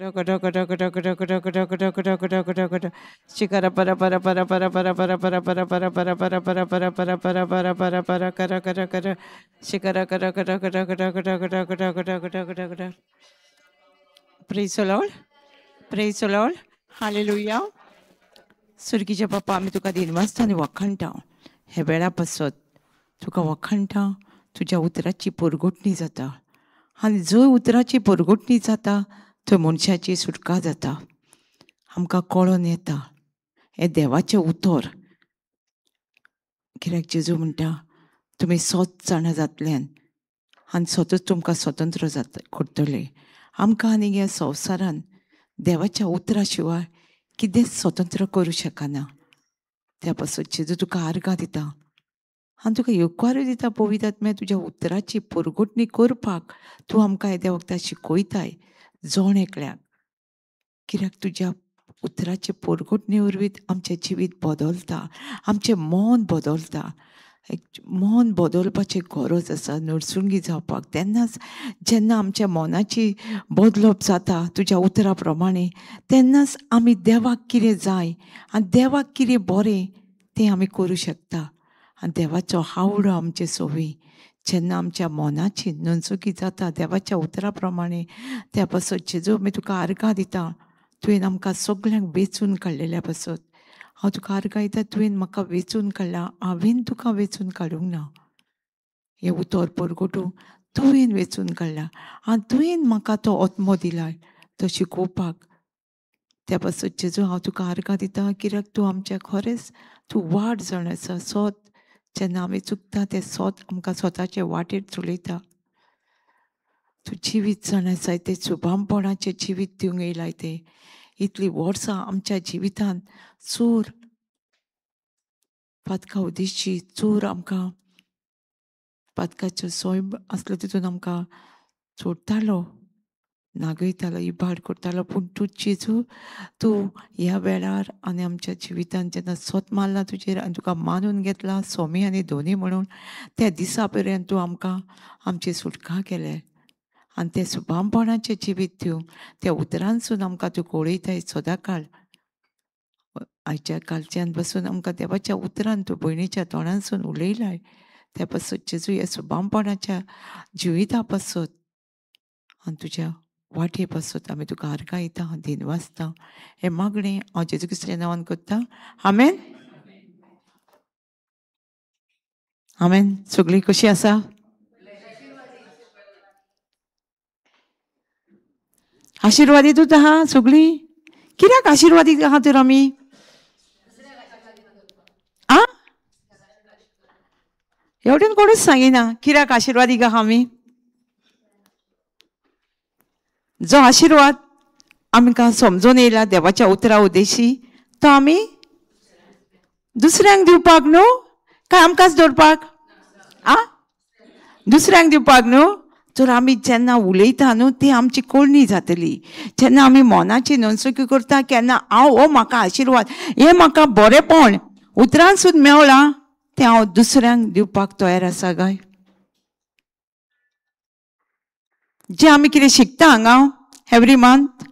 शिकरा परा परा परा परा परा परा परा परा परा परा परा परा परा परा परा परा परा परा करा करा करा शिकरा करा करा करा करा करा करा करा करा करा करा करा. Praise the Lord, praise the Lord, hallelujah. सुर्गीच्या बापा, आमी तुका दिनवासता आनी वखाणटा. हे वेळा पासत तुका वखाणटा. तुज्या उतराची पोरगोटणी जाता आनी जंय उतराची पोरगोटणी जाता थंय मनशाची सुटका जाता. आमकां कळोन येता हें देवाचें उतर. कित्याक जेजू म्हणटा, तुमी सोत जाणा जातल्यान आनी स्वतच तुमकां स्वतंत्र जाता करतले. आमकां आनी ह्या संवसारान देवाच्या उतरा शिवाय कितेंच स्वतंत्र करूं शकना. त्या पासून जेजू तुका आर्गां दिता आनी तुका येवकारूय दिता. पवित्र आत्म्या, तुज्या उतराची पोरगोटणी करपाक तूं आमकां येद्या वखदां शिकयताय जण एकल्याक. कित्याक तुज्या उतराचे पोरगोटणे वरवीं आमचें जिवीत बदलता, आमचें मन बदलता. एक मन बदलपाची गरज आसा नरसुंगी जावपाक. तेन्नाच जेन्ना आमच्या मनाची बदलप जाता तुज्या उतरा प्रमाणे, तेन्नाच आमी देवाक कितें जाय आनी देवाक कितें बरें तें आमी करूं शकता. आनी देवाचो आवडो आमचे सोवी जेन्ना आमच्या मनाची ननसुकी जाता देवाच्या उतरा प्रमाणे, त्या पासत जेजू आमी तुका आर्गां दिता. तुवें आमकां सगल्यांक वेंचून काडलेल्या पासत हांव तुका आर्गां दिता. तुवें म्हाका वेंचून काडला, हांवें तुका वेंचून काडूंक ना. हें उतर परगटूं तुवें वेंचून काडला आनी तुवें म्हाका तो आत्मो दिला तो शिकोवपाक. त्या पासत जेजू हांव तुका आर्गां दिता. कित्याक तूं आमच्या खरेंच तूं वाट जाण आसा. सोत जेन्ना आमी चुकता तें सोत आमकां स्वताचे वाटेर चलयता. तूं जिवीत जाण आसाय, तें सुभामपणाचें जिवीत दिवंक येयलाय. तें इतलीं वर्सां आमच्या जिवितान चोर पातका उदेशी चोर आमकां पातकाचो सैम आसलो तितून आमकां चोरतालो, नागयतालो, इबाड करतालो. पूण तूं जेजू तूं ह्या वेळार आनी आमच्या जिवितान जेन्ना सोत मारला तुजेर आनी तुका मानून घेतला स्वामी आनी धोनी म्हणून, त्या दिसा पर्यंत तूं आमकां आमची सुटका केले आनी तें सुभामपणाचें जिवीत दिवंक त्या उतरांसून आमकां तूं घोळयताय सदांकाळ. आयच्या कालच्यान बसून आमकां देवाच्या उतरान तूं भयणीच्या तोंडांसून उलयलाय. त्या पासत जेजू ह्या सुभामपणाच्या जिविता पासत आनी तुज्या वाटे पासत आमी तुका आर्गां दिता, दिनवासता. हें मागणें हांव जेजू क्रिस्ताच्या नांवान करता. आमेन, आमेन. सगळीं कशी आसा? आशिर्वादीतूच आहा सगळीं? कित्याक आशिर्वादीत आहा तर आमी? आ एवढेन कोणूच सांगिना कित्याक आशिर्वादीक आहा आमी. जो आशिर्वाद आमकां समजून येयला देवाच्या उतरा उद्देशी तो आमी दुसऱ्यांक दिवपाक न्हू, काय आमकांच दवरपाक? आ दुसऱ्यांक दिवपाक न्हू. तर आमी जेन्ना उलयता न्हू ती आमची कोळणी जातली. जेन्ना आमी मनाची ननसुकी करता केन्ना हांव हो म्हाका आशिर्वाद, हें म्हाका बरेंपण उतरान सुद्दां मेवलां, तें हांव दुसऱ्यांक दिवपाक तयार आसा काय? जें आमी कितें शिकता हांगा एवरी मंथ,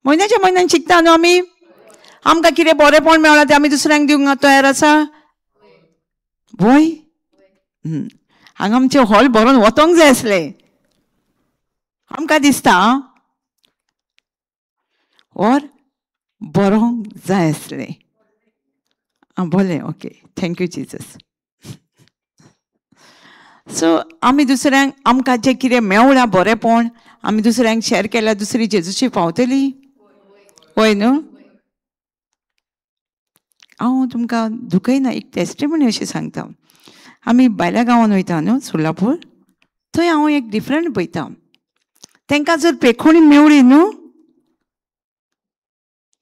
म्हयन्याच्या म्हयन्यान शिकता न्हू आमी, आमकां कितें बरेंपण मेवलां तें आमी दुसऱ्यांक दिवंक तयार आसा? वय, हांगा आमचें हॉल भरून वतोंक जाय आसलें आमकां दिसता, और बरोवंक जाय आसलें. आं बरें, okay, thank you Jesus. So आमी दुसऱ्यांक आमकां जें कितें मेवलां बरेंपण आमी दुसऱ्यांक शेअर केल्यार दुसरी जेजूची पावतली. वय न्हू? हांव तुमकां दुखयना, एक टेस्टिमनी अशी सांगता. आमी भायल्या गांवान वयता न्हू सोलापूर, थंय हांव एक डिफरंट पळयता. तांकां जर पेखोणी मेवळी न्हू,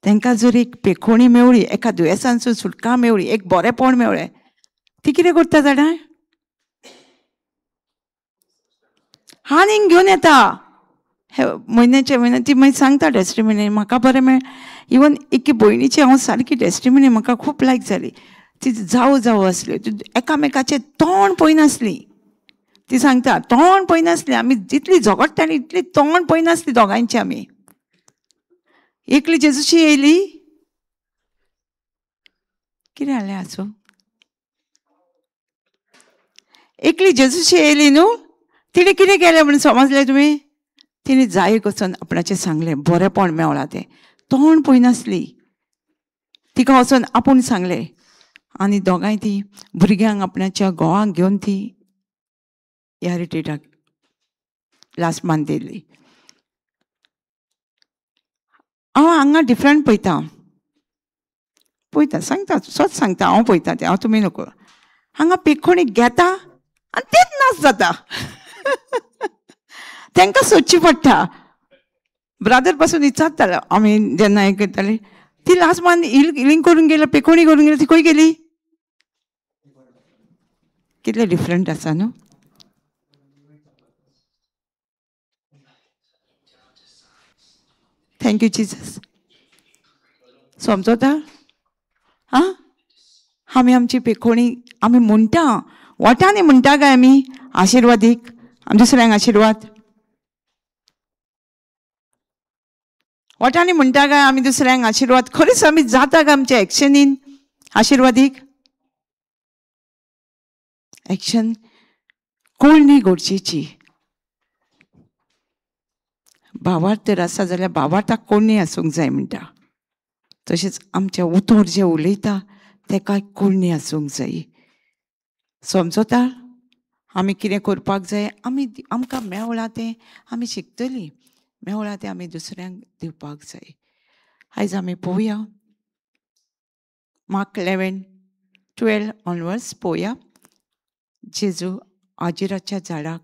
तांकां जर एक पेखोणी मेवळी, एका दुयेंसांसून सुटका मेवळी, एक बरेंपण मेवळें, ती कितें करता जाणा? आनीक घेवन येता हे म्हयन्याच्या म्हयन्या. ती मागीर सांगता टेस्टिमनी, म्हाका बरें मेळ्ळें. इवन एके भयणीची हांव सारकी टेस्टिमनी म्हाका खूब लायक जाली. ती जावो जावो आसल्यो, ती एकामेकाचें तोंड पळयनासली. ती सांगता तोंड पळयनासली आमी, जितली झगडटाली तितली तोंड पळयनासली दोगांयची आमी. एकली जेजूशी येयली. कितें जालें आसूं, एकली जेजूशी येयली न्हू. तिणें कितें केलें म्हणून समजलें तुमी? तिणें जायक वचोन आपणाचें सांगलें, बरेंपण मेवळां तें. तोंड पळयनासली, तिका वचोन आपूण सांगलें. आनी दोगांय ती भुरग्यांक आपणाच्या घोवाक घेवन ती ह्या रिट्रिटाक लास्ट मान दिली. हांव हांगा डिफरंट पळयता, पळयता सांगता, स्वत सांगता हांव पळयता तें, हांव तुमी नको. हांगा पेखोणी घेता आनी तेच नाच जाता. तांकां सोदची पडटा. ब्रादर पासून विचारतालो आमी जेन्ना हें करताली, ती लास्ट मान हिलींग करून गेली, पेखोणी करून गेली, ती खंय गेली? कितले डिफरंट आसा न्हू. Thank you Jesus. समजता? आं, आमी आमची पेखोणी आमी म्हणटा, वोटांनी म्हणटा काय आमी आशिर्वादीक, आमी दुसऱ्यांक आशिर्वाद वोटांनी म्हणटा काय आमी दुसऱ्यांक आशिर्वाद? खरेंच आमी जाता काय आमच्या एक्शनीन आशिर्वादीक? एक्शन कोण गरजेची. भावार्थ तर आसा जाल्यार भावार्थाक कोणी आसूंक जाय म्हणटा. तशेंच आमचें उतर जें उलयता तेका कोणी आसूंक जाय. समजता? आमी कितें करपाक जाय, आमी आमकां मेवळां तें आमी शिकतलीं, मेवळां तें आमी दुसऱ्यांक दिवपाक जाय. आयज आमी पळोवया मार्क 11:12 ऑनवर्ड्स पळोवया. जेजू आजिराच्या झाडाक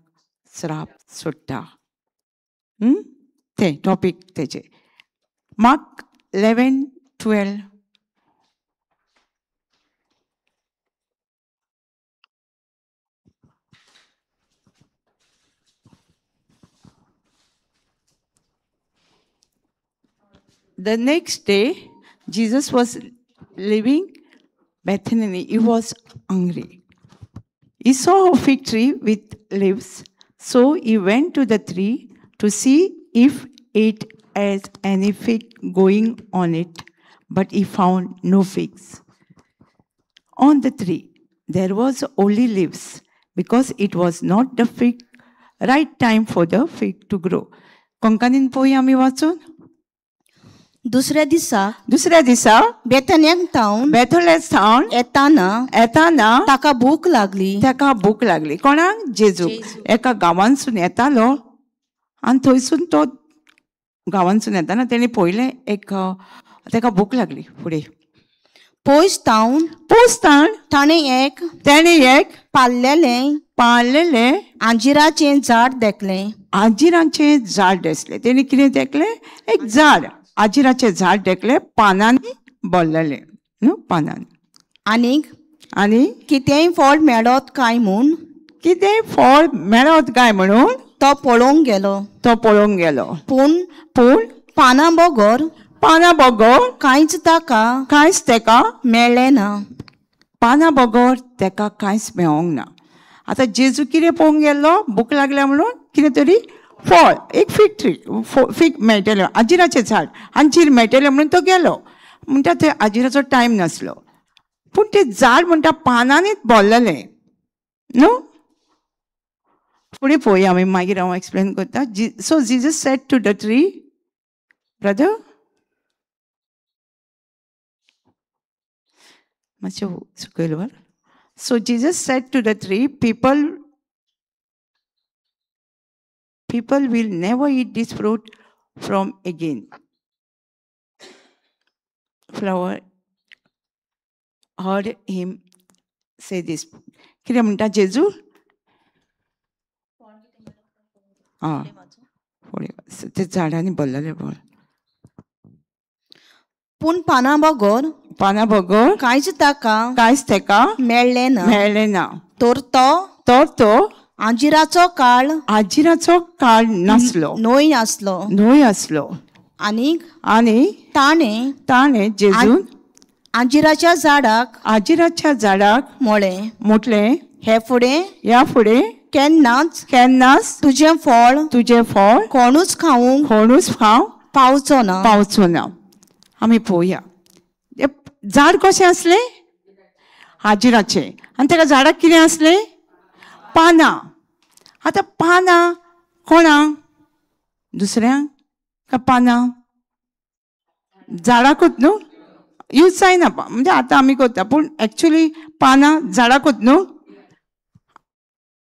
श्राप सोडटा. तें टॉपीक तेजें. Mark 11:12. The next day, Jesus was leaving Bethany. He was hungry. He saw a fig tree with leaves, so he went to the tree to see if it has any fig going on it, but he found no figs. On the tree, there was only leaves, because it was not the fig right time for the fig to grow. कोंकणीन पोया आमी वाचून. दुसऱ्या दिसा बेथान्याक थावन येताना ताका भूक लागली. कोणाक? जेजूक. एका गांवांतसून येतालो आनी थंयसून तो गांवांतसून येताना तेणी पळयलें एक, ताका भूक लागली. फुडें पयस तावन ताणें एक पाल्लेलें आंजिराचें झाड देखलें. आंजिराचें झाड दिसलें. तेणी कितें देखलें? एक झाड, आजिराचें झाड देखलें, पानांनी भरलेलें न्हू, पानांनी. आनी आनी कितेंय फळ मेळत काय म्हणून, तो पळोवंक गेलो. पूण पूण पानां बगर कांयच ताका मेळ्ळें ना. पानां बगर ताका कांयच मेळोंक ना. आतां जेजू कितें पळोवंक गेल्लो? भूक लागल्या म्हणून कितें तरी फळ, एक फीग ट्री, फीग मेळटलें, आजिराचें झाड, आंजीर मेळटलें म्हणून तो गेलो. म्हणटा थंय आजिराचो टायम नासलो, पूण तें झाड म्हणटा पानांनीच भरलेलें न्हू. फुडें पळोवया आमी, मागीर हांव एक्सप्लेन करता. So Jesus said to the tree, brother मातशें सकयल वर. So Jesus said to the tree, people will never eat this fruit from again. Flower heard him say this. कितें म्हणटा जेजू? आं, फुडें ते झाडांनी भरलेलें फळ. पूण पानां बगर कांयच ताका मेळ्ळें ना. तर तो आंजिराचो काळ नासलो, न्हय आसलो. आनी आनी ताणें जेजून आंजिराच्या झाडाक म्हटलें, हे फुडें केन्नाच तुजें फळ कोणूच खावंक पावचो ना. पावचो ना. आमी पळोवया झाड कशें आसलें? हाजिराचें. आनी ताका झाडाक कितें आसलें? पानां. आतां पानां कोणाक? दुसऱ्यांक काय पानां? झाडाकूच न्हू, यूज जायना म्हणजे आतां आमी करता, पूण एक्चुली पानां झाडाकूच न्हू.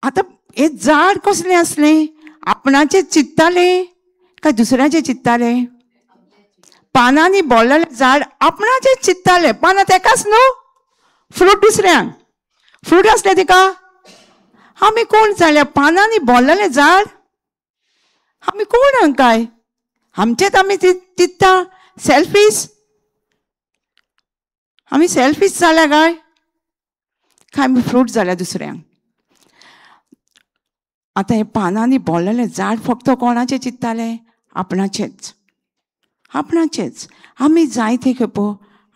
आतां हें झाड कसलें आसलें? आपणाचें चिंत्तालें काय दुसऱ्याचें चिंत्तालें? पानांनी भरलेलें झाड आपणाचें चिंत्तालें. पानां तेकाच न्हू, फ्रूट दुसऱ्यांक. फ्रूट आसलें तिका. आमी कोण जाल्या? पानांनी भरलेलें झाड. आमी कोण काय? आमचेच आमी चिंत्ता. सेल्फीश. आमी सेल्फीश जाल्या काय? काय आमी फ्रूट जाल्या दुसऱ्यांक? आतां हें पानांनी भरलेलें झाड फक्त कोणाचें चिंत्तालें? आपणाचेंच. आपणाचेंच. आमी जायते खेपो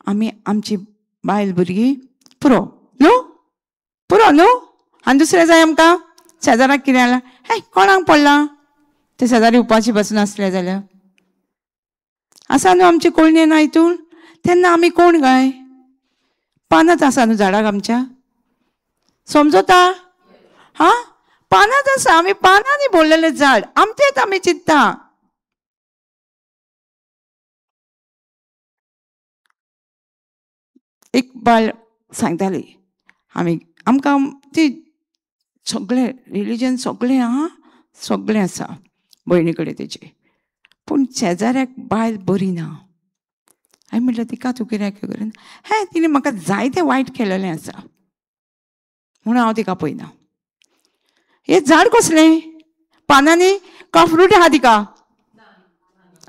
आमी आमची बायल भुरगीं पुरो न्हू, पुरो न्हू, आनी दुसरें जाय आमकां. शेजाराक कितें जालां, हे कोणाक पडलां? ते शेजारी उपाशी बसून आसले जाल्यार आसा न्हू आमची कोळणी ना हितून. तेन्ना आमी कोण काय? पानांच आसा न्हू झाडाक आमच्या. समजता? हा, पानांच आसा. आमी पानांनी भरलेलें झाड, आमचेच आमी चिंत्ता. एक बायल सांगताली, आमी आमकां ती सगळें रिलीजन सगळें आहा, सगळें आसा भयणी कडेन तेजे, पूण शेजाऱ्याक बायल बरी ना. हांवें म्हटलें तिका तूं कित्याक करून? हें तिणें म्हाका जायतें वायट केलेलें आसा म्हणून हांव तिका पळयना. हें झाड कसलें? पानांनी का फ्रूट आहा तिका?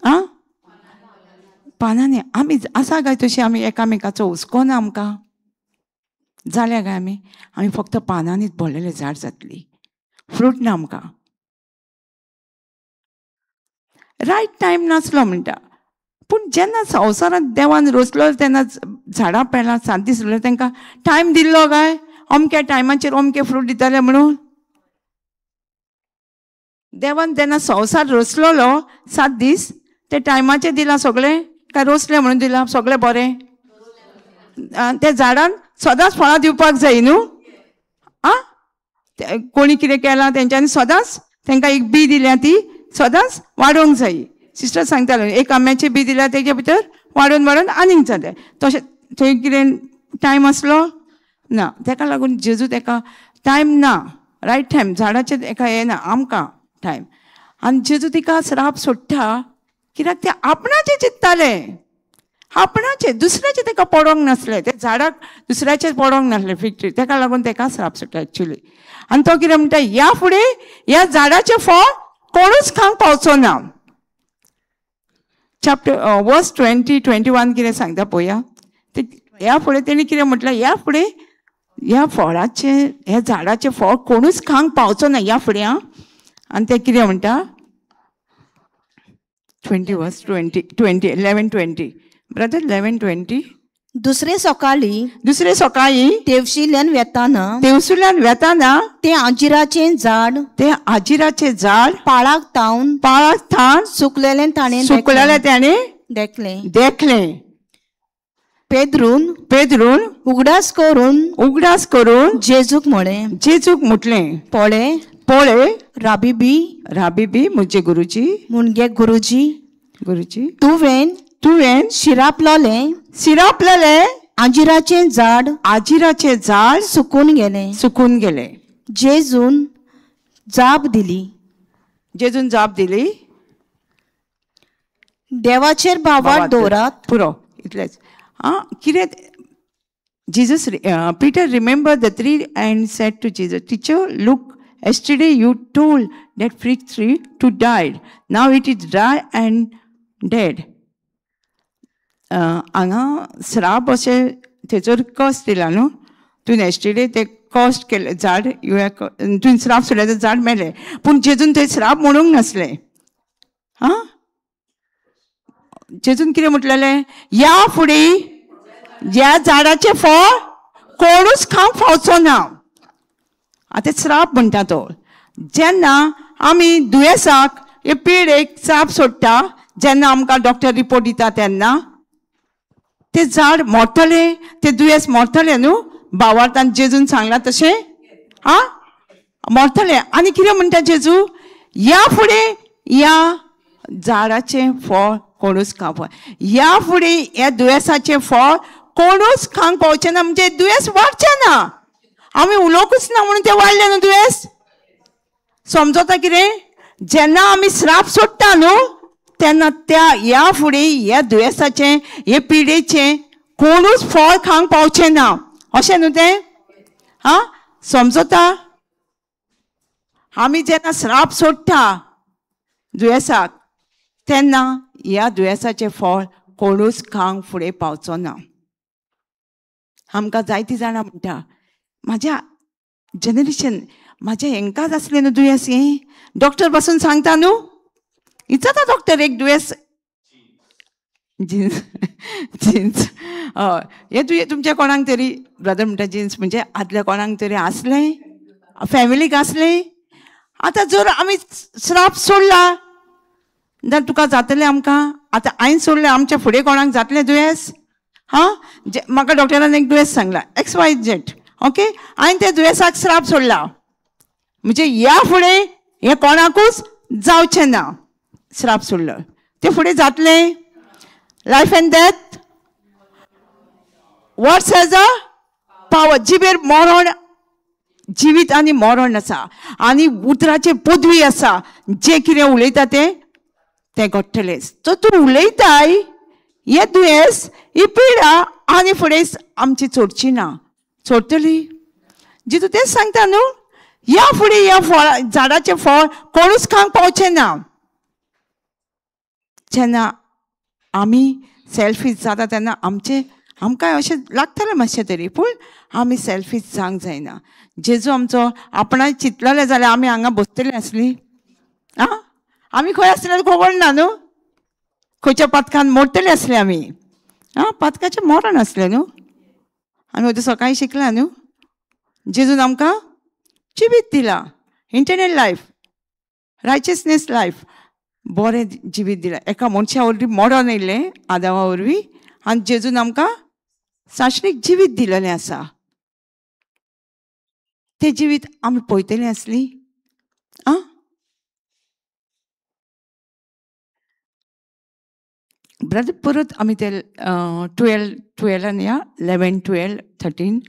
आं, पानांनी. आमी आसा काय तशी? आमी एकामेकाचो हुस्को ना आमकां जाल्या काय? आमी आमी फक्त पानांनीच भरलेलें झाड जातली, फ्रूट ना आमकां. रायट टायम नासलो म्हणटा, पूण जेन्ना संवसारांत देवान रोसलो तेन्ना झाडां पेलां 7 दीस उरले, तांकां टायम दिल्लो काय अमक्या टायमाचेर अमके फ्रूट दिताले म्हणून? देवान जेन्ना संवसार रोसलेलो 7 दीस ते टायमाचेर दिलां सगळें काय रोसलें म्हणून दिलां सगळें बरें? त्या झाडान सदांच फळां दिवपाक जाय न्हू. आं, कोणी कितें केलां तेंच्यांनी सदांच तांकां एक बी दिल्या ती सदांच वाडोवंक जाय. सिस्टर सांगताले एक आंब्याची बी दिल्या तेजे भितर वाडोवन वाडोवन आनीक जालें. तशें थंय कितें टायम आसलो ना, तेका लागून जेजू तेका टायम ना, रायट टायम झाडाचें तेका येना आमकां टायम. आनी जेजू तिका श्राप सोडटा कित्याक ते आपणाचें चिंत्तालें, आपणाचें, दुसऱ्याचें तेका पडोंक नासलें. ते झाडाक दुसऱ्याचें पडोंक नासलें फिक्ट्री, तेका लागून तेका श्राप सोडटा एक्चुली. आनी तो कितें म्हणटा, ह्या फुडें ह्या झाडाचें फळ कोणूच खावंक पावचो ना. चॅप्टर वर्स 20, 21 कितें सांगता पळोवया. ते ह्या फुडें तेणी कितें म्हटलें, ह्या फुडें ह्या फळाचें ह्या झाडाचें फळ कोणूच खावंक पावचो ना ह्या फुडें. आं, आनी ते कितें म्हणटा 20 वर्स 20, 20, 11, 20 ब्रदर 11, 20. दुसरे सकाळी, दुसरे सकाळी तेवशिल्यान वेताना, तेवसुल्यान वेताना ते आजिराचें झाड, ते आजिराचें झाड पाळाक तावन, पाळाक थावन सुकलेलें ताणें, सुकलेलें ताणें देखलें, देखलें. पेद्रून, पेद्रून उगडास करून, उगडास करून जेजूक म्हळें, जेजूक म्हटलें, पळे पळे राबीबी, राबीबी म्हजे गुरुजी, मुणगे गुरुजी, गुरुजी तुवें, तुवें शिरापलोलें, शिरापलेलें आजिराचें झाड, आजिराचें झाड सुकून गेलें, सुकून गेलें. जेजून जाप दिली, जेजून जाप दिली, देवाचेर भावार्थ दवरात. पुरो इतलेंच. आं, कितें Jesus Peter remember the tree and said to Jesus, teacher look, yesterday you told that fig tree to died, now it is dry and dead. हांगा श्राप अशें थंयसर कस्ट दिला न्हू तुवें येस्टरडे तें कस्ट केलें झाड, तुवें श्राप सोडलें तें झाड मेलें, पूण जेजून थंय श्राप म्हणूंक नासलें. आं, जेजून कितें म्हटलेलें, ह्या फुडें ह्या झाडाचें फळ कोणूच खावंक फावचो ना. आतां श्राप म्हणटा तो. जेन्ना आमी दुयेंसाक हे पिडेक श्राप सोडटा जेन्ना आमकां डॉक्टर रिपोर्ट दिता तेन्ना ते झाड मोडटलें, ते दुयेंस मोडटलें न्हू. भावार्थान जेजून सांगलां तशें आं मोडटलें. आनी कितें म्हणटा जेजू, ह्या फुडें ह्या झाडाचें फळ कोणूच खावंक, ह्या फुडें ह्या दुयेंसाचें फळ कोणूच खावंक पावचें ना. म्हणजे दुयेंस वाडचें ना. आमी उलोवंकूच ना म्हणून तें वाडलें न्हू दुयेंस. समजता कितें? जेन्ना आमी श्राप सोडटा न्हू तेन्ना त्या ह्या फुडें ह्या दुयेंसाचें हे पिडेचें कोणूच फळ खावंक पावचें ना. अशें न्हू तें आं समजता? आमी जेन्ना श्राप सोडटा दुयेंसाक तेन्ना ह्या दुयेंसाचें फळ कोणूच खावंक फुडें पावचो ना. आमकां जायतीं जाणां म्हणटा म्हाज्या जनरेशन म्हाज्या हेंकाच आसलें न्हू दुयेंस हें. डॉक्टर पासून सांगता न्हू, विचारता डॉक्टर एक दुयेंस जिन्स जिन्स हय हें दुयेंस तुमच्या कोणाक तरी ब्रदर म्हणटा जिन्स म्हणजे आदल्या कोणाक तरी आसलें, फॅमिलीक आसलें. आतां जर आमी श्राप सोडला जाल्यार तुका जातलें आमकां. आतां हांवें सोडलें आमच्या फुडें कोणाक जातलें दुयेंस? हां म्हाका डॉक्टरान एक दुयेंस सांगलां एक्स वाय झेड, ओके, हांवें त्या दुयेंसाक श्राप सोडला म्हणजे ह्या फुडें हें कोणाकूच जावचें ना. श्राप सोडलो तें फुडें जातलें. Life and death words has a power. जिबेर मरण, जिवीत आनी मरण आसा आनी उतराचेर पदवी आसा. जें कितें उलयता तें तें घडटलें. तर तूं उलयताय हें दुयेंस ही पिडा आनी फुडें आमची चोडची ना, चोडटली. जितू तेंच सांगता न्हू, ह्या फुडें ह्या फळा झाडाचें फळ कोणूच खावंक पावचें ना. जेन्ना आमी सेल्फीश जाता तेन्ना आमचें आमकां अशें लागतलें मातशें तरी, पूण आमी सेल्फीश जावंक जायना. जेजू आमचो आपणाक चिंतलेलें जाल्यार आमी हांगा बसतलीं आसलीं. आं आमी खंय आसले खबर ना न्हू, खंयच्या पातकान मोडटलीं आसलीं आमी. आं पातकाचें मरण आसलें न्हू, आमी वयता सकाळीं शिकला न्हू. जेजून आमकां जिवीत दिलां, इंटरनल लायफ, रायचियसनेस लायफ, बरें जिवीत दिलां. एका मनशा वरवीं मरण येयलें आदावा वरवीं आनी जेजून आमकां साश्टीक जिवीत दिलेलें आसा. तें जिवीत आमी पळयतलीं आसलीं. आं ब्रदर परत आमी ते 12 या 11, 12, 13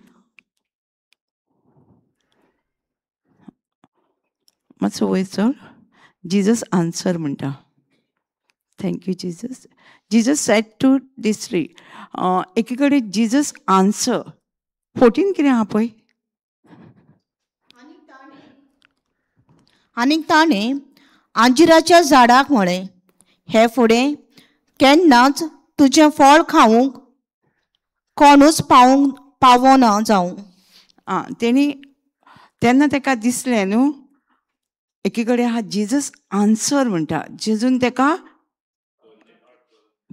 मातसो वयर चल. जीजस आन्सर म्हणटा. Thank you Jesus. Jesus said to this tree. एकी कडेन जीजस आन्सर 14 कितें आहा पळय. आनीक ताणें आंजिराच्या झाडाक म्हळें, हे फुडें केन्नाच तुजें फळ खावंक कोणूच पावोवंक पावना जावं. आं तेणी तेन्ना ताका दिसलें न्हू, एकी कडेन आहा जीजस आन्सर म्हणटा. जेजून ताका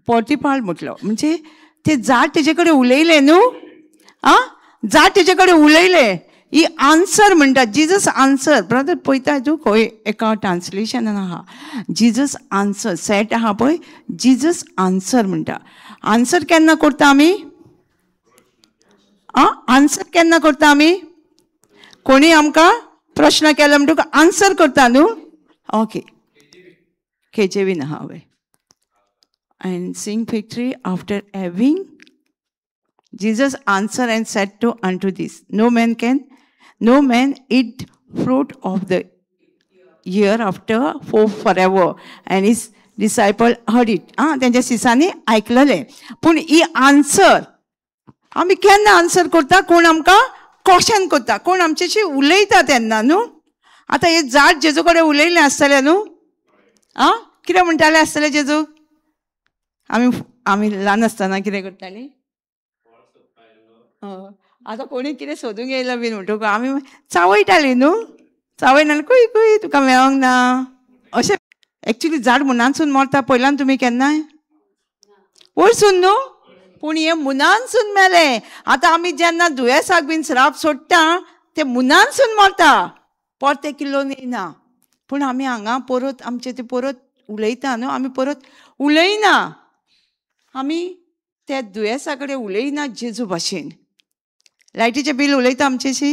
पोर्तिपाल म्हटलो. म्हणजे ते झाड तेजे कडेन उलयलें न्हू, आं झाड तेजे कडेन उलयलें. ही आन्सर म्हणटा जीजस आन्सर. ब्रदर पळयता तूं खंय एका ट्रान्सलेशनान आहा जीजस आन्सर सेट आहा पळय, जीजस आन्सर म्हणटा. आन्सर केन्ना करता आमी? आं आन्सर केन्ना करता आमी? कोणी आमकां प्रश्न केलो म्हणटकूच आन्सर करता न्हू. ओके केजेवीन आहा हय. And seeing fig tree after having Jesus answered and said to unto this, no man eat fruit of the year after for forever. And his disciple heard it. आं तेंच्या सिसांनी आयकलेलें. पूण ही आन्सर आमी केन्ना answer करता? कोण आमकां क्वेश्चन करता, कोण आमच्याशी उलयता तेन्ना न्हू. आतां हें झाड जेजू कडेन उलयलें आसतलें न्हू. आं कितें म्हणटालें आसतलें जेजू? आमी आमी ल्हान आसतना कितें करतालीं? आतां कोणी कितें सोदूंक येयला बीन म्हणटकूच आमी चावयतालीं न्हू. चावयना कुय कुय तुका मेळोंक ना अशें. एक्चुली झाड मुनानसून मरता पयल्यान तुमी केन्नाय वयरसून न्हू, पूण हें मुनानसून मेलें. आतां आमी जेन्ना दुयेंसाक बीन श्राप सोडटा तें मुनानसून मरता, परतें किल्लोन येयना. पूण आमी हांगा परत आमचें तें परत उलयता न्हू, आमी परत उलयना, आमी त्या दुयेंसा कडेन उलयना जेजू भाशेन. लायटीचें बील उलयता आमचेशी,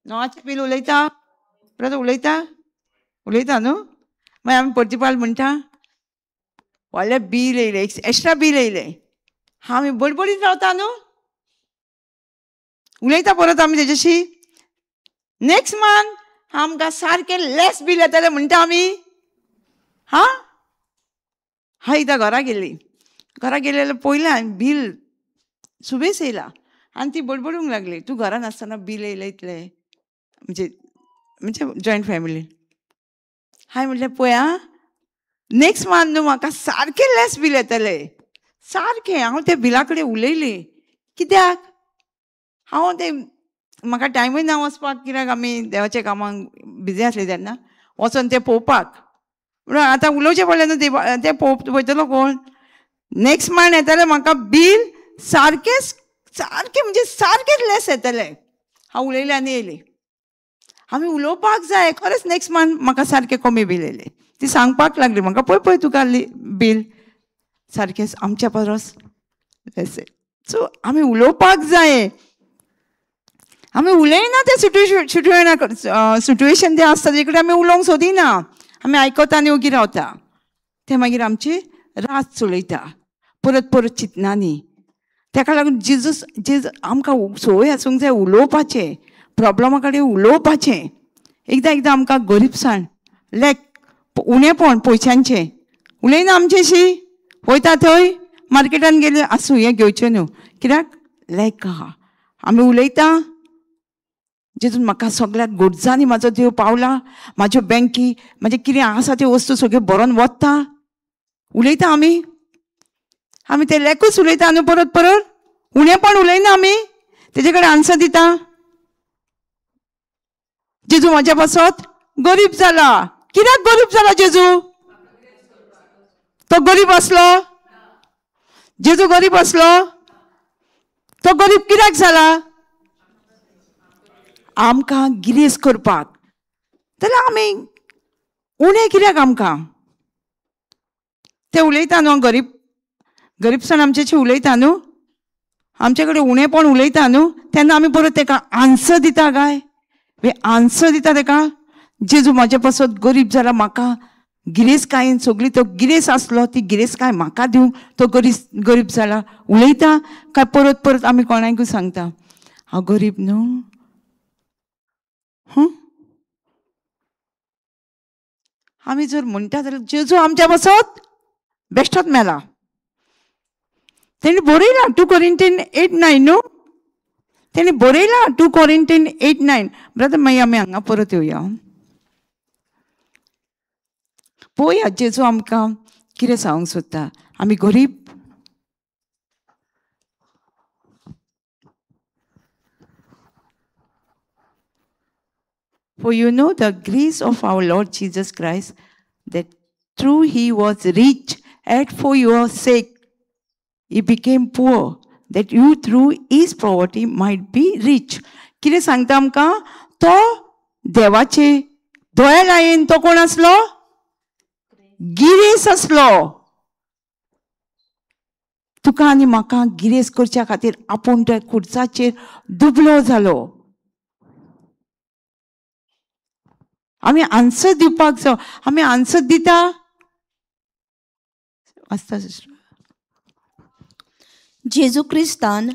नळाचें बील उलयता, परत उलयता, उलयता न्हू. मागीर आमी परतिपाल म्हणटा व्हडलें बील येयलें, एक्स्ट्रा बील येयलें, आमी बडबडीत रावता न्हू, उलयता परत आमी तेजेशी. नेक्स्ट मंथ आमकां सारकें लेस बील येतलें म्हणटा आमी. हां, हांव एकदां घरा गेल्ली, घरा गेलें पयलें हांवें बील सुबेस येयला आनी ती बडबडूंक लागली, तूं घरान आसतना बील येयलें इतलें, म्हणजे म्हणजे जॉयंट फॅमिली. हांवें म्हटलें पळय आं, नेक्स्ट मंथ न्हू म्हाका सारकें लेस बील येतलें, सारकें. हांव त्या बिला कडेन उलयलें, कित्याक हांव तें म्हाका टायमूय ना वचपाक, कित्याक आमी देवाच्या कामाक बिजी आसली तेन्ना, वचोन तें पळोवपाक. म्हणून आतां उलोवचें पडलें न्हू, तें पळयतलो कोण. नेक्स्ट मंथ येतलें म्हाका बील सारकें सारकें म्हणजे सारकेंच लेस येतलें. हांव उलयलें आनी येयलें. आमी उलोवपाक जाय खरेंच. नेक्स्ट मंथ म्हाका सारकें कमी बील येयलें. ती सांगपाक लागली म्हाका, पळय पळय तुका बील सारकेंच आमच्या परस लेस. सो आमी उलोवपाक जाय. आमी उलयना तें सिट्युएशन तें आसता तेजे कडेन आमी उलोवंक सोदिना, आमी आयकता आनी ओगी रावता. तें मागीर आमची रात चलयता परत परत चिंतनांनी. तेका लागून जेजूस जेजू आमकां संवय आसूंक जाय उलोवपाचें, प्रोब्लमा कडेन उलोवपाचें. एकदां एकदां आमकां गरीबसाण, लॅक, उणेपण पयशांचें, उलयना आमचेशी, वयता थंय मार्केटान गेले आसूं हें घेवचें न्हू, कित्याक लॅक आहा. आमी उलयता जेजून म्हाका सगळ्या गरजांनी म्हाजो देव पावला, म्हाज्यो बँकी म्हाजें कितें आसा त्यो वस्तू सगळ्यो भरोन वता. उलयता आमी, आमी ते लॅकूच उलयता न्हू परत परत, उणेपण उलयना आमी, तेजे कडेन आन्सर दिता. जेजू म्हाज्या पासत गरीब जाला. कित्याक गरीब जाला जेजू? तो गरीब आसलो? जेजू गरीब आसलो? तो गरीब कित्याक जाला? आमकां गिरेस्त करपाक. जाल्यार आमी उणें कित्याक आमकां? ते उलयता न्हू गरीब, गरीबसाण आमचेशी उलयता न्हू, आमचे कडेन उणेपण उलयता न्हू, तेन्ना आमी परत तेका आन्सर दिता काय? आन्सर दिता तेका, जेजू म्हाजे पासत गरीब जाला, म्हाका गिरेस्तकायेन सगळी, तो गिरेस्त आसलो ती गिरेस्तकाय म्हाका दिवंक तो गरीब गरीब जाला. उलयता काय परत परत आमी कोणाकूय सांगता हांव गरीब न्हू? आमी जर म्हणटा जाल्यार जेजू आमच्या पासत बेश्टोच मेला. तेणी बरयलां 2 Corinthians 8:9 न्हू, तेणी बरयलां 2 Corinthians 8:9. Brother मागीर आमी हांगा परत येवया, पळोवया जेजू आमकां कितें सांगूंक सोदता. आमी गरीब, For you know the grace of our Lord Jesus Christ, that through he was rich, and for your sake he became poor, that you through his poverty might be rich. कितें सांगता आमकां? तो देवाचे दोळे लायन तो कोण आसलो? गिरेस्त आसलो. तुका आनी म्हाका गिरेस्त करच्या खातीर आपूण त्या खुर्साचेर दुबलो जालो. आमी आन्सर दिवपाक जाय. आमी आन्सर दिता आसता. जेजू क्रिस्तान,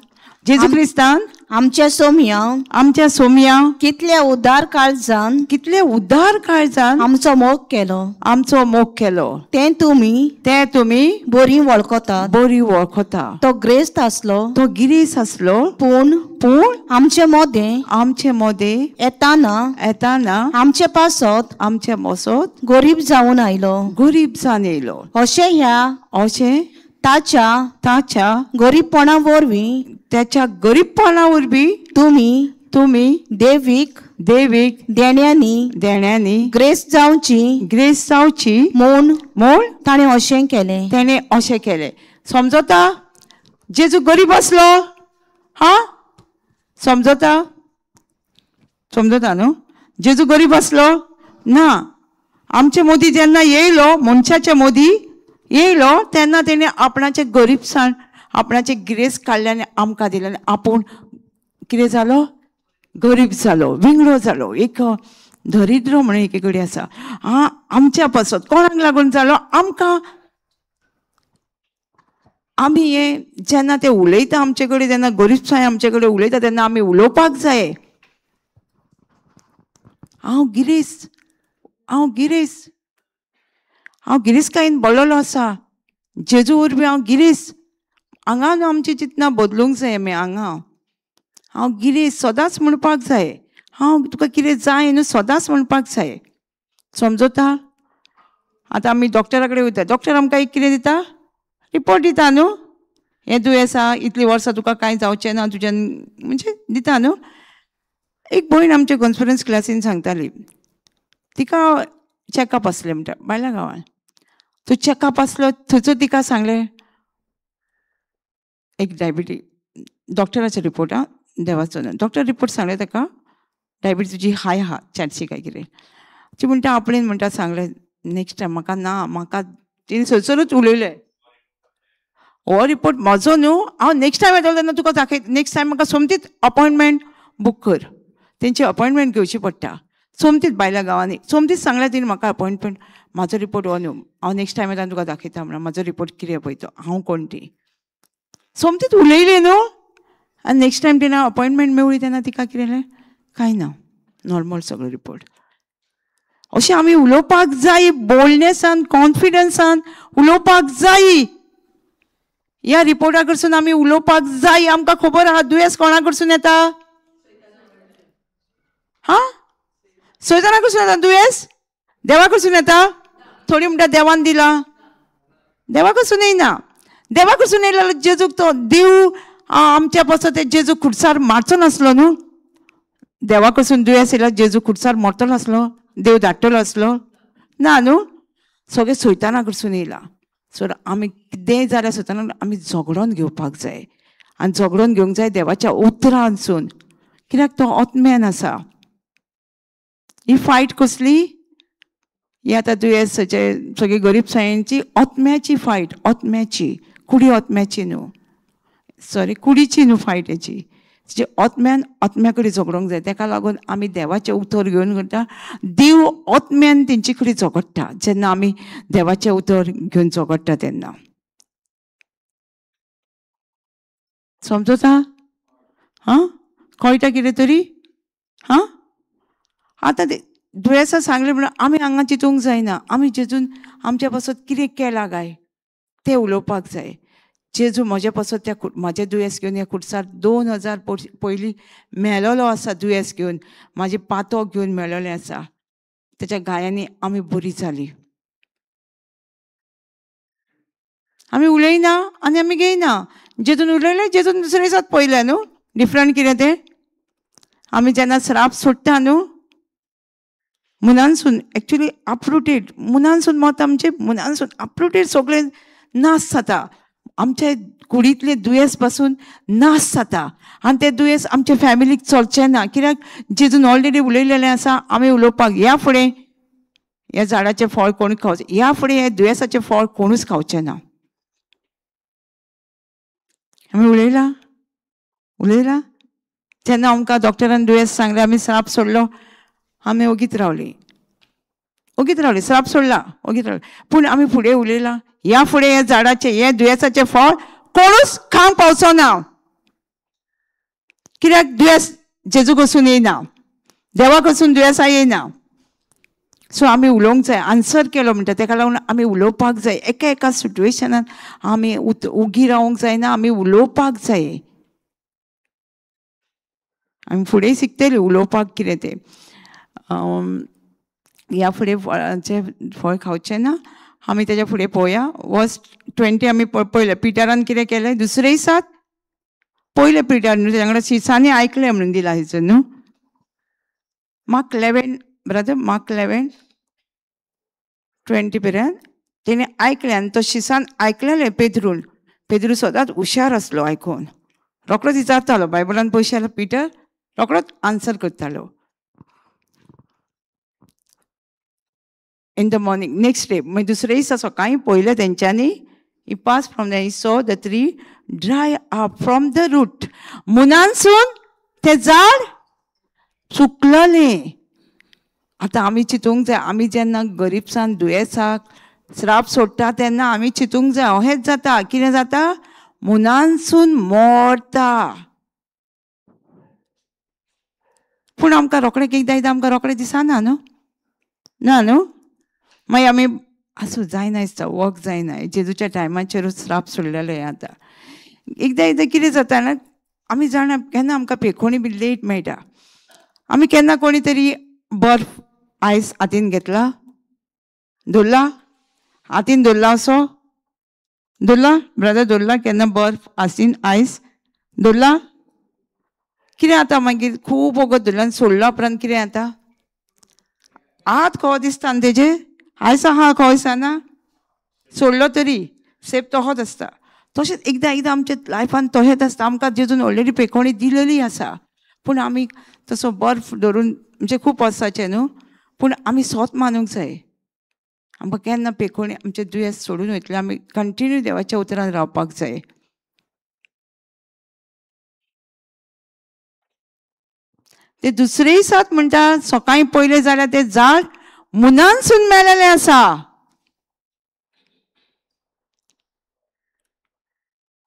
जेजू क्रिस्तान आमच्या सोमया, आमच्या सोमया कितल्या उदार काळजान, कितले उदार काळजान आमचो मोग केलो, आमचो मोग केलो. तें तुमी, तें तुमी बरी वळखता, बरी वळखता. तो ग्रेस्त आसलो, तो गिरेस्त आसलो, पूण पूण आमचे मोदें, आमचे मोदें येताना, येताना आमचे पासत, आमचे पासत गरीब जावन आयलो, गरीब जावन येयलो. अशें ह्या, अशें ताच्या, ताच्या गरीबपणा वरवीं, त्याच्या गरीबपणा वरवीं तुमी, तुमी देवीक, देवीक देण्यांनी, देण्यांनी ग्रेस जावची, ग्रेस जावची म्हूण, म्हूण ताणें अशें केलें, ताणें अशें केलें. समजता? जेजू गरीब आसलो. हा, समजता? समजता न्हू? जेजू गरीब आसलो ना. आमचे मोदी जेन्ना येयलो, मनशाचे मोदी येयलो तेन्ना तेणें आपणाचें गरीबसाण, आपणाचें गिरेस काडलें आनी आमकां दिलें आनी आपूण कितें जालो? गरीब जालो, विंगडो जालो, एक दरिद्र म्हणून एके कडेन आसा. आमच्या पासत कोणाक लागून जालो? आमकां. आमी हें जेन्ना ते उलयता आमचे कडेन, जेन्ना गरीबसाय आमचे कडेन उलयता तेन्ना आमी उलोवपाक जाय. हांव गिरेस्त, हांव गिरेस्त, हांव गिरेस्तकायेन बळिल्लो आसा, जेजू वरवीं हांव गिरेस्त. हांगा न्हू आमची चिंतना बदलूंक जाय. आमी हांगा हांव गिरेस्त सदांच म्हणपाक जाय. हांव तुका कितें जाय न्हू सदांच म्हणपाक जाय. समजता? आतां आमी डॉक्टरा कडेन वयता, डॉक्टर आमकां एक कितें दिता? रिपोर्ट दिता न्हू, हें दुयेंस आसा, इतलीं वर्सां तुका कांय जावचें ना तुज्यान, म्हणजे दिता न्हू. एक भयण आमच्या कॉन्फरन्स क्लासीन सांगताली, तिका चॅकअप आसलें म्हणटा बायल्या गांवान. तो चॅकअप आसलो थंयचो तिका सांगलें एक डायबिटी डॉक्टराचो रिपोर्ट, आं देवाचो न्हू, डॉक्टर रिपोर्ट सांगलें ताका डायबिटीज तुजी हाय आहा 400 काय कितें. ती म्हणटा आपणेन म्हणटा सांगलें नेक्स्ट टायम म्हाका ना, म्हाका तिणें थंयसरूच उलयलें, हो रिपोर्ट म्हजो न्हू, हांव नेक्स्ट टायम येतलो तेन्ना तुका दाखय, नेक्स्ट टायम म्हाका सोमतीच अपॉयंटमेंट बूक कर. तेंची अपॉयंटमेंट घेवची पडटा सोमतीच बायल्या गांवांनी. सोमतीच सांगलें तिणें म्हाका अपॉयंटमेंट, म्हाजो रिपोर्ट हो न्हू, हांव नेक्स्ट टायम येता तुका दाखयता म्हणून, म्हाजो रिपोर्ट कितें पळय तो, हांव कोण ती. सोमतीच उलयली न्हू. आनी नेक्स्ट टायम तिणें अपॉयंटमेंट मेवळी तेन्ना तिका कितें जालें? कांय ना, नॉर्मल सगळो रिपोर्ट. अशें आमी उलोवपाक जाय, बोल्डनेसान कॉन्फिडन्सान उलोवपाक जाय. ह्या रिपोर्टा कडसून आमी उलोवपाक जाय. आमकां खबर आहा दुयेंस कोणा कडसून येता? हां, सैताना कडसून येता दुयेंस? देवा कडसून येता? थोडी म्हणटा देवान दिला, देवा कडसून येयना. देवा कडसून येयला जाल्यार जेजूक तो देव आमच्या पासत ते जेजू खुर्सार मारचो नासलो न्हू. देवा कडसून दुयेंस येयल्यार जेजू खुर्सार मरतलो आसलो, देव धाडटलो आसलो ना न्हू. सगळें सैताना कडसून येयला. सो आमी कितेंय जाल्यार सैताना आमी झगडोन घेवपाक जाय, आनी झगडोन घेवंक जाय देवाच्या उतरांसून, कित्याक तो आत्म्यान आसा. ही फायट कसली? ही आतां दुयेंसाचे सगळी गरीबसायेची आत्म्याची फायट, आत्म्याची, कुडी आत्म्याची न्हू, सॉरी कुडीची न्हू फायट हेची. तिचे आत्म्यान आत्म्या कडेन झगडोंक जाय. तेका लागून आमी देवाचें उतर घेवन करता, देव आत्म्यान तेंचे कडेन झगडटा जेन्ना आमी देवाचें उतर घेवन झगडटा तेन्ना. समजता? हां, कळटा कितें तरी? हां, आतां ते दुयेंसां सांगलें म्हणून आमी हांगा चिंतूंक जायना. आमी जेजून आमच्या पासत कितें केलां काय तें उलोवपाक जाय. जेजू म्हज्या पासत त्या म्हाजें दुयेंस घेवन ह्या खुर्सार 2000 पयलीं मेलोलो आसा. दुयेंस घेवन म्हाजें पातो घेवन मेलोलें आसा. तेच्या गायांनी आमी बरी जाली. आमी उलयना आनी आमी घेयना. जेजून उलयलें, जेजून दुसरे दिसात पळयलें न्हू डिफरंट कितें तें. आमी जेन्ना श्राप सोडटा न्हू मुनानसून, एक्चुली अपरुटेड मुनानसून मत आमचें मुनानसून अपरुटेड सगळें नाश जाता. आमचे कुडींतले दुयेंस पासून नाश जाता आनी तें दुयेंस आमच्या फॅमिलीक चलचें ना, कित्याक जेजून ऑलरेडी उलयलेलें आसा. आमी उलोवपाक ह्या फुडें ह्या झाडाचें फळ कोण खावचें, ह्या फुडें ह्या दुयेंसाचें फळ कोणूच खावचें ना. आमी उलयला उलयला जेन्ना आमकां डॉक्टरान दुयेंस सांगलें, आमी श्राप सोडलो, आमी ओगीत रावली, ओगीत रावली, श्राप सोडला, ओगीत रावली. पूण आमी फुडें उलयला, ह्या फुडें ह्या झाडाचें हें दुयेंसाचें फळ कोणूच खावंक पावचो ना, कित्याक दुयेंस जेजू कडसून येयना, देवा कडसून दुयेंसां येयना. सो आमी उलोवंक जाय. आन्सर केलो म्हणटा तेका लागून आमी उलोवपाक जाय. एका एका सिट्युएशनान आमी उगी रावंक जायना, आमी उलोवपाक जाय. आमी फुडें शिकतली उलोवपाक कितें तें. ह्या फुडें फळाचें फळ खावचें ना. आमी तेज्या फुडें पळोवया. वर्स 20 आमी पळयलें पिटरान कितें केलें. दुसरें सात पयलें पिटर न्हू तेज्या वांगडा शिसांनी आयकलें म्हणून दिलां थंयसर न्हू. मार्क 11 ब्रदर, मार्क 11:20 पर्यंत तेणें आयकलें आनी तो शिसान आयकलेलें पेद्रून. पेद्रू सदांच हुशार आसलो आयकून, रोकडोच विचारतालो बायबलान पयशे आसलो पिटर रोकडोच आन्सर करतालो. In the morning next day मागीर दुसरे दिसा सकाळीं पळयलें तेंच्यांनी, he pass from the, he saw the tree dry up from the root. मुनानसून तें झाड सुकललें. आतां आमी चिंतूंक जाय, आमी जेन्ना गरिबसान दुयेंसाक श्राप सोडटा तेन्ना आमी चिंतूंक जाय अहेंच जाता. कितें जाता? मुनानसून मोडटा. पूण आमकां रोखडें एकदां एकदां आमकां रोखडें दिसना न्हू, ना न्हू. मागीर आमी आसूं जायना दिसता, वक जायना, जेजूच्या टायमाचेरूच श्राप सोडलेलो हें. आतां एकदां एकदां कितें जाता ना, आमी जाणा केन्ना आमकां पेखोणी बी लेट मेळटा. आमी केन्ना कोणी तरी बर्फ आयस हातीन घेतला, धरला, हातीन धरला, असो धरला ब्रदर, धरला केन्ना बर्फ आसीन आयस धरला? कितें जाता मागीर खूब वगत धरला आनी सोडला उपरांत कितें जाता? हात खो दिसता न्हू तेजेर, आयस आहा खो दिसना, सोडलो तरी सेफ तोहोच आसता. तशेंच एकदां एकदां आमच्या लायफान तशेंच आसता. आमकां जेजून ऑलरेडी पेखोणी दिलेली आसा, पूण आमी तसो बर्फ धरून म्हणजे खूब वर्साचें न्हू, पूण आमी सोत मानूंक जाय. आमकां केन्ना पेखोणी आमचें दुयेंस सोडून वयतलें, आमी कंटिन्यू देवाच्या उतरान रावपाक जाय. ते दुसरे दिसात म्हणटा सकाळीं पयलें जाल्यार तें झाड मुनानसून मेलेलें आसा.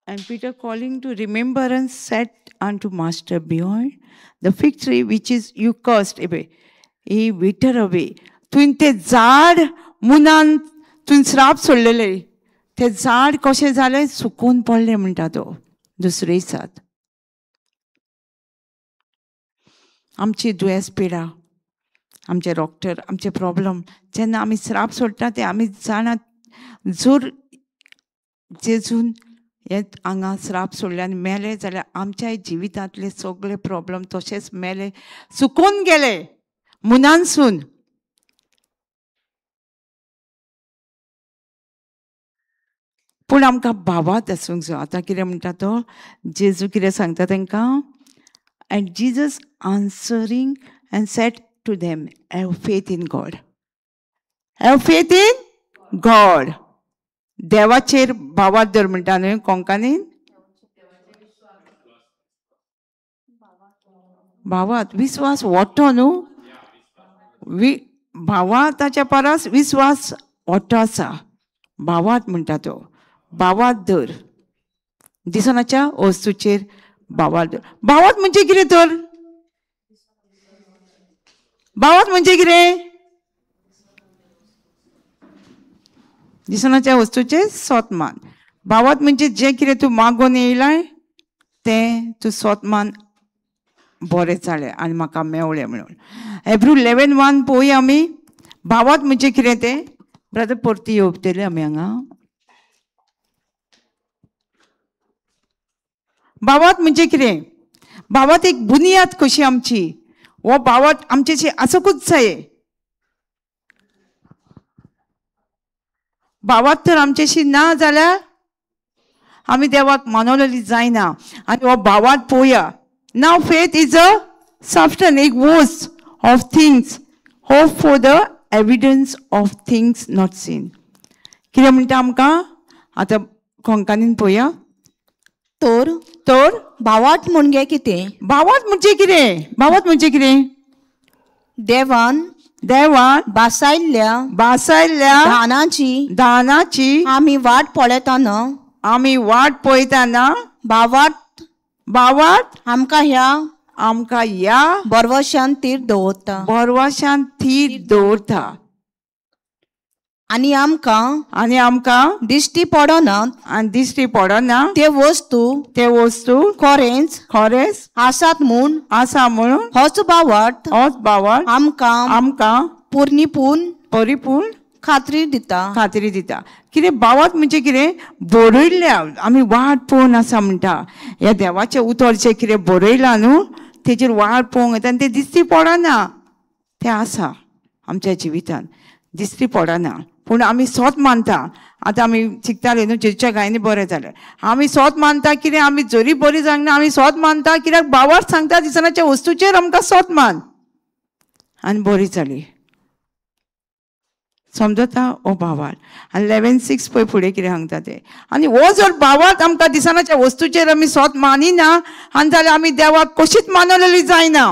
And Peter calling to remembrance said unto Master, behold, the fig tree which is you cursed away, he wither away. तुवें तें झाड मुनान तुवें श्राप सोडलेलें, तें झाड कशें जालें? सुकून पडलें म्हणटा तो दुसरे दिसात. आमची दुयेंस पिडा, आमचे डॉक्टर, आमचे प्रॉब्लम जेन्ना आमी श्राप सोडटा ते आमी जाणात, जर जेजून हे हांगा श्राप सोडले आनी मेले जाल्यार आमच्या जिवितांतले सगळे प्रॉब्लम तशेंच मेले, सुकून गेले मुनानसून. पूण आमकां भावात आसूंक जाय. आतां कितें म्हणटा तो जेजू कितें सांगता तांकां? And Jesus answering and said to them, have faith in God. Have faith in God. देवाचेर भावात धर म्हणटा न्हय कोंकणीन? भावात विस्वास वोटो न्हू, भावाताच्या परस विस्वास वोटो आसा. भावात म्हणटा तो, भावात धर, दिसनाच्या वस्तूचेर भावात धर. भावात म्हणजे कितें तर? भावात म्हणजे कितें? दिसनाच्या वस्तूचे सोतमान. भावात म्हणजे जें कितें तूं मागून येयलाय तें तूं सोतमान बरें जालें आनी म्हाका मेवलें म्हणून. हेब्रू 11:1 पळोवया आमी. भावात म्हणजे कितें तें? ब्रदर परती येवपतले आमी हांगा. भावात म्हणजे कितें? भावात एक बुनियाद कशी आमची, हो भावात आमचेशी आसूंकूच जाय. भावात तर आमचेशी ना जाल्यार आमी देवाक मानवलेली जायना. आनी हो भावात पळोवया. Now faith is a substance, एक वस्त of things hope for, the evidence of things not seen. कितें म्हणटा आमकां आतां कोंकणीन पळोवया. तर तर भावात म्हणजे कितें? भावात म्हणजे कितें? भावात म्हणजे कितें? देवान देवान बासायल्ल्या बासायल्ल्या दानाची दानाची आमी वाट पळयतना, आमी वाट पळयतना भावात भावात आमकां ह्या आमकां ह्या बरवशान थीर दवरता, बरवशान थीर दवरता. आनी आमकां आनी आमकां दिश्टी पडना आनी दिश्टी पडना ते वस्तू ते वस्तू खरेंच खरेंच आसात म्हूण आसा म्हणून होच भावार्थ होच भावार्थ आमकां आमकां परिपूर्ण परिपूर्ण खात्री दिता, खात्री दिता. कितें भावात म्हणजे कितें? बरयल्ल्या आमी वाट पळोवन आसा म्हणटा. ह्या देवाचें उतर जें कितें बरयलां न्हू तेजेर वाट पळोवंक येता आनी तें दिश्टी पडना. तें आसा आमच्या जिवितान दिश्टी पडना, पूण आमी सोत मानता. आतां आमी शिकताले न्हू जेजूच्या गायनी बरें जालें. आमी सोत मानता कितें? आमी जरी बरी जावंक ना आमी सोत मानता कित्याक भावार्थ सांगता दिसनाच्या वस्तूचेर आमकां सोत मान आनी बरी जाली. समजता हो भावार्थ. आनी 11:6 पळय फुडें कितें सांगता तें. आनी हो जर भावार्थ आमकां दिसनाच्या वस्तूचेर आमी स्वत मानिना आनी जाल्यार आमी देवाक कशीच मानवलेली जायना.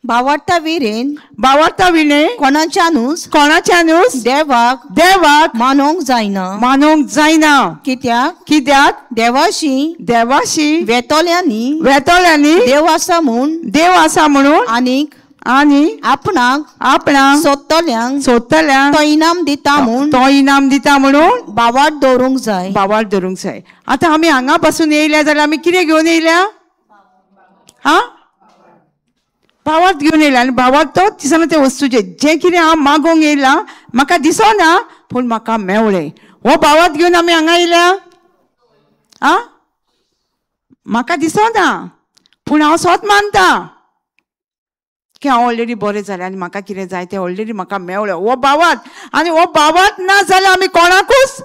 भावार्था विरेन, भावार्था विणे कोणाच्यानूच, कोणाच्यानूच देवाक, देवाक मानोवंक जायना, मानोवंक जायना. कित्याक, कित्याक देवाशी, देवाशी वेतोल्यांनी, वेतोल्यांनी देव आसा म्हूण, देव आसा म्हणून आनीक आनी आपणाक, आपणाक सोदतल्यांक, सोदतल्यांक तो इनाम दिता म्हूण, तो इनाम दिता म्हणून भावार्थ दवरूंक जाय, भावार्थ दवरूंक जाय. आतां आमी हांगा पासून येयल्या जाल्यार आमी कितें घेवन येयल्या? हा, भावार्थ घेवन येयला. आनी भावार्थ तो दिसना ते वस्तूचेर जें कितें हांव मागोवंक येयलां म्हाका दिसना पूण म्हाका मेवळें. हो भावार्थ घेवन आमी हांगा येयल्या. आ, म्हाका दिसना पूण हांव स्वत मानता की हांव ऑलरेडी बरें जालें आनी म्हाका कितें जाय तें ऑलरेडी म्हाका मेवळें. हो भावार्थ. आनी हो भावार्थ ना जाल्यार आमी कोणाकूच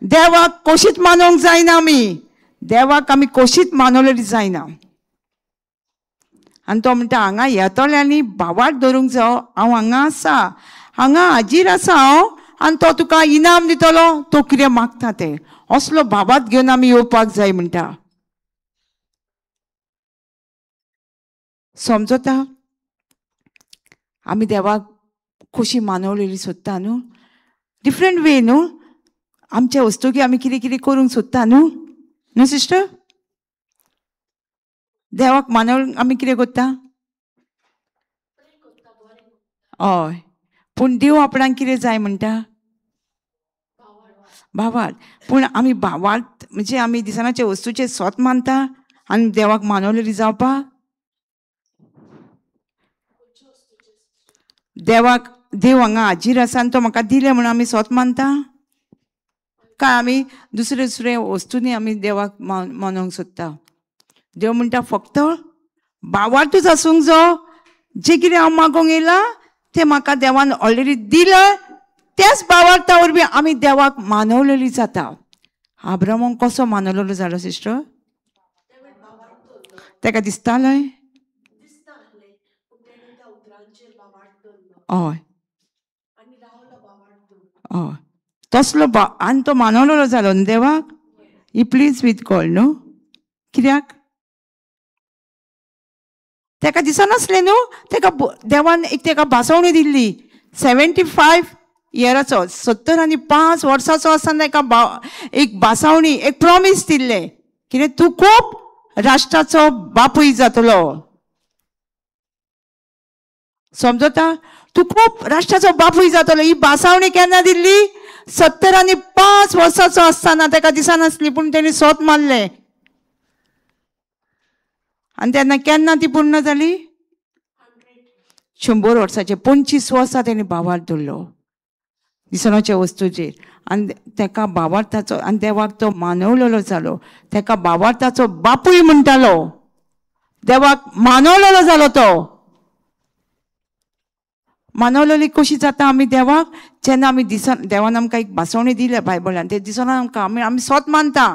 देवाक कशीच मानोवंक जायना. आमी देवाक आमी कशीच मानवलेली जायना. आनी तो म्हणटा हांगा येतल्यांनी भावार्थ धरूंक जावो. हांव हांगा आसा, हांगा हाजीर आसा हांव, आनी तो तुका इनाम दितलो, तो कितें मागता तें. असलो भावार्थ घेवन आमी येवपाक जाय म्हणटा. समजता? आमी देवाक खोशी मानवलेली सोदता न्हू, डिफरंट वे न्हू. आमच्या वस्तुकी आमी कितें कितें करूंक सोदता न्हू, न्हू सिस्टर? देवाक मानव आमी कितें करता? हय, पूण देव आपणाक कितें जाय म्हणटा? भावार्थ. पूण आमी भावार्थ म्हणजे आमी दिसनाचे वस्तूचे स्वत मानता आनी देवाक मानवलेली जावपाक. देवाक देव हांगा हाजीर आसा आनी तो म्हाका दिलें म्हणून आमी स्वत मानता काय आमी दुसरे दुसरे वस्तूंनी आमी देवाक मानोवंक सोदता? देव म्हणटा फक्त भावार्थूच आसूंक जाय. जें कितें हांव मागोवंक येयलां तें म्हाका देवान ऑलरेडी दिलें, त्याच भावार्था वरवीं आमी देवाक मानवलेली जाता. आब्रामाक कसो मानवलेलो जालो सिस्टर? ताका दिसतालें? हय हय, तसलो आनी तो मानवलेलो जालो न्हू देवाक. ही प्लीज वीथ गॉड न्हू. कित्याक? ताका दिसनासलें न्हू. ताका देवान एक ताका भासवणी दिल्ली. 75 इयराचो, 75 वर्साचो आसतना ताका एक भासावणी, एक प्रॉमीस दिल्लें कितें? तूं खूब राष्ट्राचो बापूय जातलो. समजता? तूं खूब राष्ट्राचो बापूय जातलो. ही भासावणी केन्ना दिल्ली? 75 वर्साचो आसतना. ताका दिसनासली पूण तेणी सोत मारलें. आनी तेन्ना केन्ना ती पूर्ण जाली? 100 वर्साचे. 25 वर्सां तेणी भावार्थ दवरलो दिसनाच्या वस्तूचेर. आनी ताका भावार्थाचो आनी देवाक तो मानवलेलो जालो. ताका भावार्थाचो बापूय म्हणटालो. देवाक मानवलेलो जालो तो. मानवलेली कशी जाता आमी देवाक? जेन्ना आमी दिसन देवान आमकां एक भासवणी दिल्या बायबलान, ते दिसना आमकां, आमी आमी स्वत मानता,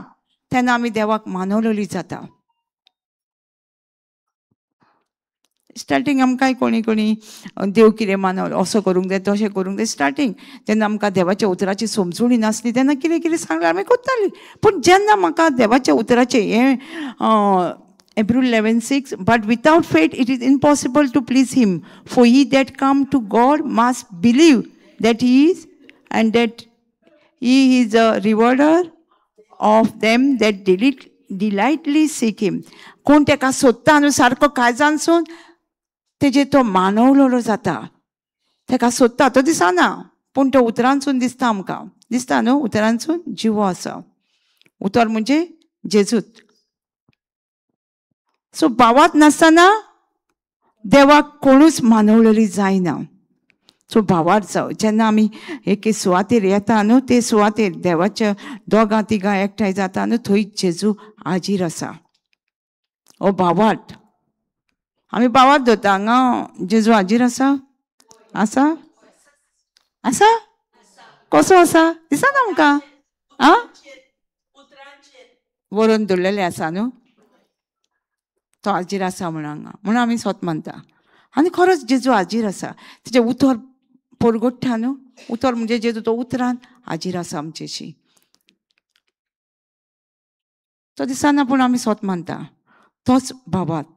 तेन्ना आमी देवाक मानवलेली जाता. स्टार्टींग आमकां कोणी कोणी देव कितें मानवलो असो करूंक जाय तशें करूंक जाय स्टार्टींग. तेन्ना आमकां देवाच्या उतराची समजूणी नासली तेन्ना कितें कितें सांगलें आमी करतालीं. पूण जेन्ना म्हाका देवाच्या उतराचें हें Hebrew 11:6, but without faith it is impossible to please him, for he that come to God must believe that he is and that he is a rewarder of them that delightly seek him. कोण ताका सोदता न्हू सारको काळजानसून तेजेर तो मानवलेलो जाता. ताका सोदता तो दिसना पूण तो उतरांसून दिसता आमकां. दिसता न्हू उतरांसून जिवो आसा. उतर म्हणजे जेजूत. सो भावात नासतना देवाक कोणूच मानवलेली जायना. सो भावार्थ जावं. जेन्ना आमी एके सुवातेर येता न्हू ते सुवातेर देवाच्या दोगां तिगां एकठांय जाता न्हू थंय जेजू हाजीर आसा. हो भावार्थ. आमी भावार्थ दवरता. हांगा जेजू हाजीर आसा? आसा? आसा? कसो आसा दिसना आमकां? आं, बरोवन दवरलेलें आसा न्हू. तो हाजीर आसा म्हणून हांगा, म्हणून आमी स्वत मानता. आनी खरोच जेजू हाजीर आसा. तेजें उतर परगट्टा न्हू, उतर म्हणजे जेजू तो उतरान हाजीर आसा आमचेशी. तो दिसना पूण आमी सोत मानता. तोच भावार्थ.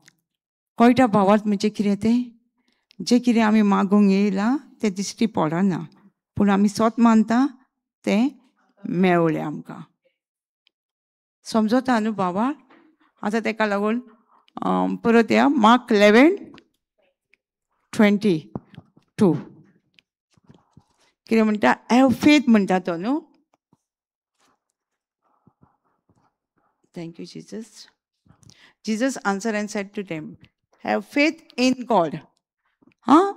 कळटा भावार्थ म्हणजे कितें तें? जें कितें आमी मागूंक येयलां तें दिश्टी पडना, पूण आमी सोत मानता तें मेळ्ळें आमकां. समजता न्हू भावार्थ? आतां तेका लागून परत या मार्क 11:22 कितें म्हणटा? Have faith म्हणटा तो न्हू. Thank you Jesus. Jesus answer and said to them, have faith in God. हां,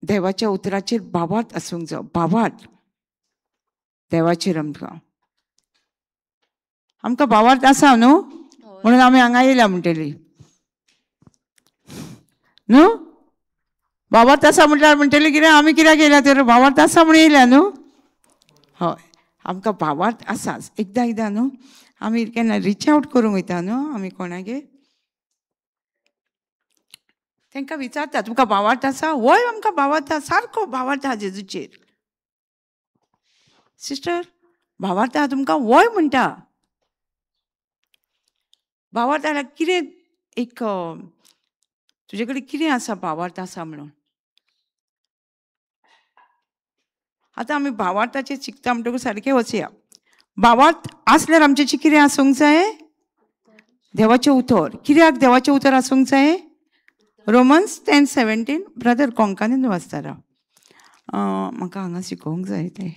देवाच्या उतराचेर भावार्थ आसूंक जाय. भावार्थ देवाचेर आमकां, आमकां भावार्थ आसा न्हू, म्हणून आमी हांगा येयल्या म्हणटली न्हू. भावार्थ आसा म्हटल्यार म्हणटली कितें? आमी कित्याक येयल्या तर? भावार्थ आसा म्हणून येयल्या न्हू. हय, आमकां भावार्थ आसाच. एकदां एकदां न्हू आमी केन्ना रिच आवट करूंक वयता न्हू, आमी कोणागेर तांकां विचारता, तुमकां भावार्थ आसा? वय, आमकां भावार्थ आसा, सारको भावार्थ आसा जेजूचेर. सिस्टर, भावार्थ आसा तुमकां? वय म्हणटा. भावार्थ जाल्यार कितें एक तुजे कडेन कितें आसा भावार्थ आसा म्हणून? आतां आमी भावार्थाचेर शिकता म्हणटकूच सारकें वचया. भावार्थ आसल्यार आमचें कितें आसूंक जाय? देवाचें उतर. कित्याक देवाचें उतर आसूंक जाय? रोमन्स 10:17. ब्रदर कोंकणीन वाचता राव, म्हाका हांगा शिकोवंक जाय तें.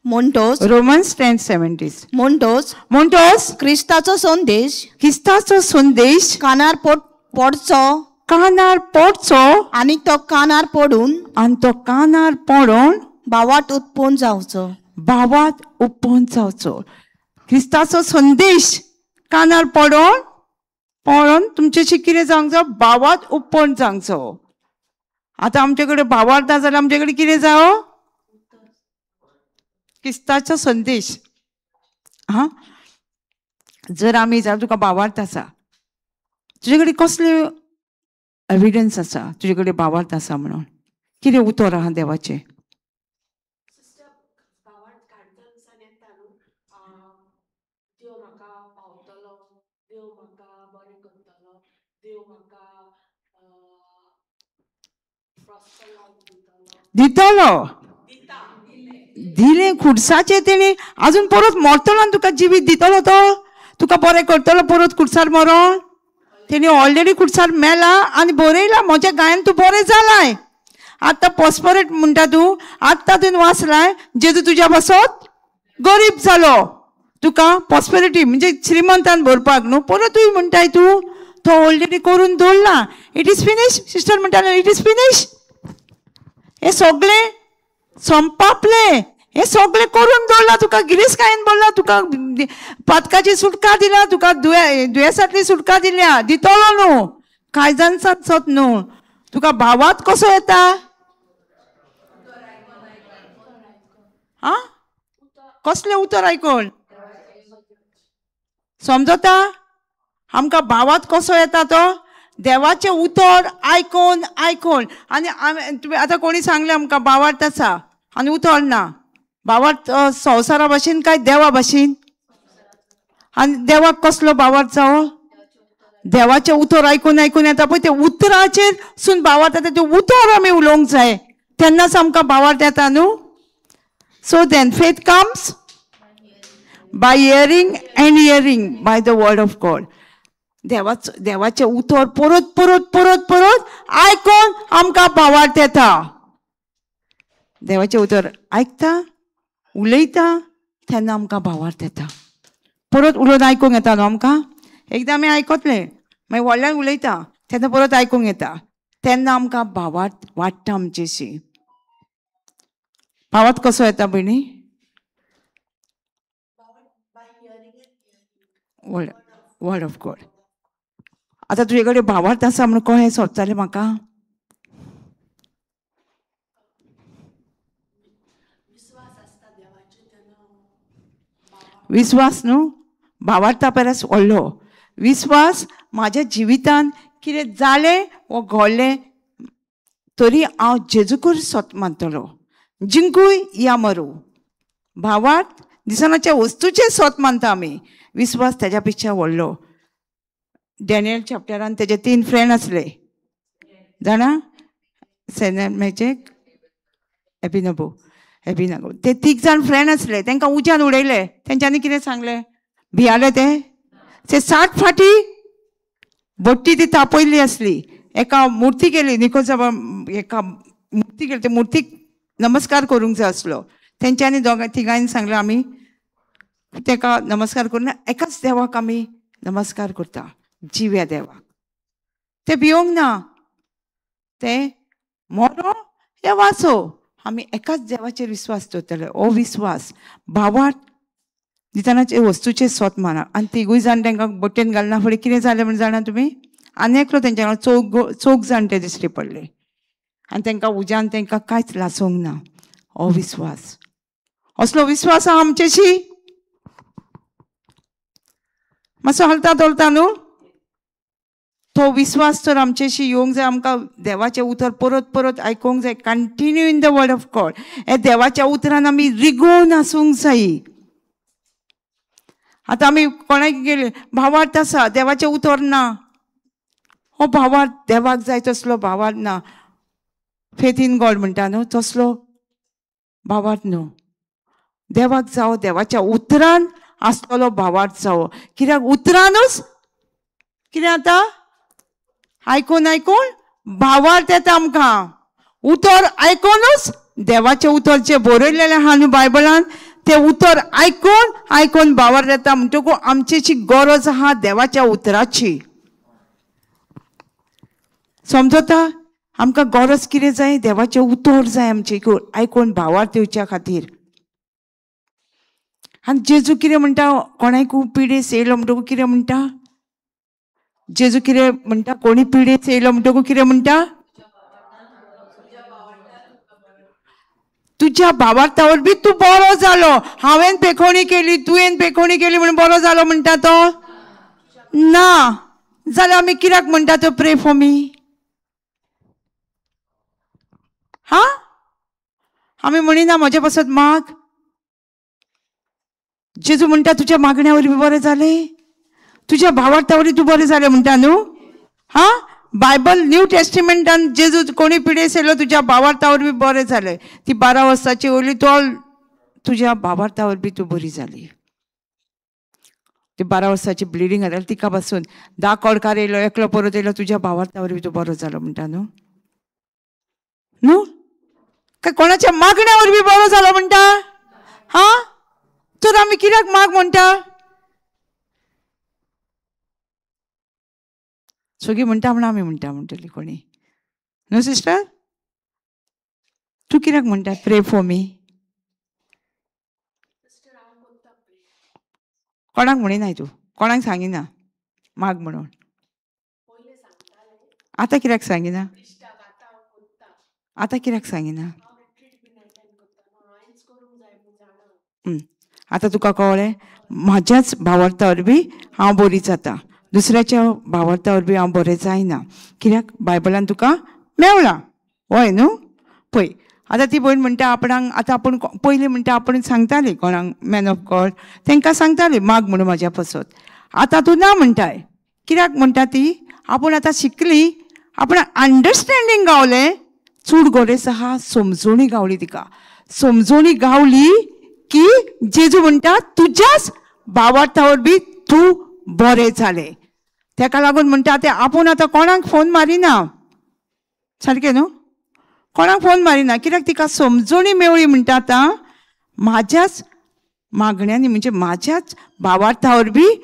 म्हणटोच रोमन्स 10:17. म्हणटोच म्हणटोच क्रिस्ताचो संदेश, क्रिस्ताचो संदेश कानार पडचो, कानार पडचो, आनी तो कानार पडून, आनी तो कानार पडून भावार्थ उत्पन्न जावचो. भावार्थ उत्पन्न जावचो. क्रिस्ताचो संदेश कानार पडोन पडोन तुमचेशी कितें जावंक जाय? भावार्थ उत्पन्न जावंक जावो. आतां आमचे कडेन भावार्थ जाल्यार आमचे कडेन कितें जावो? क्रिस्ताचो संदेश. हां, जर आमी जाल्यार तुका भावार्थ आसा, तुजे कडेन कसले एविडन्स आसा तुजे कडेन भावार्थ आसा म्हणून? कितें उतर आहा देवाचें? दितलो दिलें खुर्साचें तेणी, आजून परत मरतलो आनी तुका जिवीत दितलो तो, तुका बरें करतलो परत खुर्सार मरोन. तेणी ऑलरेडी खुर्सार मेला आनी बरयला म्हज्या गायन तूं बरें जालाय. आतां पॉस्परेट म्हणटा तूं, आतां तुवें वाचलाय जेजू तुज्या पासत गरीब जालो, तुका पॉस्पेरिटी म्हणजे श्रीमंतान भरपाक न्हू. परत तूं म्हणटाय तूं तो ऑलरेडी करून दवरला. It is finish. Sister म्हणटाले it is finish. हें सगळें संपापलें, हें सगळें करून दवरलां तुका. गिरेस्तकायेन भरला तुका, पातकाची सुटका दिल्या तुका, दुयेंसांतली सुटका दिल्या. दितलो न्हू, कांय जाण सत न्हू. तुका भावार्थ कसो येता? आं, कसलें उतर आयकून समजता? आमकां भावार्थ कसो येता तो? देवाचें उतर आयकून आयकून. आनी तुमी आतां कोणी सांगलें आमकां भावार्थ आसा आनी उतर ना, भावार्थ संवसारा भाशेन काय देवा भाशेन? आनी देवाक कसलो भावार्थ जावो? देवाचें उतर आयकून आयकून येता पळय, ते उतराचेर सून भावार्थ येता. तें उतर आमी उलोवंक जाय, तेन्नाच आमकां भावार्थ येता न्हू. So then faith comes by hearing and hearing by the word of God. देवाचो देवाचें उतर परत परत परत परत आयकून आमकां भावार्थ येता. देवाचें उतर आयकता उलयता तेन्ना आमकां भावार्थ येता. परत उलोवन आयकूंक येता न्हू आमकां. एकदां आमी आयकतले, मागीर व्हडल्यान उलयता तेन्ना परत आयकूंक येता, तेन्ना आमकां भावार्थ वाडटा आमचेशी. भावार्थ कसो येता भयणी? Word of God. आतां तुजे कडेन भावार्थ आसा म्हणून कशें सोदतालें म्हाका? विस्वास न्हू भावार्था परस व्हडलो विस्वास. म्हाज्या जिवितान कितें जालें वो घडलें तरी हांव जेजूकूच सत मानतलो, जिंकूय या मरूं. भावार्थ दिसनाच्या वस्तूचें सत मानता आमी, विस्वास तेज्या पेक्षा व्हडलो. डॅनियल चॅप्टरान तेजे 3 फ्रेंड आसले जाणा, सेनेमेचेक एबिनबो एबिनागो, ते 3 जाण फ्रेंड आसले. तांकां उज्यान उडयले. तेंच्यांनी कितें सांगलें? भियाले ते. ते 60 फाटी बोटी ती तापयल्ली आसली. एका मुर्ती केली निकोजा, एका मुर्ती केली, ते मुर्तीक नमस्कार करूंक जाय आसलो. तेंच्यांनी दोगां तिगांनी सांगलें आमी तेका नमस्कार करून एकाच देवाक आमी नमस्कार करता, जिव्या देवाक. ते भियोंक ना, ते मरो या वाचो, आमी एकाच देवाचेर विस्वास दवरतले. हो विस्वास भावार्थ दितानाचे वस्तूचे स्वत माना. आनी तिगूय जाण तांकां बोटेन घालना फुडें कितें जालें म्हण जाणा तुमी? आनी एकलो तेंच्या वांगडा चौग जाण ते दिश्टी पडले आनी तांकां उज्यान तांकां कांयच लासूंक ना. हो विस्वास, असलो विस्वास आहा आमचेशी. मातसो हलता धोलता न्हू तो विस्वास तर आमचेशी येवंक जाय. आमकां देवाचें उतर परत परत आयकूंक जाय. Continue in the word of God. हे देवाच्या उतरान आमी रिगोवन आसूंक जाय. आतां आमी कोणाक गेले भावार्थ आसा, देवाचें उतर ना. हो भावार्थ देवाक जाय तसलो भावार्थ ना. फेथ इन गॉड म्हणटा न्हू, तसलो भावार्थ न्हू. देवाक जावो, देवाच्या उतरान आसतलो भावार्थ जावो. कित्याक उतरानूच कितें आतां आयकून आयकून भावार्थ येता आमकां. उतर आयकूनच देवाचें उतर जें बरयलेलें आहा न्हू बायबलान, तें उतर आयकून आयकून भावार्थ येता. म्हणटकूच आमचेची गरज आहा देवाच्या उतराची. समजता? आमकां गरज कितें जाय? देवाचें उतर जाय आमचें आयकून भावार्थ येवच्या खातीर. आनी जेजू कितें म्हणटा? कोणाकूय पिडेस येयलो म्हणटकूच कितें म्हणटा? जेजू कितें म्हणटा? कोणी पिडेस येयलो म्हणटकूच कितें म्हणटा? तुज्या भावार्था वरवीं तूं बरो जालो. हांवें पेखोणी केली, तुवें पेखोणी केली म्हणून बरो जालो म्हणटा तो ना. जाल्यार आमी कित्याक म्हणटा तो प्रे फॉर मी? हा, आमी म्हणिना म्हजे पासत माग. जेजू म्हणटा तुज्या मागण्या वरवीं बरें जालें, तुज्या भावार्था वरवीं तूं बरें जालें म्हणटा न्हू. हा, बायबल न्यू टेस्टिमेंटान जेजू कोणी पिडेस येयलो तुज्या भावार्था वरवीं बरें जालें. ती 12 वर्सांची वयली तो तुज्या भावार्था वरवीं तूं बरी जाली. ती 12 वर्सांची ब्लिडींग जाली तिका पासून 10 कोडकार येयलो, एकलो परत येयलो, तुज्या भावार्था वरवीं तूं बरो जालो म्हणटा न्हू. न्हू काय कोणाच्या मागण्या वरवीं बरो जालो म्हणटा? हा, तर आमी कित्याक माग म्हणटा? सगळीं म्हणटा म्हण आमी म्हणटा म्हणटली कोणी न्हू सिस्टर? तूं कित्याक म्हणटा प्रे फॉर मी? कोणाक म्हणिनाय तूं, कोणाक सांगिना माग म्हणून. आतां कित्याक सांगिना? आतां कित्याक सांगिना? आतां तुका कळ्ळें म्हाज्याच भावार्था वरवीं हांव बरी जाता, दुसऱ्याच्या भावार्था वरवीं हांव बरें जायना. कित्याक बायबलान तुका मेवलां, हय न्हू? पळय आतां ती भयण म्हणटा आपणाक आतां आपूण पयलीं म्हणटा आपूण सांगताली कोणाक मॅन ऑफ गॉड तांकां सांगताली माग म्हणून म्हाज्या पासत. आतां तूं ना म्हणटाय. कित्याक म्हणटा ती? आपूण आतां शिकली, आपणाक अंडरस्टँडींग गावलें. चूड गरज आहा समजोणी गावली तिका. समजोणी गावली की जेजू म्हणटा तुज्याच भावार्था वरवीं तूं बरें जालें. तेका लागून म्हणटा तें आपूण आतां कोणाक फोन मारिना, सारकें न्हू? कोणाक फोन मारिना कित्याक तिका समजोणी मेवळी. म्हणटा आतां म्हाज्याच मागण्यांनी म्हणजे म्हाज्याच भावार्था वरवीं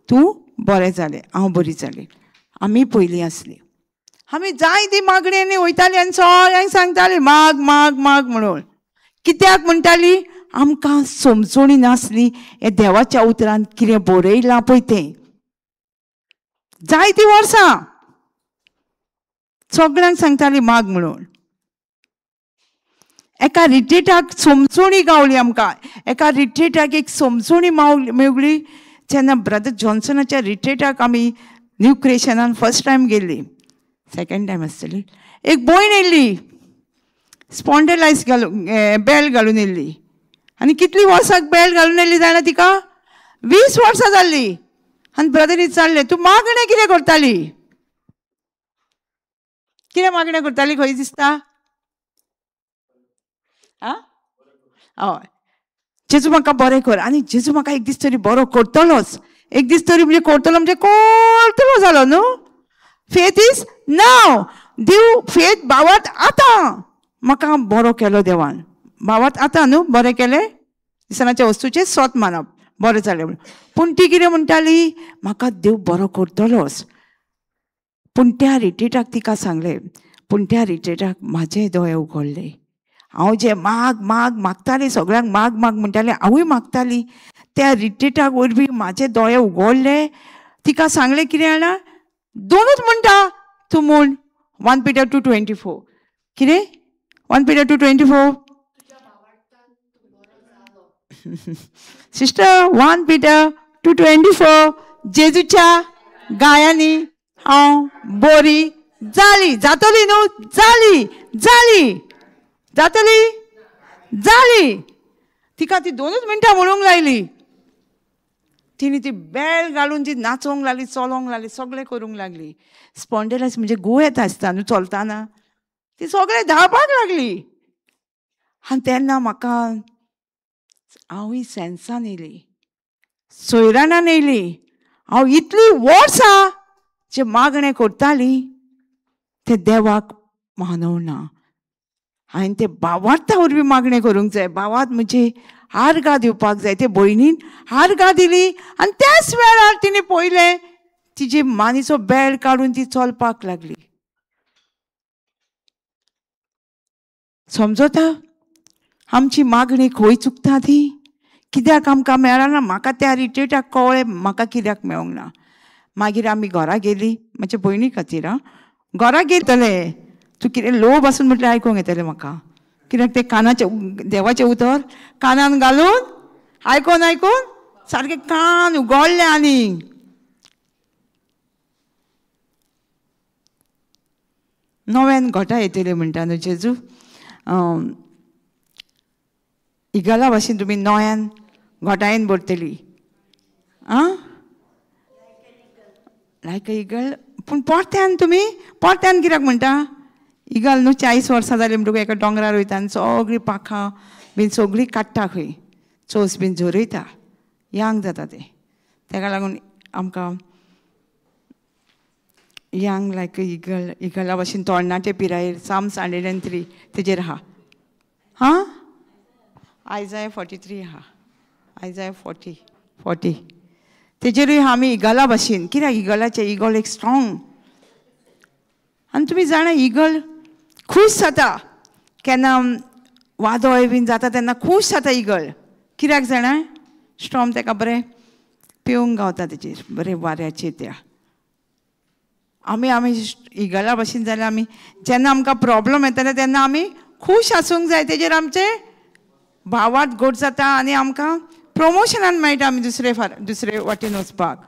तूं बरें जालें, हांव बरी जालें. आमी पयलीं आसली, आमी जाय ती मागण्यांनी वयताली आनी सगळ्यांक सांगताली माग माग माग म्हणून. कित्याक म्हणटाली? आमकां समजोणी नासली हे देवाच्या उतरान कितें बरयलां पळय तें. जायतीं वर्सां सगळ्यांक सांगताली माग म्हणून. एका रिट्रीटाक समजोणी गावली आमकां. एका रिट्रीटाक एक समजोणी मेवली जेन्ना ब्रदर जॉन्सनाच्या रिट्रीटाक आमी न्यू क्रिएशनान फर्स्ट टायम गेल्ली, सेकेंड टायम आसतली. एक भयण येयल्ली, स्पॉन्डलायज घालून बेल्ट घालून येयल्ली. आनी कितली वर्साक बेल्ट घालून येयल्ली जाणा तिका? 20 वर्सां जाल्ली. आनी ब्रदर विचारलें, तूं मागणें कितें करताली? कितें मागणें करताली खंय दिसता? आं, हय, जेजू म्हाका बरें कर. आनी जेजू म्हाका एक दीस तरी बरो करतलोच, एक दीस तरी म्हणजे करतलो म्हणजे करतलो जालो न्हू. फेथ is नाव. देव फेथ भावात आतां म्हाका बरो केलो देवान, भावात आतां न्हू बरें केलें, दिसनाच्या वस्तूचें स्वत मानप बरें जालें म्हणून. पूण ती कितें म्हणटाली, म्हाका देव बरो करतलोच. पूण त्या रिट्रीटाक तिका सांगलें, पूण त्या रिट्रीटाक म्हाजे दोळे उगडले. हांव जें माग माग मागतालें, सगळ्यांक माग माग म्हणटालें, हांवूय मागताली. त्या रिट्रीटाक वरवीं म्हाजे दोळे उगडले. तिका सांगलें कितें जाणा, दोनूच म्हणटा तूं म्हूण, 1 Peter 2:24. कितें? 1 Peter 2:24. Sister, 1 Peter 2:24. जेजूच्या गायांनी हांव बरी जाली. जातली न्हू? जाली, जाली, जातली, जाली. तिका ती 2 मिनटां म्हणूंक लायली. तिणे ती बेल घालून ती नाचोंक लागली, चलोंक लागली, सगळें करूंक लागली. स्पॉन्डलायस म्हणजे गो येता आसता न्हू चलतना, ती सगळें धांवपाक लागली. आनी तेन्ना म्हाका हांवूय सेन्सान येयली, सोयराणान येयली. हांव इतली वर्सां जे मागणें करताली तें देवाक मानवना. हांवें ते भावार्था वरवीं मागणें करूंक जाय. भावार्थ म्हणजे आर्गां दिवपाक जाय. ते भयणीन आर्गां दिली आनी त्याच वेळार तिणें पळयलें तिजे मानीचो बेल्ट काडून ती चलपाक लागली. समजता आमची मागणी खंय चुकता ती? कित्याक आमकां मेळना? म्हाका त्या रिट्रीटाक कळ्ळें म्हाका कित्याक मेळोंक ना. मागीर आमी घरा गेली, म्हज्या भयणी खातीर. आं, घरा गेले तूं कितें लो बसून म्हटल्यार आयकूंक येतलें म्हाका, कित्याक तें कानाचें देवाचें उतर कानान घालून आयकून आयकून सारकें कान उगडलें. आनी नव्यान घोटां येतले म्हणटा न्हू जेजू, इगला भाशेन तुमी नव्यान घोटायेन भरतली. आं, लायक इगल. पूण परत्यान तुमी परत्यान कित्याक म्हणटा? इगल न्हू 40 वर्सां जालीं म्हणटकूच एका दोंगरार वयता आनी सगळीं पाखां बीन सगळीं काडटा, खंय चोस बीन झरयता, यांग जाता तें. तेका लागून आमकां यांग लायक इगल, इगला भाशेन तरणाटे पिरायेर Psalms 103 तेजेर आहा. हां, आयजाय 43 आहा, आयजाय 40 तेजेरूय आमी इगला भाशेन. कित्याक इगलाचें इगल एक स्ट्रोंग. आनी तुमी जाणा इगल खूश जाता केन्ना वादळ बीन जाता तेन्ना खूश जाता इगल. कित्याक जाणा? स्ट्रोम तेका बरें पिवंक गावता तेजेर, बरें वाऱ्याचेर. त्या आमी आमी इगला भाशेन जाल्यार आमी जेन्ना आमकां प्रोब्लम येताले तेन्ना आमी खूश आसूंक जाय. तेजेर आमचें भावार्थ घट जाता आनी आमकां प्रमोशनान मेळटा. आमी दुसरे वाटेन वचपाक,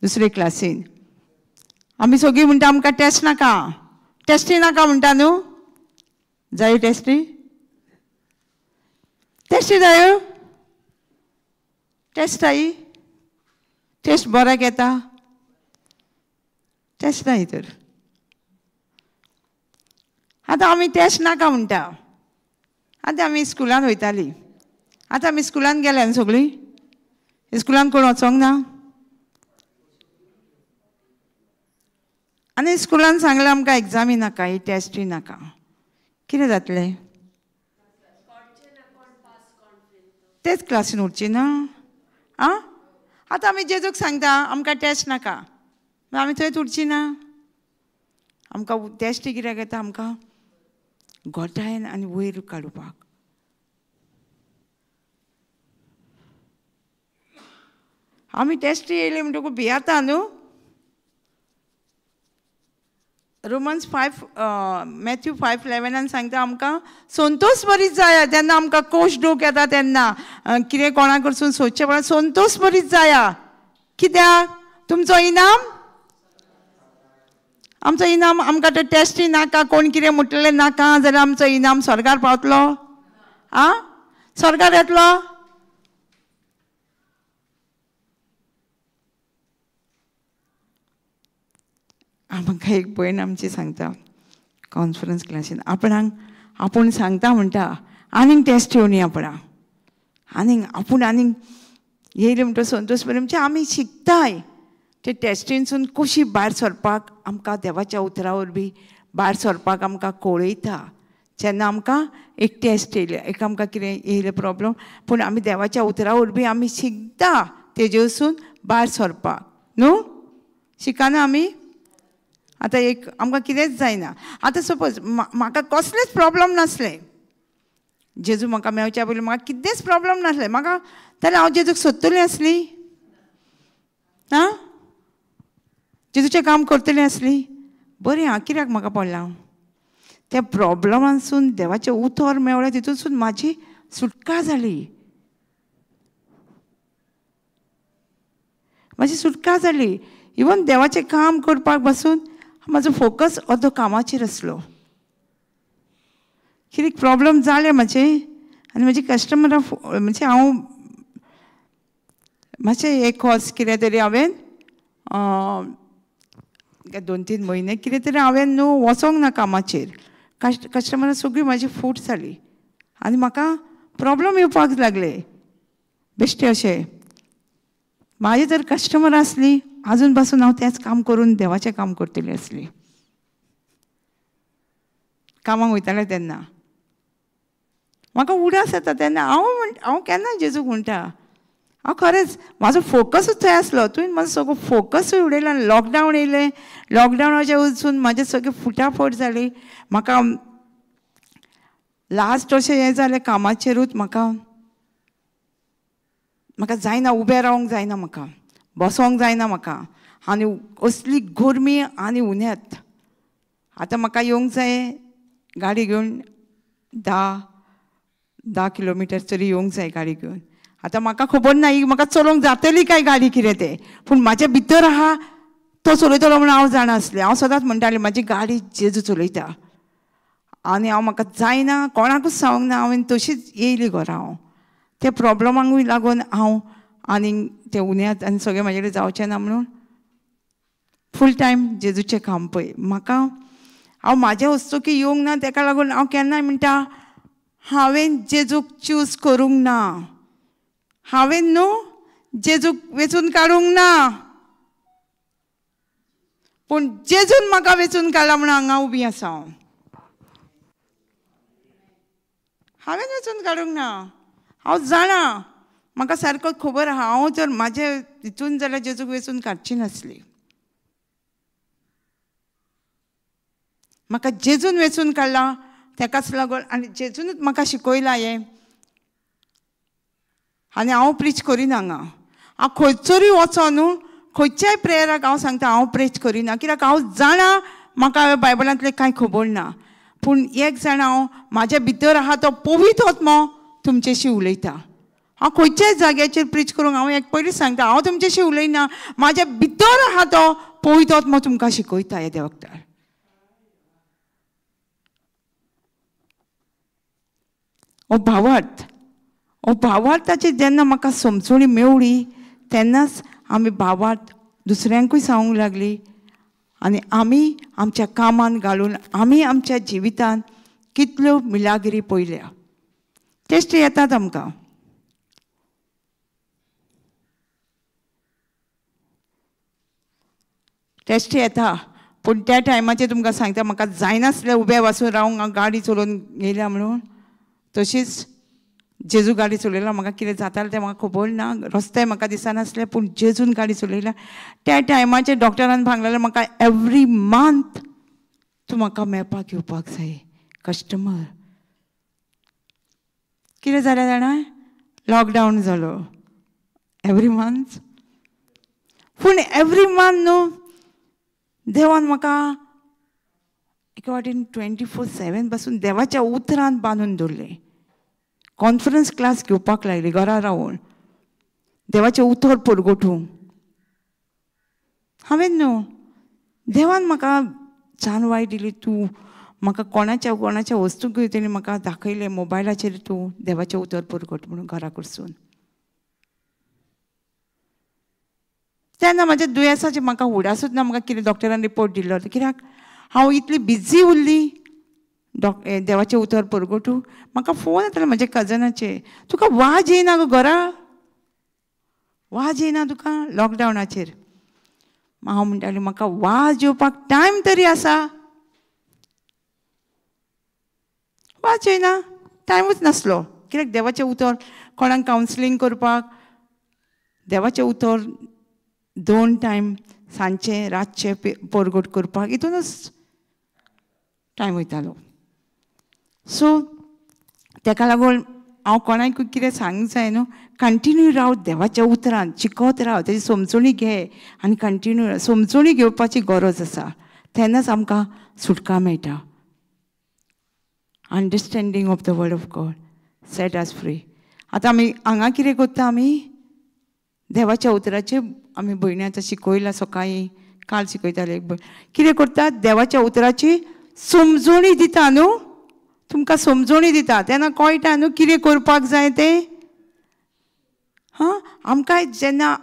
दुसरे क्लासीन. आमी सगळीं म्हणटा आमकां टेस्ट नाका, टेस्टी नाका म्हणटा न्हू. जायो टेस्टी? टेस्टी जायो? Test I? Test बऱ्याक येता? टेस्ट नाय तर. आतां आमी टेस्ट नाका म्हणटा. आतां आमी स्कुलान वयतालीं, आतां आमी स्कुलान गेल्या न्हू सगळीं. स्कुलान कोण वचोंक ना? आनी स्कुलान सांगलें आमकां एग्जामी नाका, ही टेस्टूय नाका. कितें जातलें? तेच क्लासीन उरची ना. आं, आतां आमी जेजूक सांगता आमकां टेस्ट नाका, आमी थंयच उरची ना. आमकां टेस्टी कित्याक येता? आमकां गोठायन आनी वयर काडपाक. आमी टेस्टी येयली म्हणटकूच भियेता न्हू. रोमन्स 5 मॅथ्यू 5:11 सांगता आमकां संतोष बरीच जाया. जेन्ना आमकां कोश डोक येता तेन्ना कितें कोणा कडसून सोदचें पडटा, संतोष बरीच जाया. कित्याक तुमचो इनाम, आमचो इनाम आमकां ते टेस्टी नाका, कोण कितें म्हटलें नाका जाल्यार आमचो इनाम स्वर्गार पावतलो? आं, स्वर्गार येतलो? आमकां एक भयण आमची सांगता कॉन्फरन्स क्लासीन, आपणाक आपूण सांगता म्हणटा आनीक टेस्ट येवनी आपणाक, आनीक आपूण आनीक येयले म्हणटा संतोष बरें. म्हणजे आमी शिकताय ते टेस्टीनसून कशी भायर सरपाक आमकां देवाच्या उतरा वरवीं भायर सरपाक आमकां कळयता. जेन्ना आमकां एक टेस्ट येयले, एक आमकां कितें येयलें प्रॉब्लम, पूण आमी देवाच्या उतरा वरवीं आमी शिकता तेजेसून भायर सरपाक. न्हू शिकना आमी? आतां एक आमकां कितेंच जायना. आतां सपोज म्हाका कसलेच प्रॉब्लम नासले, जेजू म्हाका मेळच्या पयलीं म्हाका कितेंच प्रॉब्लम नासलें म्हाका, जाल्यार हांव जेजूक सोदतलें आसली? आं, जेजूचें काम करतलें आसली? बरें हांव कित्याक म्हाका पडलां त्या प्रॉब्लमांसून देवाचें उतर मेळ्ळें, तितूनसून म्हाजी सुटका जाली, म्हाजी सुटका जाली. इवन देवाचें काम करपाक बसून म्हाजो फोकस अर्दो कामाचेर आसलो. कितें प्रॉब्लम जालें म्हाजें आनी म्हजी कस्टमरां म्हणजे हांव मातशें एक कोर्स कितें तरी हांवें 2-3 म्हयने कितें तरी हांवें न्हू वचोंक ना कामाचेर, कस्टमरां सगळीं म्हाजी फूट जाली आनी म्हाका प्रॉब्लम येवपाक लागले बेश्टे अशें. म्हाजी जर कस्टमर आसली आजून पासून हांव तेंच काम करून देवाचें काम करतलें आसली. कामाक वयतालें तेन्ना म्हाका उडास येता तेन्ना हांव हांव केन्ना जेजूक म्हणटा, हांव खरेंच म्हाजो फोकसूच थंय आसलो. तुवें म्हाजो सगळो फोकसूय उडयलो आनी लॉकडावन येयलें, लॉकडावनाचें वचून म्हाजें सगळें फुटाफट जाली. म्हाका लास्ट अशें हें जालें कामाचेरूच म्हाका म्हाका जायना, उबें रावंक जायना, म्हाका बसोंक जायना म्हाका, आनी असली गरमी आनी उन्यात. आतां म्हाका येवंक जाय गाडी घेवन 10 किलोमिटर तरी येवंक जाय गाडी घेवन. आतां म्हाका खबर ना ही म्हाका चलोवंक जातली काय गाडी कितें तें, पूण म्हाज्या भितर आहा तो चलयतलो म्हणून हांव जाणा आसलें. हांव सदांच म्हणटालें म्हाजी गाडी जेजू चलयता आनी हांव म्हाका जायना, कोणाकूच सांगूंक ना, हांवें तशीच येयली घरा. हांव ते प्रॉब्लमांकूय लागून हांव आनी ते उन्यात आनी सगळें म्हाजे कडेन जावचें ना म्हणून फूल टायम जेजूचें काम पळय. म्हाका हांव म्हाज्या वस्तुकी येवंक ना तेका लागून हांव केन्नाय म्हणटा हांवें जेजूक चूज करूंक ना, हांवें न्हू जेजूक वेंचून काडूंक ना, पूण जेजून म्हाका वेंचून काडला म्हणून हांगा उबी आसा हांव. हांवें वेंचून काडूंक ना, हांव जाणा म्हाका सारको खबर आहा. हांव जर म्हाजे हितून जाल्यार जेजूक वेंचून काडची नासली. म्हाका जेजून वेंचून काडला तेकाच लागून आनी जेजूनच म्हाका शिकयलां हें. आनी हांव प्रीच करिना हांगा, हांव खंयसरूय वचो न्हू खंयच्याय प्रेयराक हांव सांगता हांव प्रेच करिना, कित्याक हांव जाणा म्हाका बायबलांतलें कांय खबर ना, पूण एक जाणा हांव म्हाज्या भितर आहा तो पवित्र आत्मो तुमचेशी उलयता. हांव खंयच्याय जाग्याचेर प्रीच करूंक हांव एक पयलीं सांगता हांव तुमचेशी उलयना, म्हाज्या भितर आहा तो पवित्र आत्मो तुमकां शिकयता ह्या वखदार. हो भावार्थ, हो भावार्थाची जेन्ना म्हाका समजणी मेवळी तेन्नाच आमी भावार्थ दुसऱ्यांकूय सांगूंक लागली आनी आमी आमच्या कामान घालून आमी आमच्या जिवितान कितल्यो मिलागिरी पळयल्या. टेस्ट येतात आमकां. टेस्ट येता पूण त्या टायमाचेर तुमकां सांगता म्हाका जायनासलें उबें वचून रावंक, गाडी चलोवन येयल्या म्हणून. तशीच जेजू गाडी चलयला, म्हाका कितें जातालें तें म्हाका खबर ना, रस्ते म्हाका दिसनासले, पूण जेजून गाडी चलयला. त्या टायमाचेर डॉक्टरान सांगलेलें म्हाका एवरी मंथ तूं म्हाका मेळपाक येवपाक जाय कस्टमर. कितें जालें जाणा, लॉकडावन जालो एवरी मंथ, पूण एवरी मंथ न्हू देवान म्हाका एके वाटेन 24/7 पासून देवाच्या उतरान बांदून दवरलें. कॉन्फरन्स क्लास घेवपाक लागली घरा रावून देवाचें उतर परगटूंक. हांवें न्हू देवान म्हाका जानवाय दिली, तूं म्हाका कोणाच्या कोणाच्या वस्तूक तेणी म्हाका दाखयलें मोबायलाचेर, तूं देवाचें उतर परगट म्हणून घरा कडसून. तेन्ना म्हाज्या दुयेंसाचें म्हाका उडासूच ना, म्हाका कितें डॉक्टरान रिपोर्ट दिल्लो, कित्याक हांव इतली बिजी उरली देवाचें उतर परगटूं. म्हाका फोन येतालो म्हज्या कजनाचे, तुका वाज येयना गो घरा, वाज येयना तुका लॉकडावनाचेर. हांव म्हणटालें म्हाका वाज येवपाक टायम तरी आसा, वाज येयना, टायमूच नासलो. कित्याक देवाचें उतर कोणाक कावन्सिलींग करपाक, देवाचें उतर 2 टायम सांजचें रातचें परगट करपाक हितूनच टायम वयतालो. सो तेका लागून हांव कोणाकूय कितें सांगूंक जाय न्हू, कंटिन्यू राव देवाच्या उतरान, शिकत राव, तेजी समजणी घे आनी कंटिन्यू समजणी घेवपाची गरज आसा, तेन्नाच आमकां सुटका मेळटा. Understanding of the word of God set us free. आतां आमी हांगा कितें करता, आमी देवाच्या उतराचेर आमी भयणी आतां शिकयलां सकाळीं, काल शिकयताले एक भयण, कितें करता देवाच्या उतराची समजणी दिता न्हू, तुमकां समजणी दिता तेन्ना कळटा न्हू कितें करपाक जाय तें. हां, आमकांय जेन्ना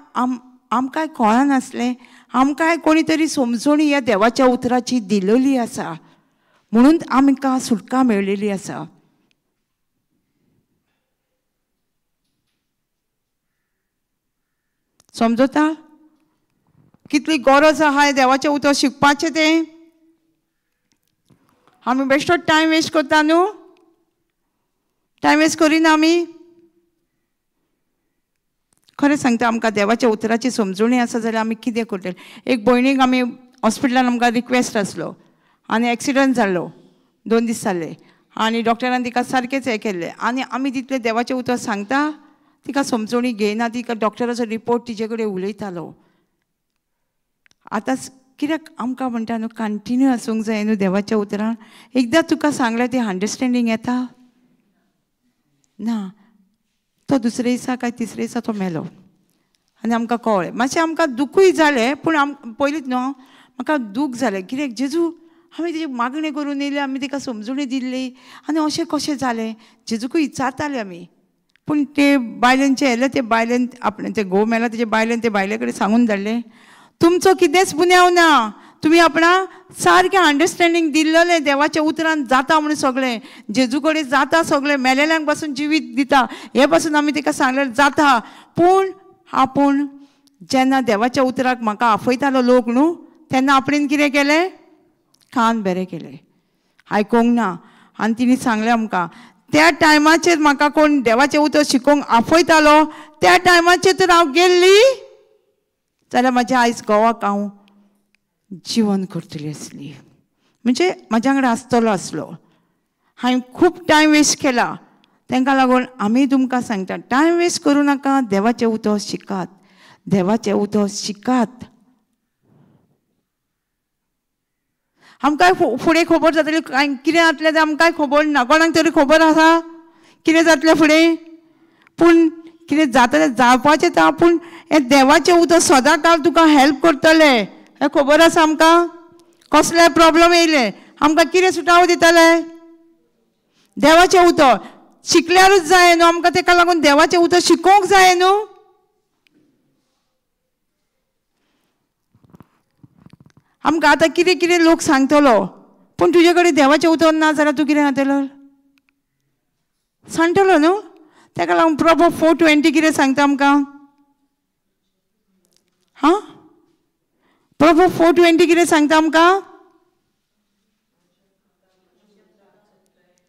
आमकांय कळनासलें, आमकांय कोणी तरी समजणी ह्या देवाच्या उतराची दिलेली आसा म्हणून आमकां सुटका मेळलेली आसा. समजता कितली गरज आहा देवाचें उतर शिकपाचें तें. आमी बेश्टो टायम वेस्ट करता न्हू, टायम वेस्ट करिना आमी. खरें सांगता, आमकां देवाच्या उतराची समजणी आसा जाल्यार आमी कितें करतले. एक भयणीक आमी हॉस्पिटलान आमकां रिक्वेस्ट आसलो आनी एक्सिडंट जाल्लो, 2 दीस जाले आनी डॉक्टरान तिका सारकेंच हें केल्लें आनी आमी तितलें देवाचें उतर सांगता, तिका समजणी घेयना, तिका डॉक्टराचो रिपोर्ट तिजे कडेन उलयतालो. आतां कित्याक आमकां म्हणटा न्हू कंटिन्यू आसूंक जाय न्हू देवाच्या उतरान. एकदां तुका सांगल्यार ती अंडरस्टँडींग येता ना, तो दुसरे दिसा काय तिसरे दिसा तो मेलो आनी आमकां कळ्ळें. मातशें आमकां दुखूय जालें, पूण पयलींच न्हू म्हाका दूख जालें कित्याक जेजू आमी तेजी मागणी करून येयली, आमी तिका समजणी दिल्ली आनी अशें कशें जालें जेजूकूय विचारताले आमी. पूण ते बायलेन जे येयले ते बायलेन आपणें ते घोव मेला तेजे बायलेन ते बायले कडेन सांगून धाडलें, तुमचो कितेंच गुन्यांव ना, तुमी आपणा सारकें अंडरस्टँडींग दिल्लें देवाच्या उतरान जाता म्हणून सगळें, जेजू कडेन जाता सगळें, मेलेल्यांक पासून जिवीत दिता हे पासून आमी तिका सांगलें जाता. पूण आपूण जेन्ना देवाच्या उतराक म्हाका आफयतालो लोक न्हू तेन्ना आपणेन कितें केलें, कान बरें केलें, आयकोंक ना. आनी तिणें सांगलें आमकां त्या टायमाचेर म्हाका कोण देवाचें उतर शिकोवंक आफयतालो त्या टायमाचेर तर हांव गेल्ली जाल्यार म्हाज्या आयज घोवाक हांव जिवन करतली आसली, म्हणजे म्हाज्या वांगडा आसतलो आसलो. हांवें खूब टायम वेस्ट केला, तांकां लागून आमी तुमकां सांगता टायम वेस्ट करूं नाका, देवाचें उतर शिकात, देवाचें उतर शिकात. आमकांय फुडें खबर जातली कितें जातलें तें आमकांय खबर ना, कोणाक तरी खबर आसा कितें जातलें फुडें, पूण कितें जातलें जावपाचें तें आपूण हें देवाचें उतर सदां काल तुका हेल्प करतलें हें खबर आसा आमकां. कसले प्रॉब्लम येयले आमकां कितें सुटावो दितले देवाचें उतर शिकल्यारूच जाय न्हू आमकां, तेका लागून देवाचें उतर शिकोवंक जाय न्हू. आमकां आतां कितें कितें लोक सांगतलो, पूण तुजे कडेन देवाचें उतर ना जाल्यार तूं कितें जातलो, सांगतलो न्हू. ताका लागून प्रोवर्ब 4:20 कितें सांगता आमकां, हां प्रोवर्ब 4:20 कितें सांगता आमकां,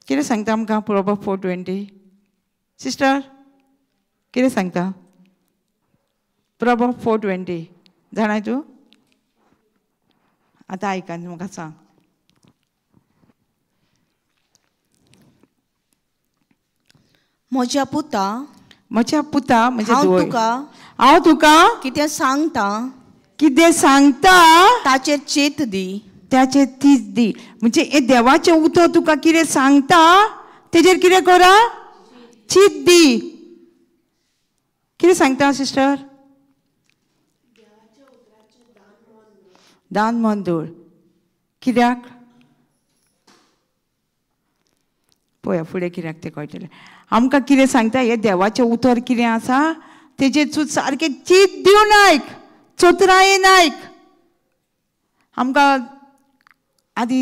कितें सांगता आमकां प्रोवर्ब 4:20 सिस्टर कितें सांगता प्रोवर्ब 4:20 जाणाय तूं? आतां आयक म्हाका सांग. म्हज्या पुता, म्हज्या पुता, म्हणजे हांव तुका कितें सांगता, कितें सांगता ताचेर चेत दी, ताचेर तीच दी. म्हणजे हें देवाचें उतर तुका कितें सांगता तेजेर कितें करा, चीत दी. कितें सांगता सिस्टर? दान मन दवर. कित्याक? पळया फुडें कित्याक तें कळटलें आमकां. कितें सांगता हें देवाचें उतर कितें आसा तेजेर तूं सारकें चीत दिवन आयक, चतुरायेन आयक. आमकां आदी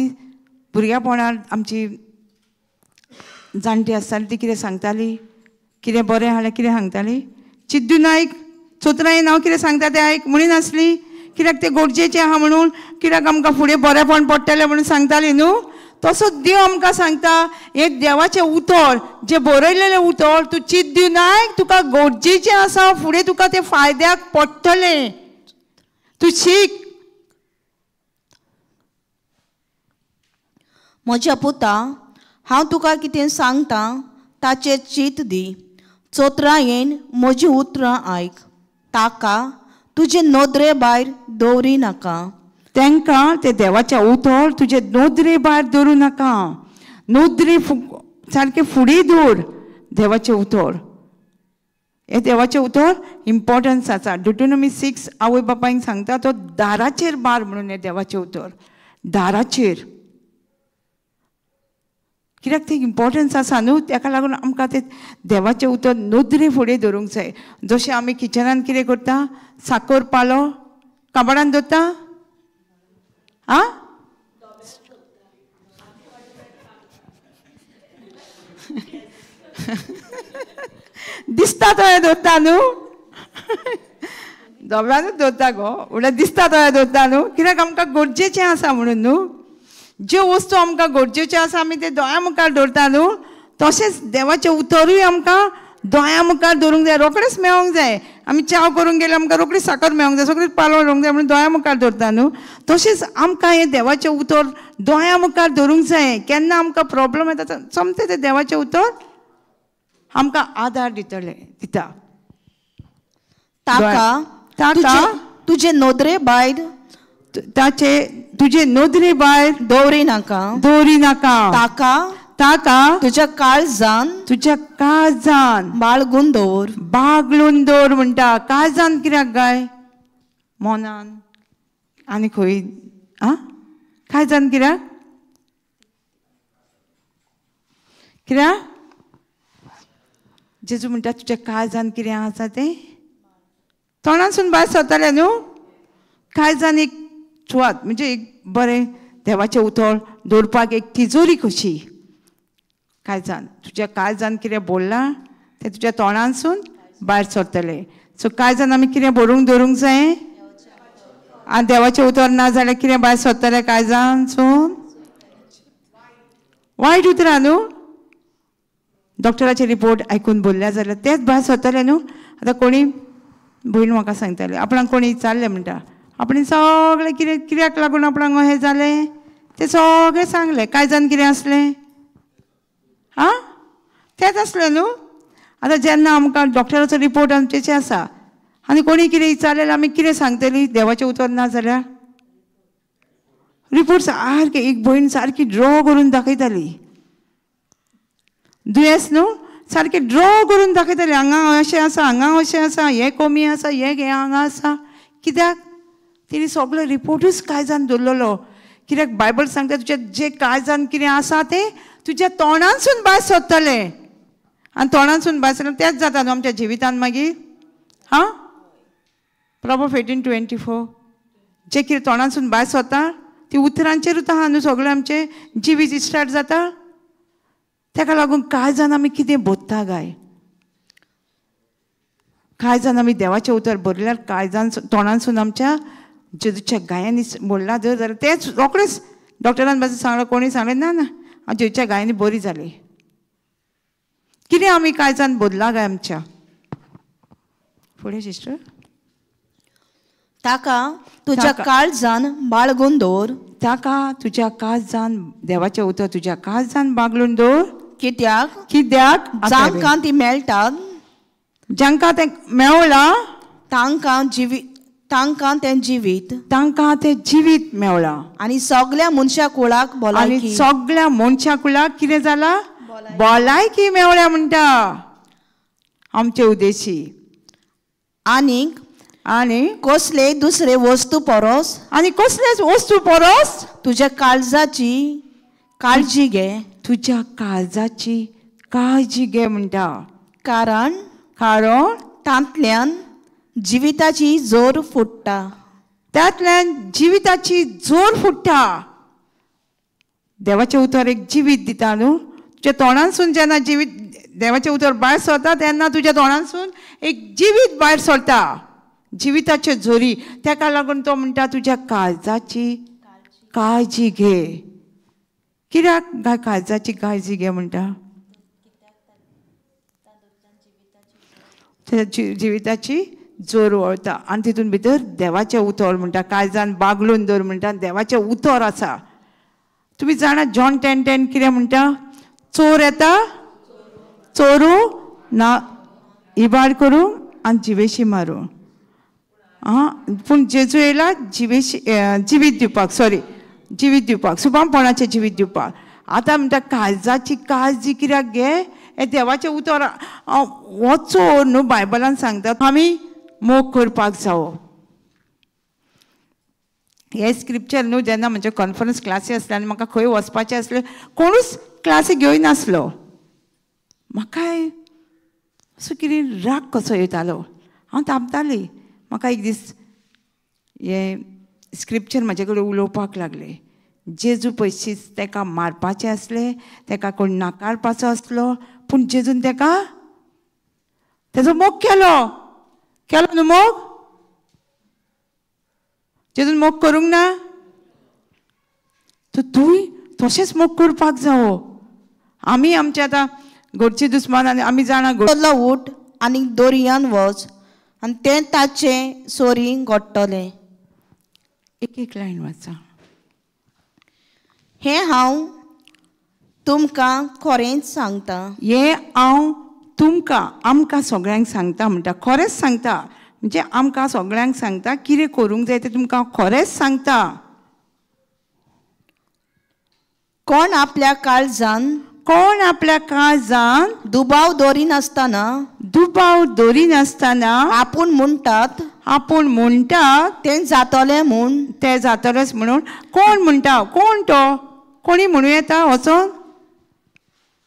भुरग्यापणार आमची जाणटी आसताली ती कितें सांगताली, कितें बरें हाडलें कितें सांगताली, चित दिवन आयक, चतुरायेन हांव कितें सांगता तें आयक म्हणून आसली. कित्याक तें गरजेचें आहा म्हणून, कित्याक आमकां फुडें बरेंपण पडटलें म्हणून सांगताली न्हू. तसोच देव आमकां सांगता हें देवाचें उतर जें बरयलेलें उतर तूं चित दिवन आयक, तुका गरजेचें आसा, फुडें तुका तें फायद्याक पडटलें, तूं शीक. म्हज्या पुता, हांव तुका कितें सांगता ताचेर चीत दी, चोत्रायेन म्हजीं उतरां आयक, ताका तुजे नदरे भायर दवरी नाका. तांकां ते देवाचें उतर तुजे नदरे भायर दवरूं नाका, नदरे सारकें फुडें दवर देवाचें उतर. हें देवाचें उतर इम्पोर्टन्स आसा. ड्युटोनॉमी 6 आवय बापायक सांगता तो दाराचेर बार म्हणून हें देवाचें उतर दाराचेर, कित्याक तें इम्पोर्टन्स आसा न्हू. ताका लागून आमकां तें देवाचें उतर नदरे फुडें दवरूंक जाय. जशें आमी किचनान कितें करता, साकर पालो काबाडान दवरता, आं दिसता थंय दवरता न्हू, दोब्यानूच दवरता गो, म्हणल्यार दिसता थंय दवरता न्हू, कित्याक आमकां गरजेचें आसा म्हणून न्हू. ज्यो वस्तू आमकां गरजेच्यो आसा आमी ते दोळ्या मुखार दवरता न्हू, तशेंच देवाचें उतरूय आमकां दोळ्या मुखार दवरूंक जाय, रोखडेच मेळोंक जाय. आमी च्याव करूंक गेल्यार आमकां रोखडी साकर मेळोंक जाय, सगळीच पालो मेळोंक जाय म्हणून दोळ्या मुखार दवरता न्हू. तशेंच आमकां हें देवाचें उतर दोळ्या मुखार दवरूंक जाय. केन्ना आमकां प्रोब्लम येता सोमतें तें देवाचें उतर आमकां आदार दितलें, दिता. ताका ताका तुजे नदरे भायर ताचे तुजे नदरे भायर दवरी नाका, दवरी नाका. ताका ताका तुज्या काळजान, तुज्या काळजान बाळगून दवर, बागलून दवर म्हणटा. काळजान कित्याक गाय? मोनान आनी खंय आं काळजान कित्याक? कित्याक जेजू म्हणटा तुज्या काळजान कितें आसा तें तोंडासून भायर सरतलें न्हू. काळजान एक सुवात म्हणजे एक बरें देवाचें उतर दवरपाक एक तिजोरी कशी. काळजान तुज्या काळजान कितें बोल्लां तें तुज्या तोंडासून भायर सरतलें. सो काळजान आमी कितें बरोवंक दवरूंक जाय, आनी देवाचें उतर ना जाल्यार कितें भायर सरतलें काळजानसून? वायट उतरां न्हू. डॉक्टराचे रिपोर्ट आयकून बोल्ल्या जाल्यार तेंच भायर सरतलें न्हू. आतां कोणी भयण म्हाका सांगताले आपणाक कोणी विचारलें म्हणटा, आपणें सगळें कितें कित्याक लागून आपणाक हें जालें तें सगळें सांगलें. कांय जाण कितें आसलें आं तेंच आसलें न्हू. आतां जेन्ना आमकां डॉक्टराचो रिपोर्ट आमचें आसा आनी कोणी कितें विचारलें आमी कितें सांगतली देवाचें उतर ना जाल्यार? रिपोर्ट सारकें एक भयण सारकी ड्रॉ करून दाखयताली, दुयेंस न्हू सारकें ड्रॉ करून दाखयताली, हांगा अशें आसा, हांगा अशें आसा, हें कमी आसा, हें हांगा आसा. कित्याक तिणें सगलो रिपोर्टूच काळजान दवरलेलो. कित्याक बायबल सांगता तुज्या जे काळजान कितें आसा तें तुज्या तोंडानसून भायर सरतलें, आनी तोंडानसून भायर सरलें तेंच जाता न्हू आमच्या जिवितान मागीर. हां प्रोवर्ब 18:24 जें कितें तोंडानसून भायर सरता ती उतरांचेरूच आहा न्हू सगळें आमचें जिवीत स्टार्ट जाता. ताका लागून काळजान आमी कितें बोधता गाय? काळजान आमी देवाचें उतर बरयल्यार काळजान तोंडानसून आमच्या जेजूच्या गायांनी बोल्लां जर जाल्यार तेंच रोखडेंच डॉक्टरान पासून सांगलें, कोणी सांगलें ना ना जेजूच्या गायांनी बरी जाली. कितें आमी काळजान बदला काय आमच्या? फुडें सिस्टर. ताका तुज्या काळजान बाळगून दवर, ताका तुज्या काळजान देवाचें उतर तुज्या काळजान बागलून दवर. कित्याक? कित्याक जांकां ती मेळटात, जांकां तें मेवलां तांकां तांकां तें जिवीत, तांकां तें जिवीत मेवलां आनी सगळ्या मनशा कुळाक आनी सगळ्या मनशा कुळाक कितें जालां? भलायकी मेवल्या म्हणटा आमचे उद्देशी. आनीक आनी कसले दुसरे वस्तू परस, आनी कसलेच वस्तू परस तुज्या काळजाची काळजी घे, तुज्या काळजाची काळजी घे म्हणटा. कारण कारण तांतल्यान जिविताची जोर फुट्टा, तांतल्यान जिविताची जोर फुट्टा. देवाचें उतर एक जिवीत दिता न्हू. तुज्या तोंडांसून जेन्ना जिवीत देवाचें उतर भायर सरता तेन्ना तुज्या तोंडांसून एक जिवीत भायर सरता, जिविताच्यो झोरी. ताका लागून तो म्हणटा तुज्या काळजाची काळजी घे. कित्याक काळजाची काळजी घे म्हणटा? जिविताची जोर वळता आनी तितून भितर देवाचें उतर म्हणटा. काळजान बागलून दवर म्हणटा, देवाचें उतर आसा. तुमी जाणा जॉन 10:10 कितें म्हणटा? चोर येता चोरू ना इबाड करूं आनी जिवेशी मारूं. आं, पूण जेजू येयला जिवेशी जिवीत दिवपाक, सॉरी जिवीत दिवपाक, सुबामपणाचें जिवीत दिवपाक. आतां म्हणटा काळजाची काळजी कित्याक घे? हें देवाचें उतर. हो चोर न्हू बायबलान सांगता आमी मोग करपाक जावो. हे स्क्रिप्चर न्हू जेन्ना म्हजे कॉन्फरन्स क्लासी आसले आनी म्हाका खंय वचपाचें आसलें, कोणूच क्लासी घेयनासलो. म्हाकाय असो कितें राग कसो येतालो, हांव तापताली. म्हाका एक दीस हें स्क्रिप्चर म्हजे कडेन उलोवपाक लागलें. जेजू पयशीच ताका मारपाचें आसलें, ताका कोण नाकारपाचो आसलो, पूण जेजून ताका तेजो मोग केलो. केलो न्हू मोग? जेजून मोग करूंक ना? तर तूंय तशेंच मोग करपाक जावो. आमी आमचे आतां घरची दुस्मान आनी आमी जाणा उठ आनी दोरयान वच आनी तें ताचें सोरी घडटलें. एक एक लायन वाचा. हें हांव तुमकां खरेंच सांगता. हें हांव तुमकां आमकां सगळ्यांक सांगता म्हणटा. खरेंच सांगता म्हणजे आमकां सगळ्यांक सांगता कितें करूंक जाय तें तुमकां खरेंच सांगता. कोण आपल्या काळजान, कोण आपल्या काळजान दुबाव दवरिनासतना, दुबाव दवरिनासतना आपूण म्हणटात, आपूण म्हणटात तें जातलें म्हूण, तें जातलेंच म्हणून. कोण म्हणटा? कोण तो? कोणी म्हणूं येता वचोन?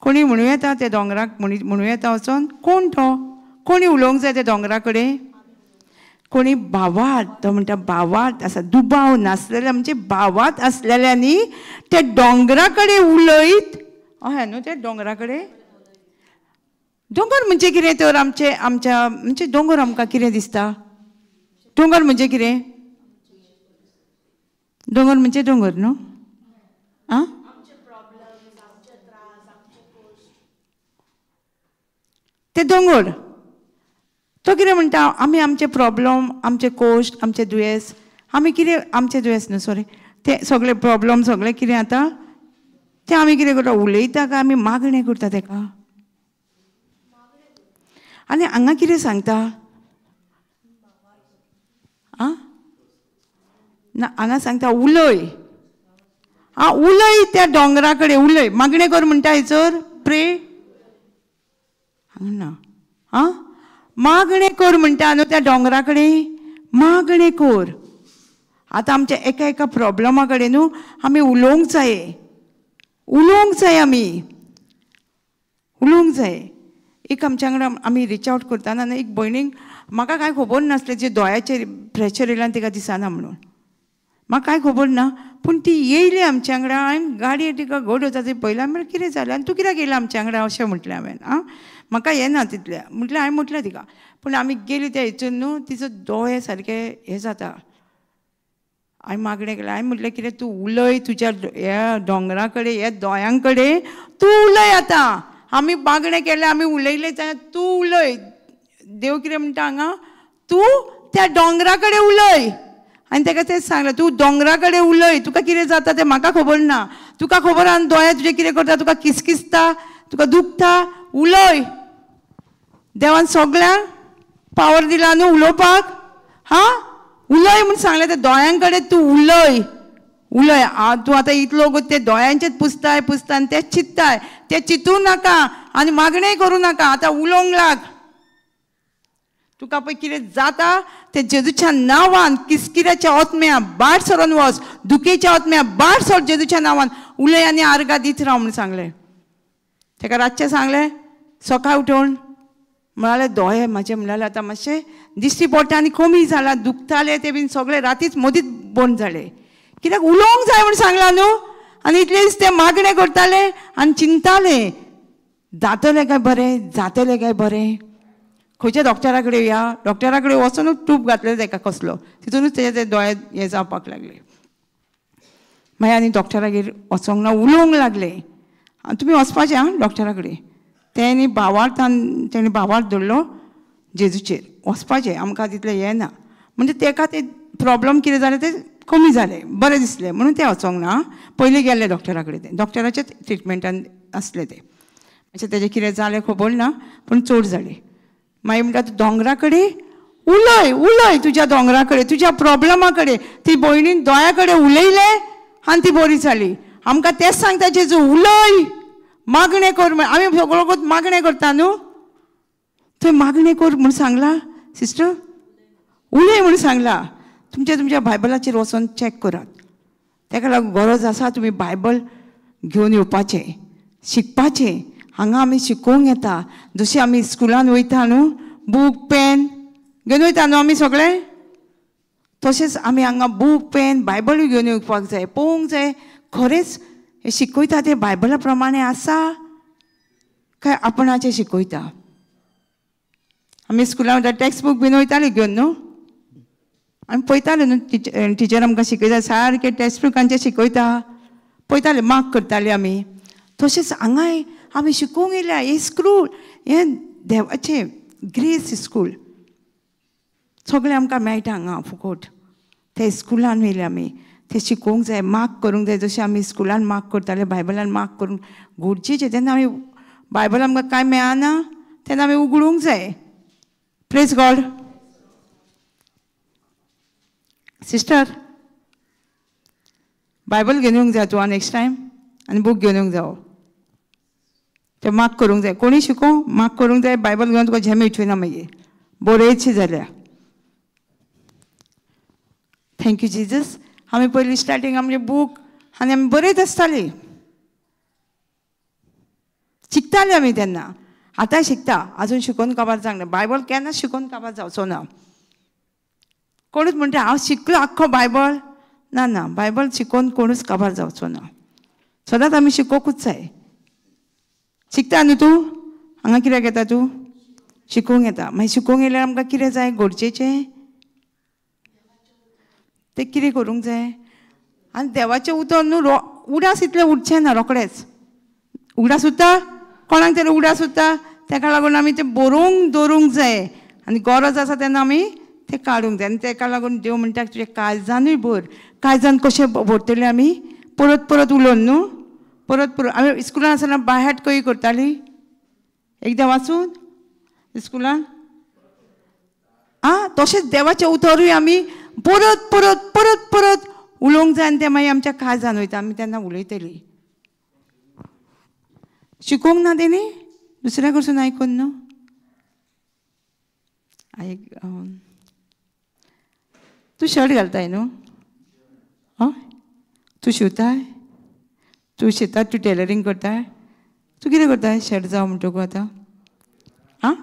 कोणी म्हणूं येता त्या दोंगराक म्हणूं येता वचोन? कोण तो? कोणी उलोवंक जाय त्या दोंगरा कडेन? कोणी भावार्थ, तो म्हणटा भावार्थ आसा, दुबाव नासलेल्या म्हणजे भावार्थ आसलेल्यांनी त्या दोंगरा कडेन उलयत. हय न्हू, त्या दोंगरा कडेन. दोंगर म्हणजे कितें तर आमचे आमच्या म्हणजे दोंगर आमकां कितें दिसता? दोंगर म्हणजे कितें? दोंगर म्हणजे दोंगर न्हू. आं, ते दोंगर. तो कितें म्हणटा? आमी आमचे प्रॉब्लम, आमचे कोश्ट, आमचे दुयेंस, आमी कितें आमचे दुयेंस न्हू सॉरी, ते सगळे प्रॉब्लम सगळे कितें आतां ते आमी कितें करता? उलयता काय आमी मागणें करता तेका? आनी हांगा कितें सांगता? आं, ना हांगा सांगता उलय. आं, उलय त्या दोंगरा कडेन उलय. मागणें कर म्हणटा हेचर प्रे हांगा ना. आं, मागणें कर म्हणटा न्हू त्या दोंगरा कडेन मागणें कर. आतां आमच्या एका एका प्रॉब्लमा कडेन न्हू आमी उलोवंक जाय, उलोवंक जाय, आमी उलोवंक जाय. एक आमच्या वांगडा आमी रिच आवट करतना न्हू एक भयणीक म्हाका कांय खबर नासलें जे दोळ्याचेर प्रेशर येयला आनी तिका दिसना म्हणून, म्हाका कांय खबर ना. पूण ती येयली आमच्या वांगडा, हांवें गाडयेर तिका घड वता ती पळयला. म्हळ्यार कितें जालें आनी तूं कित्याक येयला आमच्या वांगडा अशें म्हटलें हांवें. आं, म्हाका येना तितलें म्हटलें हांवें म्हटलें तिका. पूण आमी गेली त्या हितून न्हू तिचो दोळे सारके हें जाता. हांवें मागणें केलें, हांवें म्हटलें कितें तूं उलय तुज्या ह्या दोंगरा कडेन, ह्या दोळ्यां कडेन तूं उलय. आतां आमी मागणें केलें, आमी उलयलें जाल्यार तूं उलय. देव कितें म्हणटा हांगा? तूं त्या दोंगरा कडेन उलय. आनी ताका तें सांगलें, तूं दोंगरा कडेन उलय, तुका कितें जाता तें म्हाका खबर ना, तुका खबर आनी दोळे तुजे कितें करता, तुका किसकिसता, तुका दुखता, उलय. देवान सगळ्यांक पावर दिला न्हू उलोवपाक. हां, उलय म्हूण सांगलें त्या दोळ्यां कडेन तूं उलय उलय. तूं आतां इतलो ते दोळ्यांचेच पुसताय पुसताय आनी तेच चित्ताय, तें चिंतूं नाका आनी मागणें करूं नाका. आतां उलोवंक लाग. तुका पळय कितें जाता तें जेजूच्या नांवान किसकिऱ्याच्या आत्म्या भायर सरोन वच, दुखेच्या आत्म्या भायर सर जेजूच्या नांवान. उलय आनी आर्गां दीत राव म्हूण सांगलें. ताका रातचें सांगलें, सकाळ उठोवन म्हणाले दोळे म्हाजे म्हणाले आतां मातशें दिश्टी पडटा आनी कमी जाला, दुखताले ते बीन सगळे रातीच मदींच बंद जाले. कित्याक उलोवंक जाय म्हूण सांगलां न्हू. आनी इतले दीस ते मागणें करताले आनी चिंताले जातलें काय बरें, जातलें काय बरें. खंयच्या डॉक्टरा कडेन या, डॉक्टरा कडेन वचोनूच टूब घातलें ताका कसलो, तितूनच तेजे ते दोळे हे जावपाक लागले. मागीर आनी डॉक्टरागेर वचोंक ना, उलोवंक लागले. आनी तुमी वचपाचें आं डॉक्टरा कडेन. तेणी भावार्थान तेणी भावार्थ धरलो जेजूचेर, वचपाचें आमकां तितलें हें ना. म्हणजे ताका ते प्रॉब्लम कितें जालें तें कमी जालें, बरें दिसलें म्हणून तें वचोंक ना. पयलीं गेल्लें डॉक्टरा कडेन, तें डॉक्टराच्या ट्रिटमेंटान आसलें तें. मातशें तेजें कितें जालें खबर ना, पूण चड जालें. मागीर म्हणटा तूं दोंगरा कडेन उलय उलय, तुज्या दोंगरा कडेन, तुज्या प्रॉब्लमा कडेन. ती भयणीन दोळ्या कडेन उलयलें आनी ती बरी जाली. आमकां तेंच सांगता जेजू, उलय, मागणें कर. आमी सगळो मागणें करता न्हू, थंय मागणें कर म्हूण सांगलां सिस्टर, उलय म्हूण सांगलां. तुमच्या तुमच्या बायबलाचेर वचोन चॅक करात. ताका लागून गरज आसा तुमी बायबल घेवन येवपाचें, शिकपाचें. हांगा आमी शिकोवंक येता, जशें आमी स्कुलान वयता न्हू, बूक पेन घेवन वयता न्हू आमी सगळे, तशेंच आमी हांगा बूक पेन बायबलूय घेवन येवपाक जाय, पळोवंक जाय खरेंच हें शिकयता तें बायबला प्रमाणें आसा काय आपणाचें शिकयता. आमी स्कुलान वयता टॅक्स्ट बूक बीन वयताली घेवन न्हू, आमी पळयताले न्हू टिचर आमकां शिकयता सारकें टॅक्स्ट बुकांचें शिकयता, पळयताले, मार्क करताले आमी. तशेंच हांगाय आमी शिकूंक येयल्या. हें स्कूल हें देवाचें ग्रेस स्कूल, सगळें आमकां मेळटा हांगा फुकट. ते स्कुलान येयले आमी, ते शिकोवंक जाय, मार्क करूंक जाय. जशें आमी स्कुलान मार्क करताले, बायबलान मार्क करूंक गरजेचें. तेन्ना आमी बायबल आमकां कांय मेळना तेन्ना आमी उगडूंक जाय. प्रेज गॉड. सिस्टर, बायबल घेवन येवंक जाय तूं नेक्स्ट टायम, आनी बूक घेवन येवंक जावो. ते मार्क करूंक जाय, कोणी शिकोवंक मार्क करूंक जाय. बायबल घेवन तुका झेम येवची ना मागीर, बरयची जाल्यार. Thank you Jesus. आमी पयलीं स्टार्टींग आमचे बूक आनी आमी बरयत आसताली, शिकताले आमी तेन्ना. आतां शिकता, आजून शिकोवन काबार जावंक ना. बायबल केन्ना शिकोवन काबार जावचो ना. कोणूच म्हणटा हांव शिकलो आख्खो बायबल, ना ना, बायबल शिकोवन कोणूच काबार जावचो ना. सदांच आमी शिकोवकूच जाय. शिकता न्हू तूं, हांगा कित्याक येता तूं? शिकोवंक येता. मागीर शिकोवंक येयल्यार आमकां कितें जाय गरजेचें, तें कितें करूंक जाय. आनी देवाचें उतर न्हू उडास इतलें उरचें ना रोखडेंच. उगडास उरता कोणाक तरी, उगडास उरता, ताका लागून आमी तें बरोवंक दवरूंक जाय. आनी गरज आसा तेन्ना आमी तें काडूंक जाय. आनी ताका लागून देव म्हणटा तुजें काळजानूय भर. काळजान कशें भरतलें आमी? परत परत उलोवन न्हू, परत परत. आमी स्कुलान आसतना बाय हार्ट कही करताली, एकदां वाचून स्कुलान. आं, तशेंच देवाचें उतरूय आमी परत परत परत परत उलोवंक जाय. आनी तें मागीर आमच्या काळजान वयता, आमी तेन्ना उलयतली. शिकोवंक ना तेणी दुसऱ्या कडसून आयकून न्हू. आयक, तूं शर्ट घालताय न्हू, हय, तूं शिंवताय, तूं शिंवता, तूं टेलरींग करताय, तूं कितें करताय? शर्ट जावं म्हणटकू आतां आं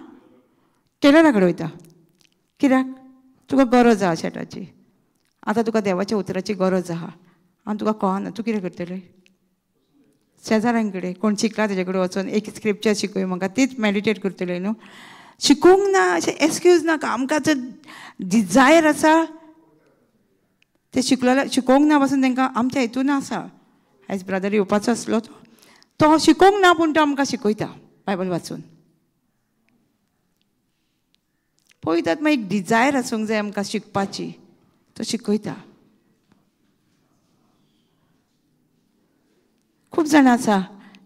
टेलरा कडेन वयता कित्याक? तुका गरज आहा शर्टाची. आतां तुका देवाच्या उतराची गरज आहा आनी तुका कळना, तूं कितें करतलें? शेजाऱ्यां कडेन कोण शिकला तेजे कडेन वचोन एक स्क्रिप्चर शिकय म्हाका, तीच मेडिटेट करतलें न्हू. शिकूंक ना अशें एक्सक्यूज नाका. आमकां जर डिजायर आसा तें शिकलें, शिकोवंक ना पासून तांकां आमच्या हितून आसा. आयज ब्रदर येवपाचो आसलो तो शिकोवंक ना, पूण तो आमकां शिकयता बायबल वाचून. पळयतात मागीर एक डिजायर आसूंक जाय आमकां शिकपाची, तो शिकयता. खूब जाणां आसा,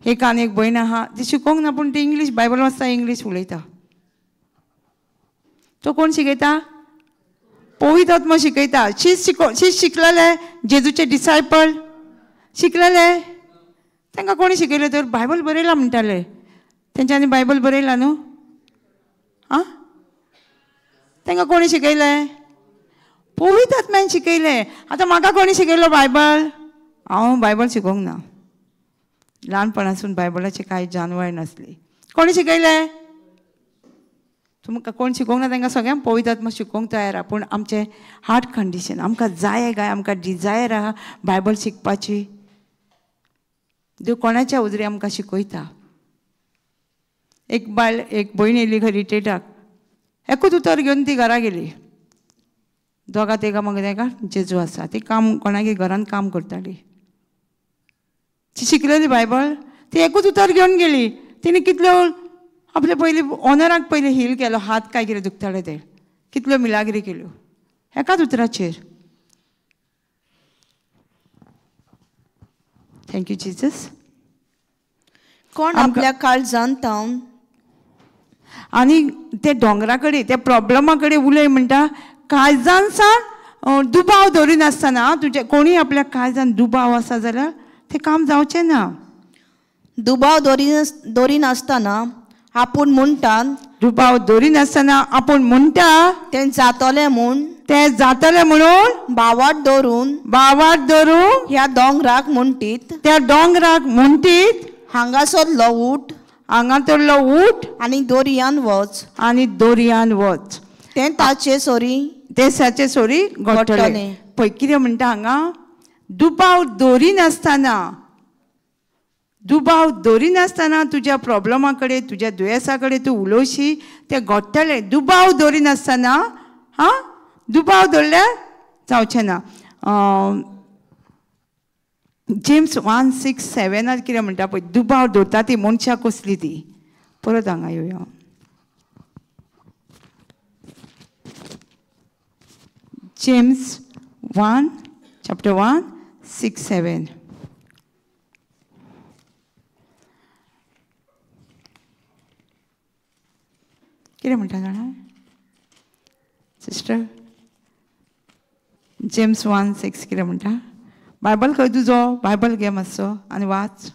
एक आनी एक भयण आहा ती शिकोवंक ना, पूण ती इंग्लीश बायबल वाचता, इंग्लीश उलयता. तो कोण शिकयता? पवित्र आत्मो शिकयता. शीस शिकलेले जेजूचे डिसायपल शिकलेले, तांकां कोणी शिकयलें तर बायबल बरयलां म्हणटाले. तेंच्यांनी बायबल बरयलां न्हू? आं, तांकां कोणी शिकयलें? पवित्र आत्म्यान शिकयलें. आतां म्हाका कोणी शिकयलो बायबल? हांव बायबल शिकोवंक ना, ल्हानपणासून बायबलाची कांय जानवाय नासली. कोणी शिकयलें? तुमकां कोण शिकोवंक ना तांकां सगळ्यांक पवित्र आत्मो शिकोवंक तयार आहा. पूण आमचें हार्ट कंडिशन, आमकां जाय काय, आमकां डिजायर आहा बायबल शिकपाची. देव कोणाच्या उजरी आमकां शिकयता. एक बायल, एक भयण येयली खंय रिट्रीटाक, एकूच उतर घेवन ती घरा गेली. दोगा तिगा मगेर ताका जेजू आसा. ती काम कोणागेर घरान काम करताली. ती शिकलेली बायबल, ती एकूच उतर घेवन गेली. तिणें कितल्यो आपले पयलीं ऑनराक पयलीं हील केलो, हात काय कितें दुखताले ते, कितल्यो मिलाग्री केल्यो एकाच उतराचेर. Thank you Jesus. कोण आपल्या काळजान तावन आनी ते दोंगरा कडेन, त्या प्रोब्लमा कडेन उलय म्हणटा, काळजान सान दुबाव दवरिनासतना. तुजे कोणीय आपल्या काळजान दुबाव आसा जाल्यार तें काम जावचें ना. दुबाव दवरिनासतना आपूण म्हणटा, दुबाव दवरिनासतना आपूण म्हणटा तें जातलें म्हूण, तें जातलें म्हणून बावाट दवरून, बावाट दवरून ह्या दोंगराक म्हणटीत, त्या दोंगराक म्हणटीत, हांगासरलो उठ, हांगासरलो उठ आनी दर्यान वच, आनी दर्यान वच, तें ताचे सोरी, तें ताचे सोरी घडटलें. पळय कितें म्हणटा हांगा, दुबाव दवरिनासतना, दुबाव दवरिनासतना तुज्या प्रोब्लमा कडेन, तुज्या दुयेंसा कडेन तूं उलोवशी, तें घडटलें. दुबाव दवरिनासतना. हां, दुबाव दवरल्यार जावचें ना. जेम्स 1:6-7 कितें म्हणटा पळय, दुबाव दवरता ती मनशां कसली ती. परत हांगा येवया. James 1 chapter 1 6 7. कितें म्हणटा जाणा सिस्टर? जेम्स 1:6 कितें म्हणटा? बायबल खंय तुजो? बायबल घे मातसो आनी वाच.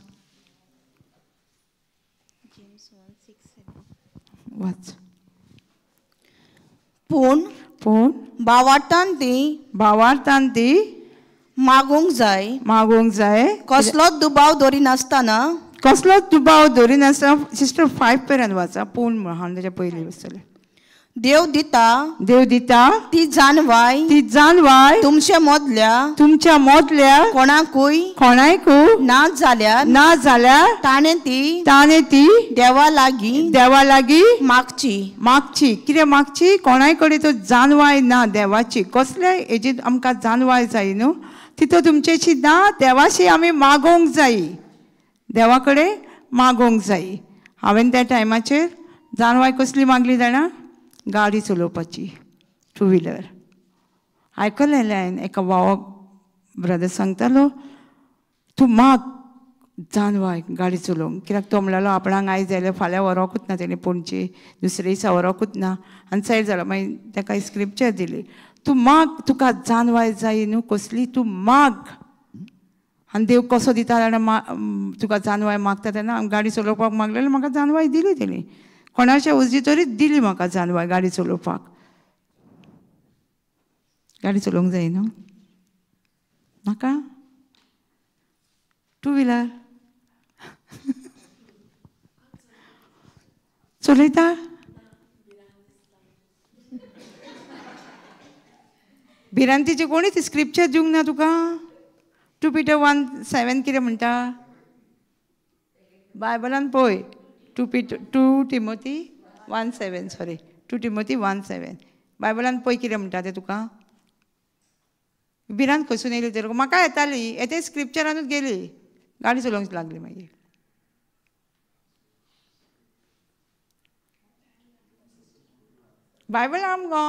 वाच. पूण पूण भावार्थान ती, भावार्थान ती मागूंक जाय, मागूंक जाय, कसलोच दुबाव दवरिनासतना, कसलोच दुबाव दवरिनासतना. सिस्टर 5 पर्यंत वाचा. पूण हांव ताच्या पयलीं वचतलें. देव दिता, देव दिता ती जानवाय, ती जानवाय तुमच्या मदल्या, तुमच्या मदल्या कोणाकूय, कोणाकूय ना जाल्यार, ना जाल्यार ताणें ती, ताणें ती देवा लागीं, देवा लागीं मागची, मागची. कितें मागची? कोणाय कडेन तो जानवाय ना देवाची, कसले हेजी आमकां जानवाय जाय न्हू, तितू तुमचेशी ना, देवाशी आमी मागोवंक जाय, देवा कडेन मागोवंक जाय. हांवें त्या टायमाचेर जानवाय कसली मागली जाणा? गाडी चलोवपाची, टू व्हिलर. आयकलें हांवें एका भावाक, ब्रदर सांगतालो, तूं माग जानवाय गाडी चलोवंक, कित्याक तो म्हणलो आपणाक आयज जाल्यार फाल्यां व्हरोकूच ना तेणें पणजे, दुसरे दिसा व्हरोकूच ना आनी सायड जालो. मागीर ताका स्क्रिप्चर दिली, तूं माग, तुका जानवाय जाय न्हू कसली, तूं माग. आनी देव कसो दिता जाणा, तुका जानवाय मागता तेन्ना. गाडी चलोवपाक मागलेली, म्हाका जानवाय दिली तेणी, कोणाच्या उजरी तरी दिली म्हाका जानवाय गाडी चलोवपाक. गाडी चलोवंक जाय न्हू म्हाका? टू व्हिलर चलयता? भिरांतीची कोणीच स्क्रिप्चर दिवंक ना तुका? 2 Peter 1:7 कितें म्हणटा? बायबलान पळय. 2 Timothy 1:7, sorry, 2 Timothy 1:7. बायबलान पळय कितें म्हणटा तें तुका. भिरांत खंयसून येयली तर? म्हाका येताली, येते स्क्रिप्चरानूच गेली, गाडी चलोवंक लागली मागीर. बायबल आमगो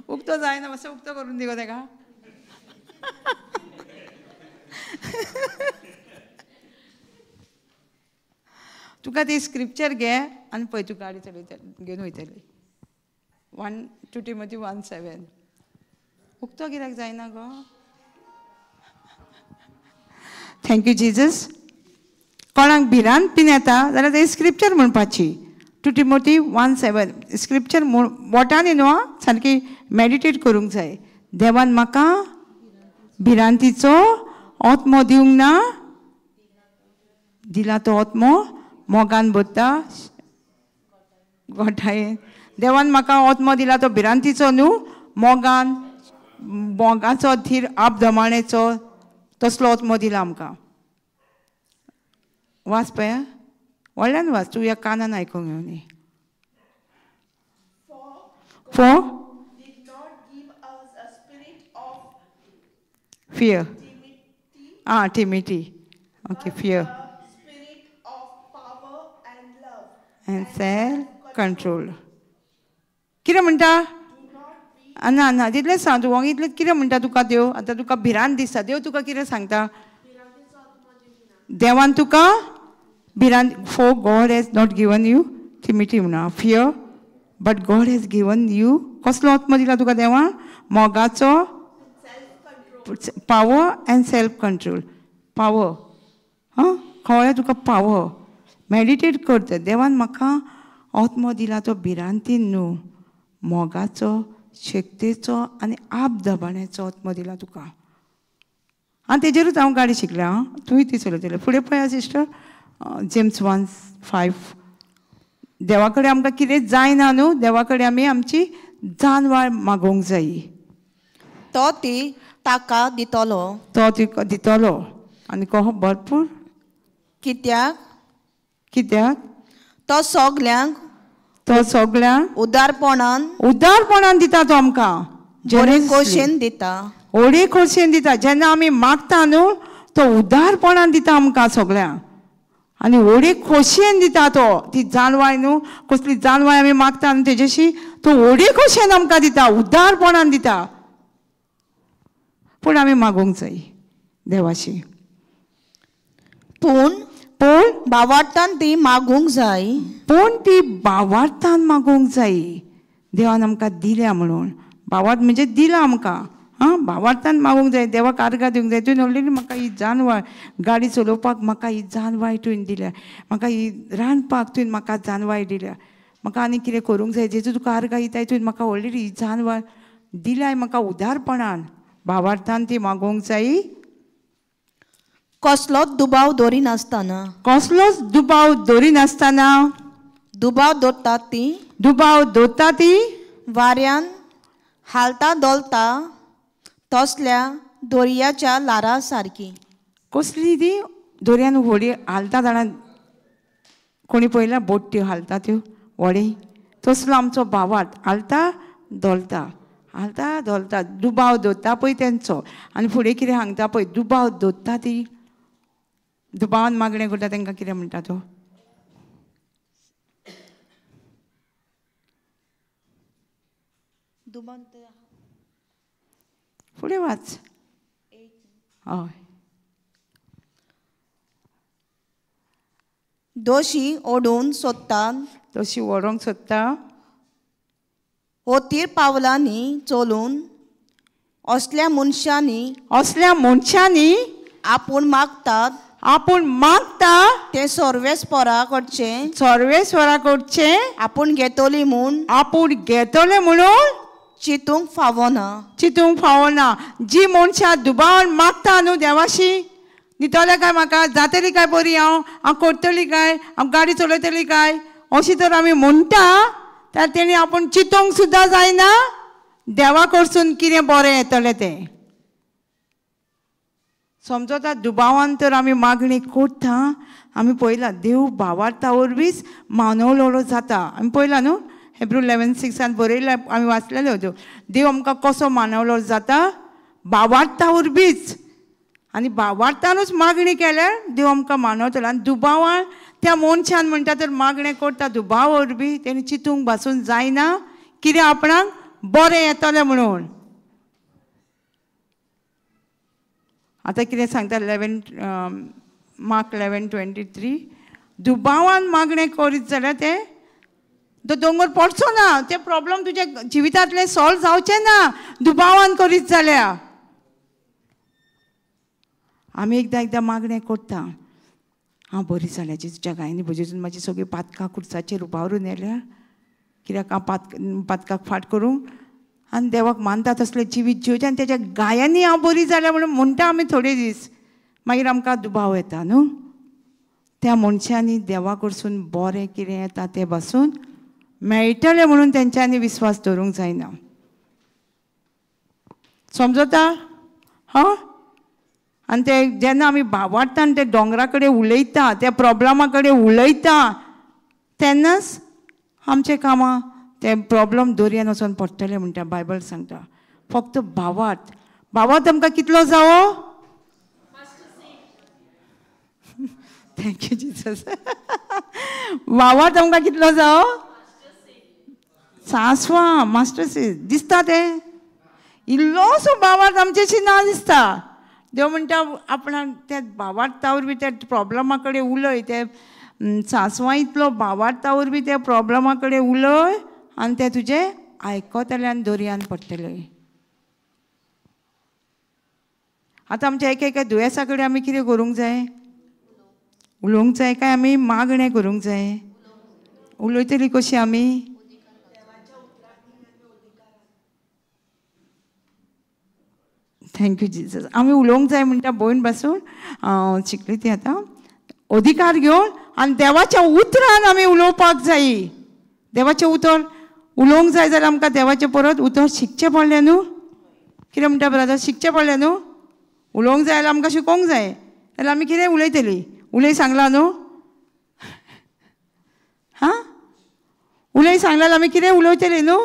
उक्तो जायना, मातसो उक्तो करून दी गो तेका. तुका ती स्क्रिप्चर घे आनी पळय तूं गाडी चलयता घेवन वयतली. 1 Timothy 1:7. उक्तो कित्याक जायना गो? Thank you Jesus. कोणाक भिरांत बीन येता जाल्यार ते स्क्रिप्चर म्हणपाची. 2 Timothy 1:7 scripture बोटांनी न्हू सारकी मेडिटेट करूंक जाय. देवान म्हाका भिरांतीचो आत्मो दिवंक ना, दिला तो आत्मो मोगान भरता गोठायेन. देवान म्हाका आत्मो दिला तो भिरांतीचो न्हू, मोगान, मोगाचो धीर आपदमाणेचो तसलो आत्मो दिला आमकां. वाच पळया, व्हडल्यान वाच, तूं ह्या कानान आयकूंक येवनी. For fear. Ah, timidity. Okay, fear. Spirit of power and love and self-control. कितें म्हणटा? ना ना तितलें सांग तूं, इतलें कितें म्हणटा तुका देव? आतां तुका भिरांत दिसता, देव तुका कितें सांगता? देवान तुका भिरांत, for God has not given you timidity म्हणा fear, but God has given you कसलो आत्मो दिला तुका देवान? मोगाचो, power and self control. Power हां, कळ्ळें तुका? पावर मेडिटेट करता. देवान म्हाका आत्मो दिला तो भिरांतीन न्हू, मोगाचो, शक्तेचो आनी आपदबाण्याचो आत्मो दिला तुका. आनी तेजेरूच हांव गाडी शिकलें. आं, तुवें ती चलयतलें. फुडें पळया सिस्टर, जेम्स 1:5. देवा कडेन आमकां कितें जायना न्हू, देवा कडेन आमी आमची जानवाळ मागोवंक जायी. तो ती ताका दितलो, तो तिका दितलो आनी कहो भरपूर. कित्याक? कित्याक तो सगल्यांक, तो सगल्यांक उदारपणान, उदारपणान दिता तो आमकां, बरे खोशेन दिता, व्हडे खोशेन दिता. जेन्ना आमी मागता न्हू तो उदारपणान दिता आमकां सगल्यांक आनी व्हडे खोशयेन दिता तो. ती जानवाय न्हू, कसली जानवाय आमी मागता न्हू तेजेशी तो व्हडे खोशयेन आमकां दिता, उदारपणान दिता. पूण आमी मागूंक जाय देवाशी. पूण पूण भावार्थान ती मागूंक जाय, पूण ती भावार्थान मागूंक जाय. देवान आमकां दिल्या म्हणून, भावार्थ म्हणजे दिला आमकां. आं, भावार्थान मागूंक जाय, देवाक आर्गां दिवंक जाय. तुवें ऑलरेडी म्हाका ही जानवाय, गाडी चलोवपाक म्हाका ही जानवाय तुवें दिल्या, म्हाका ही रांदपाक तुवें म्हाका जानवाय दिल्या, म्हाका आनी कितें करूंक जाय जेजू तुका आर्गां दिताय, तुवें म्हाका ऑलरेडी ही जानवाय दिल्याय म्हाका उदारपणान. भावार्थान ती मागूंक जाय. कसलोच दुबाव दवरिनासतना, कसलोच दुबाव दवरिनासतना. दुबाव दवरतात ती, दुबाव दवरता ती वाऱ्यान हालता डोलता तसल्या दर्याच्या ल्हारा सारकी. कसली ती दर्यान व्हडी हालता जाणा, कोणी पळयल्या बोट त्यो हालता त्यो व्हडी, तसलो आमचो भावार्थ हालता डोलता, हालता डोलता. दुबाव दवरता पळय तेंचो. आनी फुडें कितें सांगता पळय, दुबाव दवरता ती, दुबावान मागणें करता तांकां कितें म्हणटा तो? फुडें वाच. हय, दोशी ओडून सोदता, दोशी ओडूंक सोदता, होतीर पावलांनी चलून असल्या मनशांनी, असल्या मनशांनी आपूण मागतात, आपूण मागता ते सर्वेस्परा कडचें, सर्वेस्वरा कडचें आपूण घेतली म्हूण, आपूण घेतले म्हणून चितूंक फावना, चितूंक फावना. जी मनशां दुबावान मागता न्हू देवाशी, दितले काय म्हाका, जातली काय बरी, हांव हांव करतली काय, हांव गाडी चलयतली काय, अशी तर आमी म्हणटा, तर तेणी आपूण चितूंक सुद्दां जायना देवा कडसून कितें बरें येतलें तें. समजता दुबावान तर आमी मागणी करता. आमी पळयला देव भावार्था वरवींच मानवलोलो जाता. आमी पळयला न्हू हेब्रू 11:6 बरयला, आमी वाचलेलो त्यो. देव आमकां कसो मानवलो जाता? भावार्था वरवींच. आनी भावार्थानूच मागणी केल्यार देव आमकां मानवतलो. आनी दुबावान त्या मनशान म्हणटा तर मागणें करता दुबाव वरवीं, तेणी चितूंक बासून जायना कितें आपणाक बरें येतलें म्हणून. आतां कितें सांगता 11 मार्क 11:23, दुबावान मागणें करीत जाल्यार तें तो दोंगर पडचो ना, ते प्रॉब्लम तुज्या जिवितांतले सॉल्व जावचे ना दुबावान करीत जाल्यार. आमी एकदां एकदां मागणें करता, हांव बरी जाल्या जेजूच्या गायनी भोजेजून म्हाजी सगळीं पातकां खुर्साचेर उबारून येल्या, कित्याक हांव पातकाक फाट करूंक आनी देवाक मानता तसलें जिवीत जिवचें आनी तेज्या गायांनी हांव बरी जाल्या म्हणून म्हणटा आमी थोडे दीस, मागीर आमकां दुबाव येता न्हू. त्या मनशांनी देवा कडसून बरें कितें येता तें बसून मेळटलें म्हणून तेंच्यांनी विस्वास दवरूंक जायना. समजता? हां. आनी ते जेन्ना आमी भावार्थान ते दोंगरा कडेन उलयता, त्या प्रॉब्लमा कडेन उलयता, तेन्नाच आमचें कामां ते प्रॉब्लम दर्यान वचोन पडटले म्हणटा बायबल सांगता. फक्त भावार्थ, भावार्थ आमकां कितलो जावो? Thank you Jesus. भावार्थ आमकां कितलो जावो? सांसवां मास्टर सी दिसता तें इल्लोसो भावार्थ आमचेशी ना दिसता. देव म्हणटा आपणाक त्या भावार्थावर बी त्या प्रॉब्लमा कडेन उलय, ते सांसवां इतलो भावार्थावर बी त्या प्रॉब्लमा कडेन उलय आनी ते तुजें आयकतले आनी दर्यान पडटले. आतां आमच्या एका एका दुयेंसा कडेन आमी कितें करूंक जाय? उलोवंक जाय काय आमी मागणें करूंक जाय? उलयतली कशी आमी? Thank you Jesus. आमी उलोवंक जाय म्हणटा भयण बसून शिकली ती आतां अधिकार घेवन आनी देवाच्या उतरान आमी उलोवपाक जाय. देवाचें उतर उलोवंक जाय जाल्यार आमकां देवाचें परत उतर शिकचें पडलें न्हू. कितें म्हणटा ब्रदर? शिकचें पडलें न्हू. उलोवंक जाय जाल्यार आमकां शिकोवंक जाय, जाल्यार आमी कितें उलयतलीं? उलय सांगलां न्हू? हां, उलय सांगलां जाल्यार आमी कितें उलयतलीं न्हू?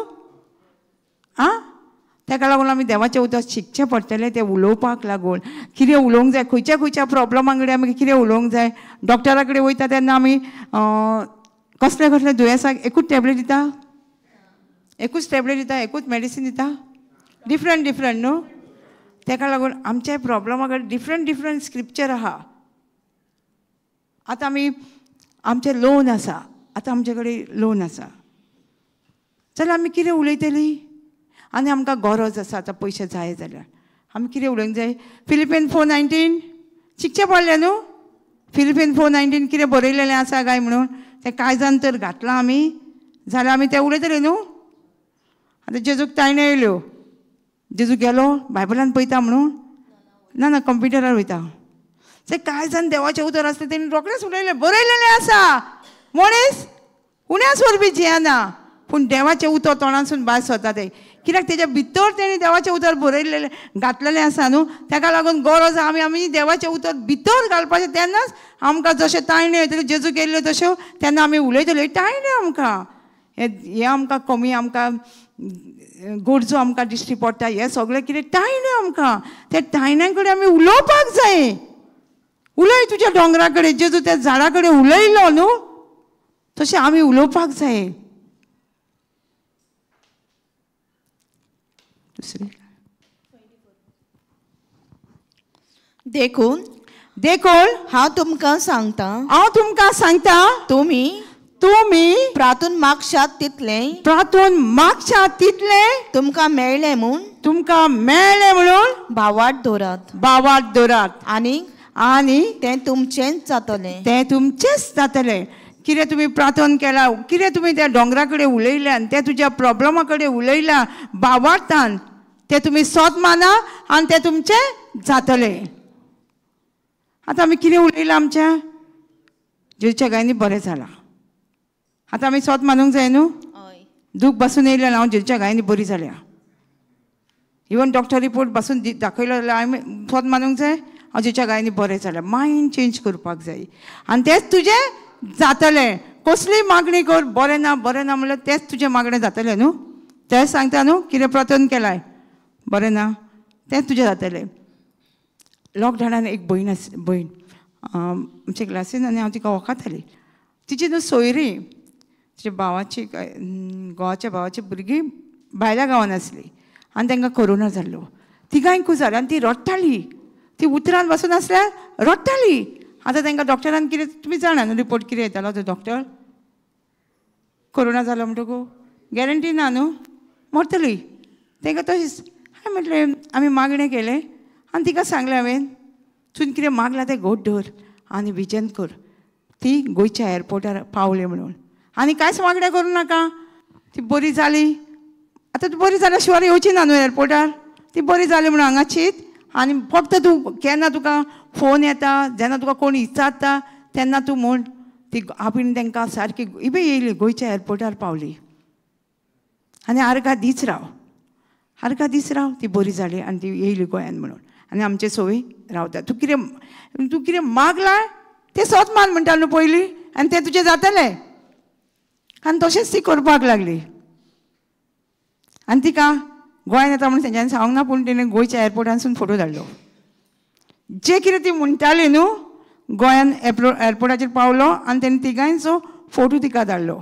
आं, ताका लागून आमी देवाचें उतर शिकचें पडटलें, तें उलोवपाक लागून कितें उलोवंक जाय, खंयच्या खंयच्या प्रॉब्लमा कडेन आमी कितें उलोवंक जाय. डॉक्टरा कडेन वयता तेन्ना आमी कसले कसले दुयेंसाक एकूच टॅबलेट दिता, एकूच टॅबलेट दिता, एकूच मेडिसीन दिता, डिफरंट डिफरंट न्हू. ताका लागून आमच्या प्रॉब्लमा कडेन डिफरंट डिफरंट स्क्रिप्चर आहा. आतां आमी आमचें लोन आसा, आतां आमचे कडेन लोन आसा जाल्यार आमी कितें उलयतलीं? आनी आमकां गरज आसा आतां पयशे जाय जाल्यार आमी कितें उलोवंक जाय? फिलिपीन 4:19 शिकचें पडलें न्हू. फिलिपीन 4:19 कितें बरयलेलें आसा काय म्हणून तें कांय जाण तर घातलां आमी जाल्यार आमी तें उलयतलें न्हू. आतां जेजूक तायण्यो येयल्यो, जेजू गेलो बायबलान पळयता म्हणून? ना ना, कंप्युटरार वयता. ते कांय जाण देवाचें उतर आसलें तेणी रोखडेंच उलयलें, बरयलेलें आसा मनीस उण्याच वरवीं जियेना पूण देवाचें उतर तोंडांसून भायर सरता तें, कित्याक तेज्या भितर तेणी देवाचें उतर बरयलेलें घातलेलें आसा न्हू. ताका लागून गरज आमी आमी देवाचें उतर भितर घालपाचें, तेन्नाच आमकां जशें तायण्यो येतल्यो जेजू केल्ल्यो तश्यो तेन्ना आमी उलयतल्यो तायण्यो आमकां हें आमकां कमी आमकां गरजो आमकां दिश्टी पडटा, हें सगळें कितें तायण्यो आमकां, त्या तायण्यां कडेन आमी उलोवपाक जाय. उलय तुज्या दोंगरा कडेन, जेजू त्या झाडा कडेन उलयलो न्हू, तशें आमी उलोवपाक जाय. दुसरी देखून देखून हांव तुमकां सांगता, हांव तुमकां सांगता, तुमी तुमी प्रातून मागशात तितलें, प्रातून मागशात तितलें तुमकां मेळ्ळें म्हूण, तुमकां मेळ्ळें म्हणून भावार्थ दवरात, भावार्थ दवरात आनी आनी तें तुमचेंच जातलें, तें तुमचेंच जातलें. कितें तुमी प्रार्थन केलां, कितें तुमी त्या दोंगरा कडेन उलयल्यान, तें तुज्या प्रॉब्लमा कडेन उलयल्या भावार्थान, तें तुमी सोद माना आनी तें तुमचें जातलें. आतां आमी कितें उलयलां आमच्या जेजूच्या गायनी बरें जालां, आतां आमी सोद मानूंक जाय न्हू. दूख बसून येयलें हांव जेजूच्या गायनी बरी जाल्या, इवन डॉक्टर रिपोर्ट बसून दाखयलो जाल्यार आमी सोद मानूंक जाय हांव जेजूच्या गायनी बरें जालें. मायंड चेंज करपाक जाय आनी तेंच तुजें जातलें. कसली मागणी कर, बरें ना बरें ना म्हणल्यार तेंच तुजें मागणें जातलें न्हू. तेंच सांगता न्हू कितें प्रार्थन केलाय बरें ना तेंच तुजें जातलें. लॉकडावनान एक भयण आस, भयण आमच्या क्लासीन, आनी हांव तिका वळखताली. तिची न्हू सोयरी, तिच्या भावाची, घोवाच्या भावाची भुरगीं भायल्या गांवान आसली आनी तांकां कोरोना जाल्लो. तिगांयकूय जालो आनी ती रडटाली, ती उतरान बसून आसल्यार रडटाली. आतां तांकां डॉक्टरान कितें तुमी जाणा न्हू रिपोर्ट कितें येतालो तो डॉक्टर कोरोना जालो म्हणटकू गॅरंटी ना न्हू मरतली. तांकां तशेंच हांवें म्हटलें आमी मागणें केलें आनी तिका सांगलें हांवें तुवें कितें मागलां तें घट धर आनी विजन कर ती गोंयच्या एअरपोर्टार पावली म्हणून आनी कांयच मागणें करूं नाका. ती बरी जाली आतां ती बरी जाल्या शिवाय येवची ना न्हू एअरपोर्टार. ती बरी जाली म्हणून हांगा चीत आनी फक्त तूं केन्ना तुका फोन येता जेन्ना तुका कोण विचारता तेन्ना तूं म्हण ती आपणे तांकां सारकी इबे येयली गोंयच्या एअरपोर्टार पावली आनी आर्गां दीच राव आर्गां दीस राव ती बरी जाली आनी ती येयली गोंयान म्हणून आनी आमचे सोय रावता. तूं कितें मागलां तें सोत मान म्हणटा न्हू पयलीं आनी तें तुजें जातलें. आनी तशेंच ती करपाक लागली आनी तिका गोंयान येता म्हणून तेंच्यांनी सांगूंक ना पूण तिणें गोंयच्या एअरपोर्टानसून फोटो धाडलो. जे कितें ती म्हणटाली न्हू गोंयान एअरपोर्टाचेर पावलो आनी तेणें तिगांयचो फोटो तिका धाडलो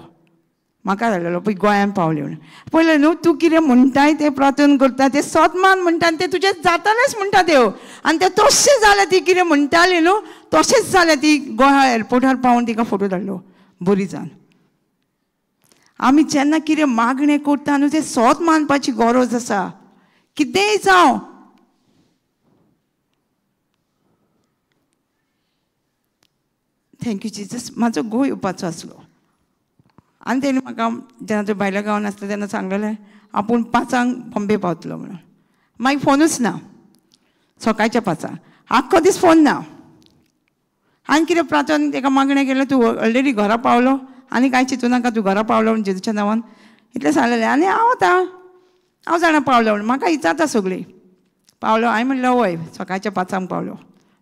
म्हाका धाडलेलो पळय गोंयान पावले म्हणून. पळयलें न्हू तूं कितें म्हणटाय तें प्रार्थना करता तें सोत मान म्हणटा आनी तें तुजें जातालेंच म्हणटा देव. आनी तें तशें जालें ती कितें म्हणटाली न्हू तशेंच जालें. ती गोंया एअरपोर्टार पावून तिका फोटो धाडलो बरी जावन. आमी जेन्ना कितें मागणें करता न्हू तें सोत मानपाची गरज आसा कितेंय जावं. Thank you Jesus. म्हाजो घोव येवपाचो आसलो आनी तेणी म्हाका जेन्ना तो भायल्या गांवान आसलो तेन्ना सांगलेलें आपूण 5 बॉम्बे पावतलो म्हणून. मागीर फोनूच ना सकाळच्या 5 आख्खो दीस फोन ना. आनी कितें प्रार्थना तेका मागणें केलें तूं ऑलरेडी घरा पावलो आनी कांय चिंतू नाका तूं घरा पावलो म्हणून जेजूच्या नांवान इतलें सांगलेलें. आनी हांव आतां हांव जाणा पावलो म्हणून म्हाका विचारता सगळीं पावलो. हांवें म्हणलें वय सकाळच्या 5 पावलो.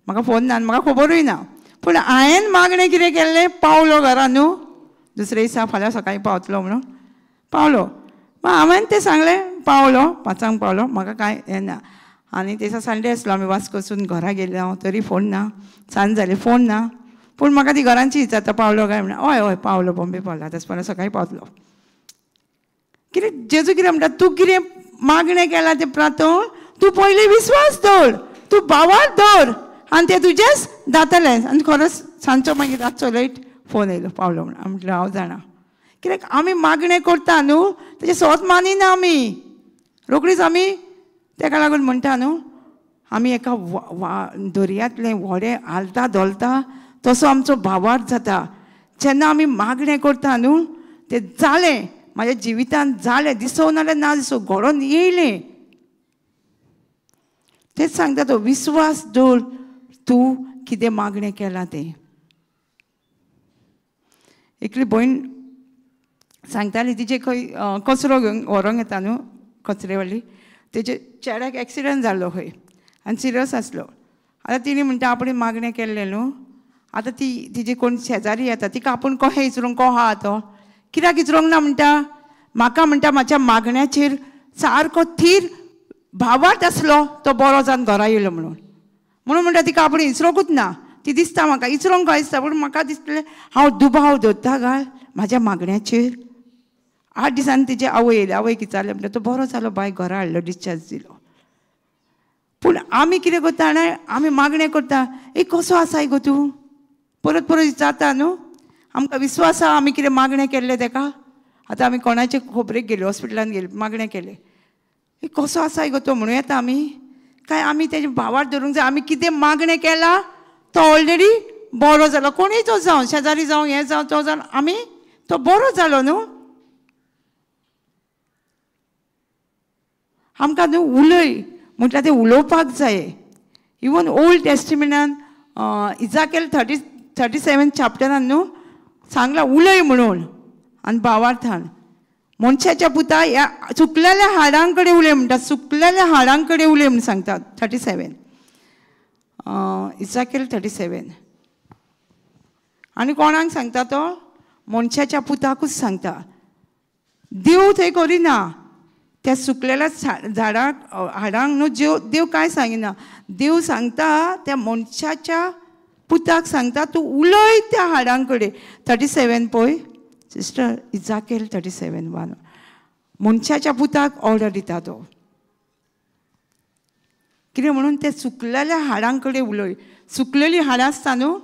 म्हाका फोन ना आनी म्हाका खबरूय ना पूण हांवें मागणें कितें केल्लें पावलो घरा न्हू दुसरे दिसा फाल्यां सकाळीं पावतलो म्हणून पावलो. मागीर हांवें तें सांगलें पावलो 5 पावलो म्हाका कांय हें ना. आनी ते दिसा संडे आसलो आमी वास्कोसून घरा गेले हांव तरी फोन ना सांज जाली फोन ना पूण म्हाका ती घरांची विचारता पावलो काय म्हणून. हय हय पावलो बॉम्बे पावलो आतां फाल्यां सकाळीं पावतलो. कितें जेजू कितें म्हणटा तूं कितें मागणें केलां तें प्रार्थना तूं पयलीं विस्वास दवर तूं भावार दवर आनी तें तुजेंच जातलें. आनी खरोच सांजचो मागीर रातचो लेट फोन येयलो पावलो म्हणून. म्हटलें हांव जाणा कित्याक आमी मागणें करता न्हू तेजें सोत मानिना आमी रोखडीच आमी तेका लागून म्हणटा न्हू आमी एका दर्यांतलें व्हडें हालता धोलता तसो आमचो भावार्थ जाता. जेन्ना आमी मागणें करता न्हू तें जालें म्हाज्या जिवितान जालें दिसो नाल्यार ना दिसो घडोवन येयलें. तेच सांगता तो विस्वास दवर तूं कितें मागणें केलां तें. एकली भयण सांगताली तिचे खंय कचरो घेवन व्हरोंक येता न्हू कचरेवाली तेजे चेड्याक एक्सिडंट जाल्लो खंय आनी सिरियस आसलो. आतां तिणें म्हणटा आपणें मागणें केल्लें न्हू आतां ती तिजी कोण शेजारी येता तिका आपूण कशें विचारूंक को आहा तो कित्याक विचारूंक ना म्हणटा म्हाका म्हणटा म्हाज्या मागण्याचेर सारको थीर भावार्थ आसलो तो बरो जावन घरा येयलो म्हणून म्हणून म्हणटा तिका आपूण विचारूंकूच ना. ती दिसता म्हाका विचारूंक काय दिसता पूण म्हाका दिसलें हांव दुबाव दवरता घाल म्हाज्या मागण्याचेर. 8 दिसांनी तिची आवय येयली आवयक विचारलें म्हणटा तो बरो जालो बाय घरा हाडलो डिस्चार्ज दिलो. पूण आमी कितें करता जाणा आमी मागणें करता एक कसो आसाय गो तूं परत परत विचारता न्हू आमकां विस्वास आहा आमी कितें मागणें केल्लें तेका. आतां आमी कोणाचे खबरेक गेली हॉस्पिटलान गेली मागणें केलें एक कसो आसाय गो तो म्हणूं येता आमी काय आमी तेजे भावार धरूंक जाय. आमी कितें मागणें केलां तो ऑलरेडी बरो जालो कोणूय तो जावं शेजारी जावं हें जावं तो जावं आमी तो बरो जालो न्हू. आमकां न्हू उलय म्हटल्यार तें उलोवपाक जाय. इवन ओल्ड टेस्टिमेंटान इजाकेल 37 चॅप्टरान न्हू सांगलां उलय म्हणून आनी भावार्थान मनशाच्या पुता ह्या सुकलेल्या हाडां कडेन उलय म्हणटा सुकलेल्या हाडां कडेन उलय म्हणून सांगता 37 इजाकेल 37. आनी कोणाक सांगता तो मनशाच्या पुताकूच सांगता. देव थंय करिना त्या सुकलेल्या झाडाक हाडांक न्हू देव कांय सांगिना. देव सांगता त्या मनशाच्या पुताक सांगता तूं उलय त्या हाडां कडेन. 37 पळय सिस्टर इजाकेल 37:1 मनशाच्या पुताक ऑर्डर दिता तो कितें म्हणून ते सुकलेल्या हाडां कडेन उलय. सुकलेली हाडां आसता न्हू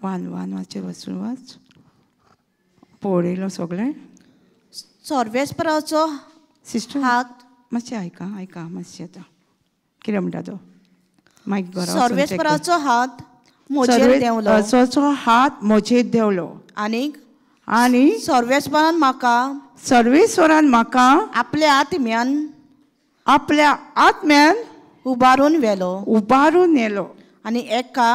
1 1 वाचेर वचून वाच पळयलो सगळें. सर्वेस्पराचो सिस्टर हात. मातशें आयका आयका मातशें आतां कितें म्हणटा तो मागीर. सर्वेस्पराचो हात म्हजेर देंवलो. सर्वेस्पराचो हात म्हजेर देंवलो आनीक आनी सर्वेस्परान म्हाका सर्वेस्वरान म्हाका आपल्या आत्म्यान आपल्या आत्म्यान उबारून व्हेलो उबारून व्हेलो आनी एका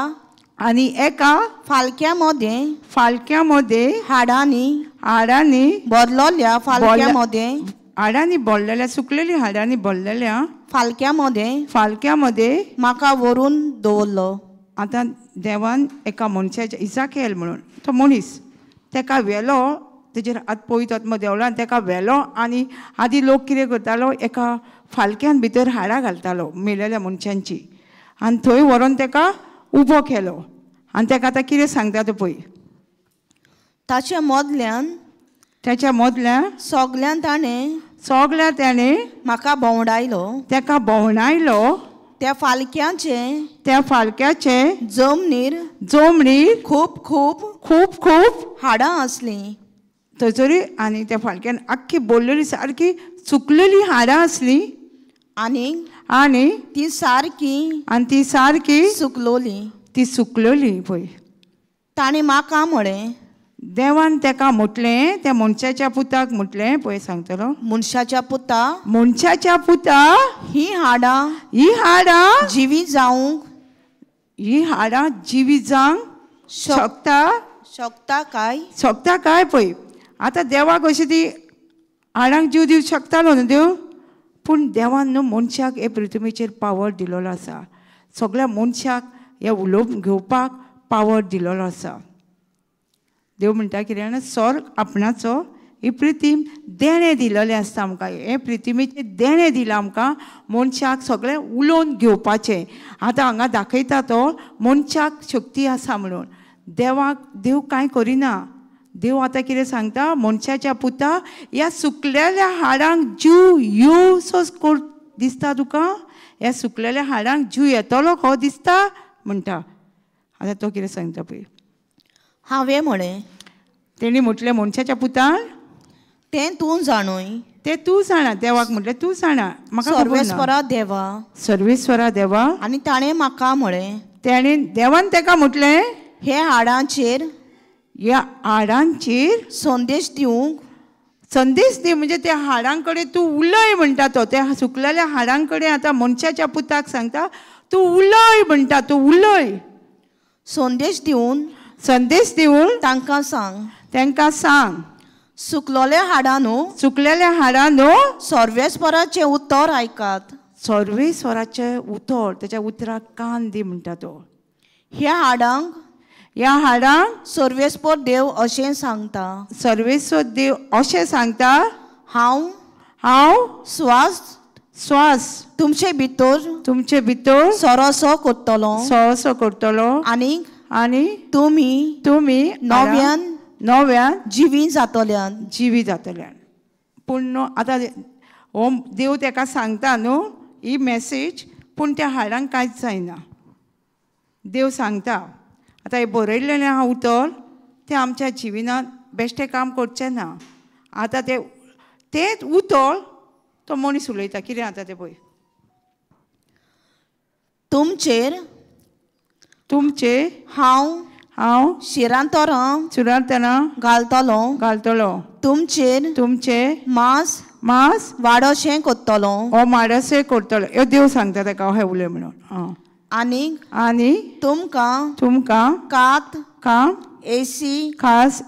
आनी एका फालक्या मदें फालक्या मदें हाडांनी हाडांनी भरलोल्या फालक्या मदें हाडांनी भरलेल्या सुकलेली हाडांनी भरलेल्या फालक्या मदें फालक्या मदें म्हाका व्हरून दवरलो. आतां देवान एका मनशाच्या इजाकेल म्हणून तो मनीस तेका व्हेलो, तेजेर हात पवित्र आत्मो देंवलो आनी तेका व्हेलो. आनी आदी लोक कितें करतालो, एका फालक्यान भितर हाडां घालतालो मेलेल्या मनशांची आनी थंय व्हरोन तेका उबो केलो. आनी तेका आतां कितें सांगता तो पळय. ताच्या मदल्यान ताच्या मदल्यान सगल्यान ताणें सगल्या ताणें म्हाका भोंवडायलो तेका भोंवडायलो. त्या फालक्याचे त्या फालक्याचे जमनीर जमनीर खूब खूब खूब खूब हाडां आसलीं थंयसरी. आनी त्या फालक्यान आख्खी बोल्लेली सारकी सुकलेली हाडां आसलीं आनी आनी ती सारकी आनी ती सारकी सुकलोली ती सुकलोली पळय. ताणें म्हाका म्हळें, देवान तेका म्हटलें, त्या मनशाच्या पुताक म्हटलें, पळय सांगतलो, मनशाच्या पुता मनशाच्या पुता ही हाडां ही हाडां जिवी जावंक ही हाडां जिवी जावंक शकता शकता काय शकता काय पळय. आतां देवाक अशी ती हाडांक जीव दिवंक शकतालो न्हू देव, पूण देवान न्हू मनशाक हे पृथ्वीचेर पावर दिलोलो आसा, सगळ्या मनशाक हे उलोवप घेवपाक पावर दिलोलो आसा. देव म्हणटा कितें जाणा, स्वर्ग आपणाचो ही पृथ्वी देणें दिलेलें आसता आमकां, हें पृथ्वीचें देणें दिलां आमकां मनशाक सगळें उलोवन घेवपाचें. आतां हांगा दाखयता तो मनशाक शक्ती आसा म्हणून. देवाक देव कांय करिना, देव आतां कितें सांगता, मनशाच्या पुता ह्या सुकलेल्या हाडांक जीव येवसो कोर दिसता तुका, ह्या सुकलेल्या हाडांक जीव येतलो खो दिसता म्हणटा. आतां तो कितें सांगता पळय. हांवें म्हळें, तेणी म्हटलें मनशाच्या पुतान तें तूं जाणूय तें तूं जाणा, देवाक म्हटलें तूं जाणा म्हाका खबर ना. सर्वेस्वरा देवा सर्वेस्वरा देवा. आनी ताणें म्हाका म्हळें, तेणें देवान तेका म्हटलें, हे हाडांचेर ह्या हाडांचेर संदेश दिवंक संदेश दी, म्हणजे त्या हाडां कडेन तूं उलय म्हणटा तो. त्या सुकलेल्या हाडां कडेन आतां मनशाच्या पुताक सांगता तूं उलय म्हणटा, तूं उलय. संदेश दिवन संदेश दिवन तांकां सांग तांकां सांग सुकलोल्या हाडांनो सुकलेल्या हाडांनो सर्वेस्वराचें उतर आयकात. सर्वेस्वराचें उतर, तेच्या उतराक कान दी म्हणटा तो. ह्या हाडांक ह्या हाडांक सर्वेस्पर देव अशें सांगता सर्वेस्वर देव अशें सांगता, हांव हांव स्वास स्वास तुमचे भितर तुमचे भितर सरोसो करतलो सरोसो करतलो आनी आनी तुमी तुमी नव्यान नव्यान जिवी जातल्यान जिवी जातल्यान. पूण न्हू आतां हो देव तेका सांगता न्हू ही मॅसेज, पूण त्या हाडांक कांयच जायना. देव सांगता आतां हें बरयल्लें आहा उतर तें आमच्या जिविनांत बेश्टें काम करचें ना. आतां तें तेंच उतर तो मनीस उलयता कितें आतां तें पळय. तुमचेर तुमचे हांव हांव शिरांतरां शिरांतरां घालतलो घालतलो तुमचेर तुमचे मांस मांस वाडोशें करतलो हो माडोशें करतलो. ह्यो देव सांगता ताका अहें उलय म्हणून. आनी आनी तुमकां तुमकां कात काम एसी खास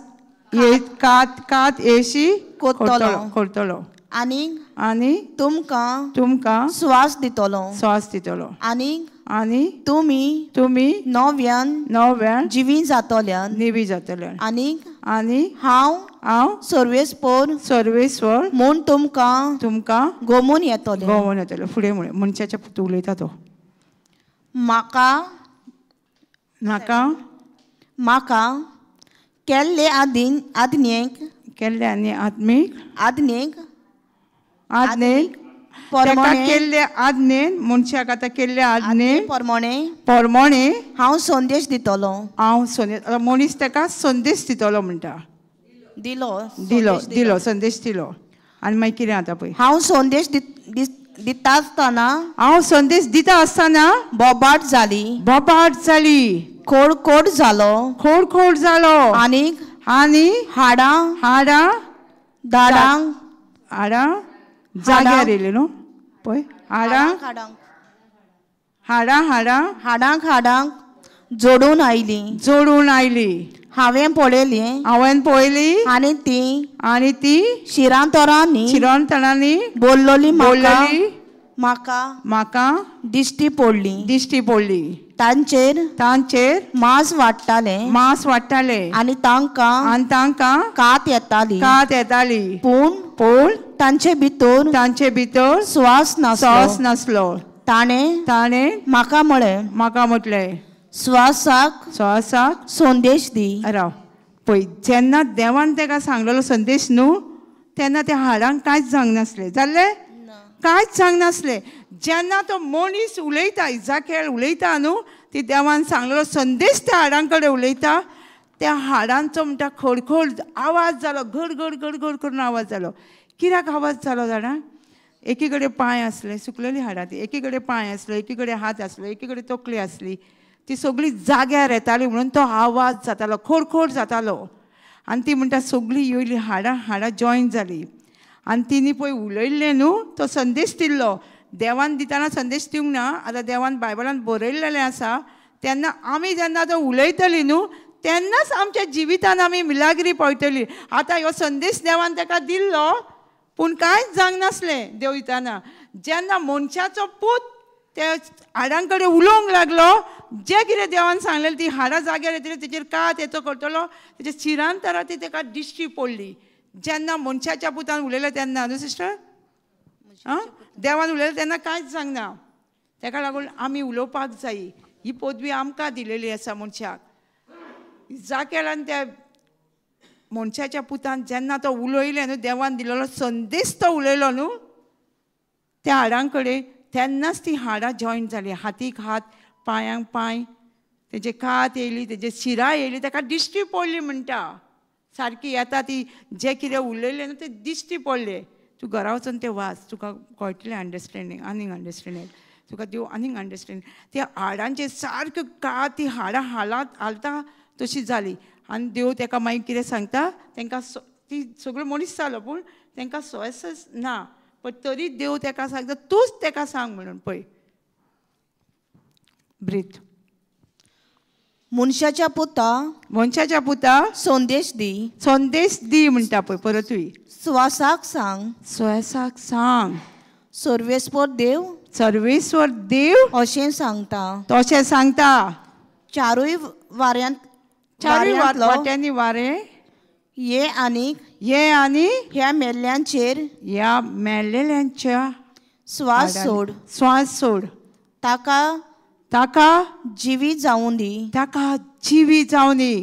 कात कात एशी करतलो करतलो आनी आनी तुमकां तुमकां स्वास दितलो स्वास दितलो आनी आनी तुमी तुमी नव्यान नव्यान जिवी जातल्यान निवी जातल्यान आनी आनी हांव हांव सर्वेस्पर सर्वेस्वर म्हूण तुमकां तुमकां गोमून येतलें गोमून येतलें. फुडें म्हळें मनशाच्या पुत उलयता तो. म्हाका म्हाका म्हाका केल्ले आदीन आज्ञेक केल्ले आनी आत्मीक आज्ञेक आज्ञेक केल्ले आज्ञेन, मनशाक आतां केल्ले आज्ञे प्रमाणे प्रमाणे हांव संदेश दितलो. हांव संदेश, मनीस ताका संदेश दितलो म्हणटा. दिलो दिलो दिलो संदेश दिलो. आनी मागीर कितें जाता पळय. हांव संदेश दिता आसतना, हांव संदेश दिता आसतना बोबाट जाली, बोबाट जाली, खोड जालो, खोड जालो, आनी आनी हाडां हाडां दाडांक हाडां जाग्यार येयली न्हू पळय, हाडां हाडां हाडां हाडांक हाडांक जोडून आयली, जोडून आयली. हांवें पळयली, हांवें पळयली, आनी ती आनी ती शिरांतरांनी शिरांतरांनी बोल्लोली बोल्लोली म्हाका म्हाका दिश्टी पडली, दिश्टी पडली. तांचेर तांचेर मांस वाडटालें, मांस वाडटालें, आनी तांकां आनी तांकां कात येताली, कात येताली. पूण पूण तांचे भितर तांचे भितर स्वास नासलो, स्वास नासलो. ताणें ताणें म्हाका म्हळें, म्हाका म्हटलें, स्वासाक स्वासाक संदेश दी. राव पळय, जेन्ना देवान ताका सांगलेलो संदेश न्हू तेन्ना त्या हाडांक कांयच सांगनासलें. जालें, कांयच सांगनासलें. जेन्ना तो मनीस उलयता, इजाकेल उलयता न्हू, ती देवान सांगलेलो संदेश त्या हाडां कडेन उलयता, त्या हाडांचो म्हणटा खडखड आवाज जालो, घड घड घड घड करून आवाज जालो. कित्याक आवाज जालो जाणा? एकी कडेन पांय आसले, सुकलेली हाडां ती, एकी कडेन पांय आसले, एकी कडेन हात आसलो, एकी कडेन तकली आसली, ती सगळी जाग्यार येताली म्हणून तो आवाज जातालो, खोडखोड जातालो. आनी ती म्हणटा सगळी येयली हाडां हाडां जॉयन जाली. आनी तिणी पळय उलयल्लें न्हू, तो संदेश दिल्लो. देवान दितना संदेश दिवंक ना, आतां देवान बायबलान बरयल्लें आसा. तेन्ना आमी जेन्ना तो उलयतली न्हू तेन्नाच आमच्या जिवितान आमी मिलाग्री पळयतली. आतां ह्यो संदेश देवान ताका दिल्लो, पूण कांयच जावंक नासलें देव दितना. जेन्ना मनशाचो पूत त्या हाडां कडेन उलोवंक लागलो, जें कितें देवान सांगलेलें ती हाडां जाग्यार येतली, तेचेर कात येचो करतलो, तेचे शिरांतरां ती ताका दिश्टी पडली. जेन्ना मनशाच्या पुतान उलयलें तेन्ना न्हू सिस्टर, आं, देवान उलयलें तेन्ना कांयच सांगना. ताका लागून आमी उलोवपाक जाय. ही पदवी आमकां दिलेली आसा मनशाक. इजाकेलान त्या मनशाच्या पुतान जेन्ना तो उलयलें न्हू, देवान दिलेलो संदेश तो उलयलो न्हू त्या हाडां कडेन, तेन्नाच ती हाडां जॉयन जाली. हातीक हात, पांयांक पांय, तेजे कात येयली, तेजे शिरां येयली, ताका दिश्टी पडली म्हणटा. सारकी येता ती, जें कितें उलयलें न्हू तें दिश्टी पडलें. तूं घरा वचून तें वाच, तुका कळटलें अंडरस्टँडींग, आनीक अंडरस्टँडींग तुका दिवं, आनीक अंडरस्टँडींग. त्या हाडांचेर सारक्यो कात ती हाडां हालात हालता तशी जाली. आनी देव ताका मागीर कितें सांगता, तांकां ती सगळो मनीस जालो पूण तांकां सोयसच ना, पण तरी देव ताका सांगता तूंच ताका सांग म्हणून. पळय ब्रीथ. मनशाच्या पुता, मनशाच्या पुता संदेश दी, संदेश दी म्हणटा पळय परतूय. स्वासाक सांग, स्वासाक सांग, सर्वेस्पर देव, सर्वेस्वर देव अशें सांगता, तशें सांगता, चारूय वाऱ्यांत, चारूय वाट्यांनी वारें ये आनी ये आनी ह्या मेल्ल्यांचेर, ह्या मेल्लेल्यांच्या स्वास सोड, स्वास सोड, ताका ताका जिवी जावूं दी, ताका जिवी जावं दी.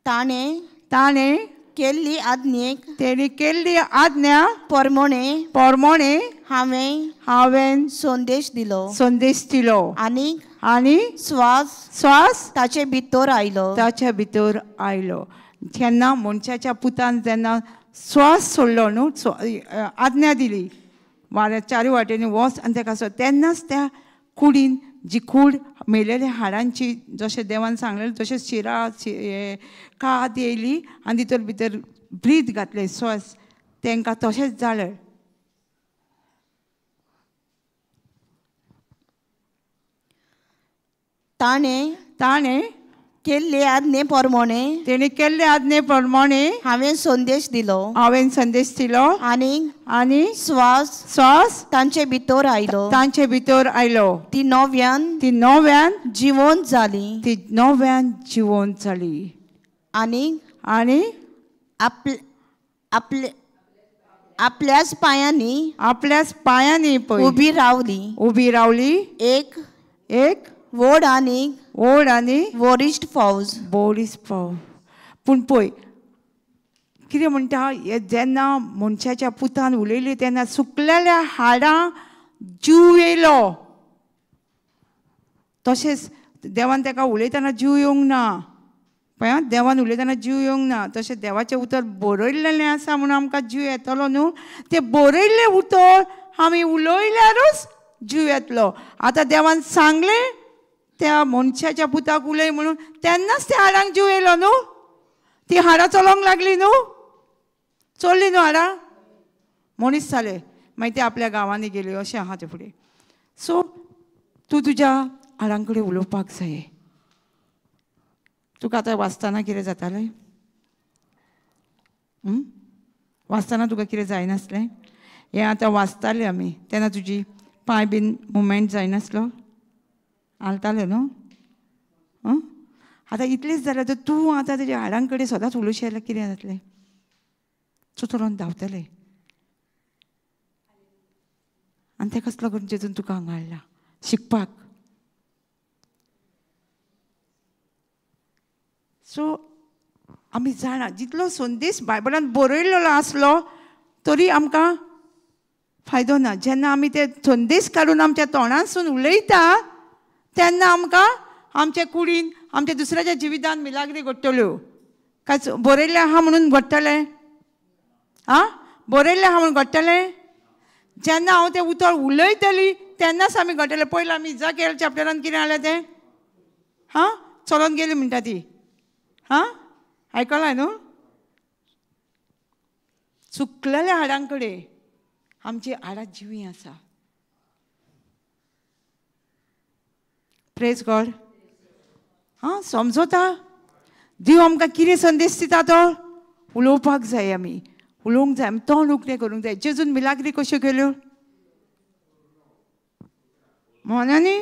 ताणें ताणें केल्ली आज्ञेक, तेणी केल्ली आज्ञा प्रमाणे प्रमाणे हांवें हांवें संदेश दिलो, संदेश दिलो, आनी आनी स्वास स्वास ताचे भितर आयलो, ताचे भितर आयलो. जेन्ना मनशाच्या पुतान जेन्ना स्वास सोडलो न्हू, आज्ञा दिली वाऱ्या चारूय वाटेनी वच आनी ताका सोड, तेन्नाच त्या कुडीन जी कूड मेलेल्या हाडांची जशें देवान सांगलेलें तशें शिरा कात येयली आनी तितून भितर ब्रीथ घातलें स्वास, तांकां तशेंच जालें. ताणें ताणें केल्ले आज्ञे प्रमाणे, तेणें केल्ले आज्ञे प्रमाणे हांवें संदेश दिलो, हांवें संदेश दिलो, आनी आनी स्वास स्वास तांचे भितर आयलो, तांचे भितर आयलो. ती नव्यान, ती नव्यान जिवंत जाली, ती नव्यान जिवंत जाली. आनी आनी आपले आपले आपल्याच पांयांनी, आपल्याच पांयांनी उबी रावली, उबी रावली. एक एक व्हड आनी व्हड आनी वरिश्ठ फौज, वरिश्ठ फौज. पूण पळय कितें म्हणटा, जेन्ना मनशाच्या पुतान उलयली तेन्ना सुकलेल्या हाडां जीव येयलो. तशेंच देवान ताका उलयतना जीव येवंक ना, पळय देवान उलयतना जीव येवंक ना. तशें देवाचें उतर बरयल्लें आसा म्हणून आमकां जीव येतलो न्हू. तें बरयल्लें उतर आमी उलयल्यारूच जीव येतलो. आतां देवान सांगलें त्या मनशाच्या पुताक उलय म्हणून, तेन्नाच त्या हाडांक जीव येयलो न्हू. ती हाडां चलोंक लागली न्हू, चल्ली न्हू हाडां, मनीस जाले. मागीर ते आपल्या गांवांनी गेली. अशें आहा तें फुडें. सो तूं तुज्या हाडां कडेन उलोवपाक जाय. तुका आतां वाचतना कितें जातालें? वाचतना तुका कितें जायनासलें? हें आतां वाचतालें आमी तेन्ना तुजी पांय बीन मुवमेंट जायनासलो, हालतालें न्हू. आतां इतलेंच जाल्यार तर तूं आतां तुज्या हाडां कडेन सदांच उलोवशें जाल्यार कितें जातलें? तूं चलोन धांवतलें. आनी तें कसलो करून जेजून तुका हांगा हाडला शिकपाक. सो आमी जाणा जितलो संदेश बायबलान बरयल्लो आसलो तरी आमकां फायदो ना. जेन्ना आमी ते संदेश काडून आमच्या तोंडांसून उलयता तेन्ना आमकां आमच्या कुडीन आमच्या दुसऱ्याच्या जिवितान मिलाग्री घडटल्यो. काय बरयल्लें आहा म्हणून घडटलें? आं, बरयल्लें आहा म्हणून घडटलें? जेन्ना हांव तें उतर उलयतली तेन्नाच आमी घडटलें. पयलीं आमी इजाकेल चॅप्टरान कितें जालें तें? हां, चलोन गेली म्हणटा ती. हां, आयकलां न्हू? चुकलेल्या हाडां कडेन आमची हाडां जिवीं आसा. Praise God. हां, समजता? देव आमकां कितें संदेश दिता तो उलोवपाक जाय. आमी उलोवंक जाय, आमी तोंड उकतें करूंक जाय. जेजून मिलाग्री कश्यो केल्यो? मोन्यांनी.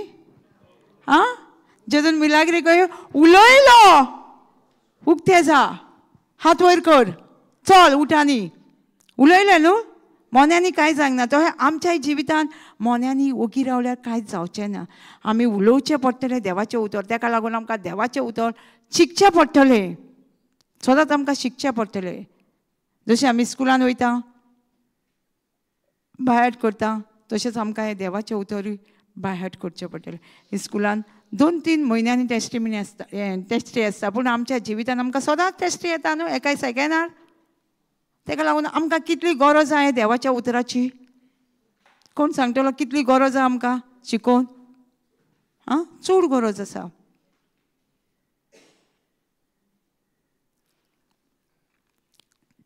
आं, जेजून मिलाग्री कश्यो? उलयलो, उकतें जा, हात वयर कर, चल उठानी, उलयलें न्हू. मोन्यांनी कांय जावंक ना. तो आमच्या जिवितान मोन्यांनी ओगी रावल्यार कांयच जावचें ना. आमी उलोवचें पडटलें देवाचें उतर. ताका लागून आमकां देवाचें उतर शिकचें पडटलें, सदांच आमकां शिकचें पडटलें. जशें आमी स्कुलान वयता, बायहार्ट करता, तशेंच आमकां हें देवाचें उतरूय बायहार्ट करचें पडटलें. स्कुलान 2-3 म्हयन्यांनी टेस्टी आसता, टेस्टी आसता, पूण आमच्या जिवितान आमकां सदांच टेस्टी येता न्हू एकाय सेकेंडार. ताका लागून आमकां कितली गरज आहा देवाच्या उतराची. कोण सांगतलो कितली गरज आहा आमकां शिकोवन? आं, चड गरज आसा.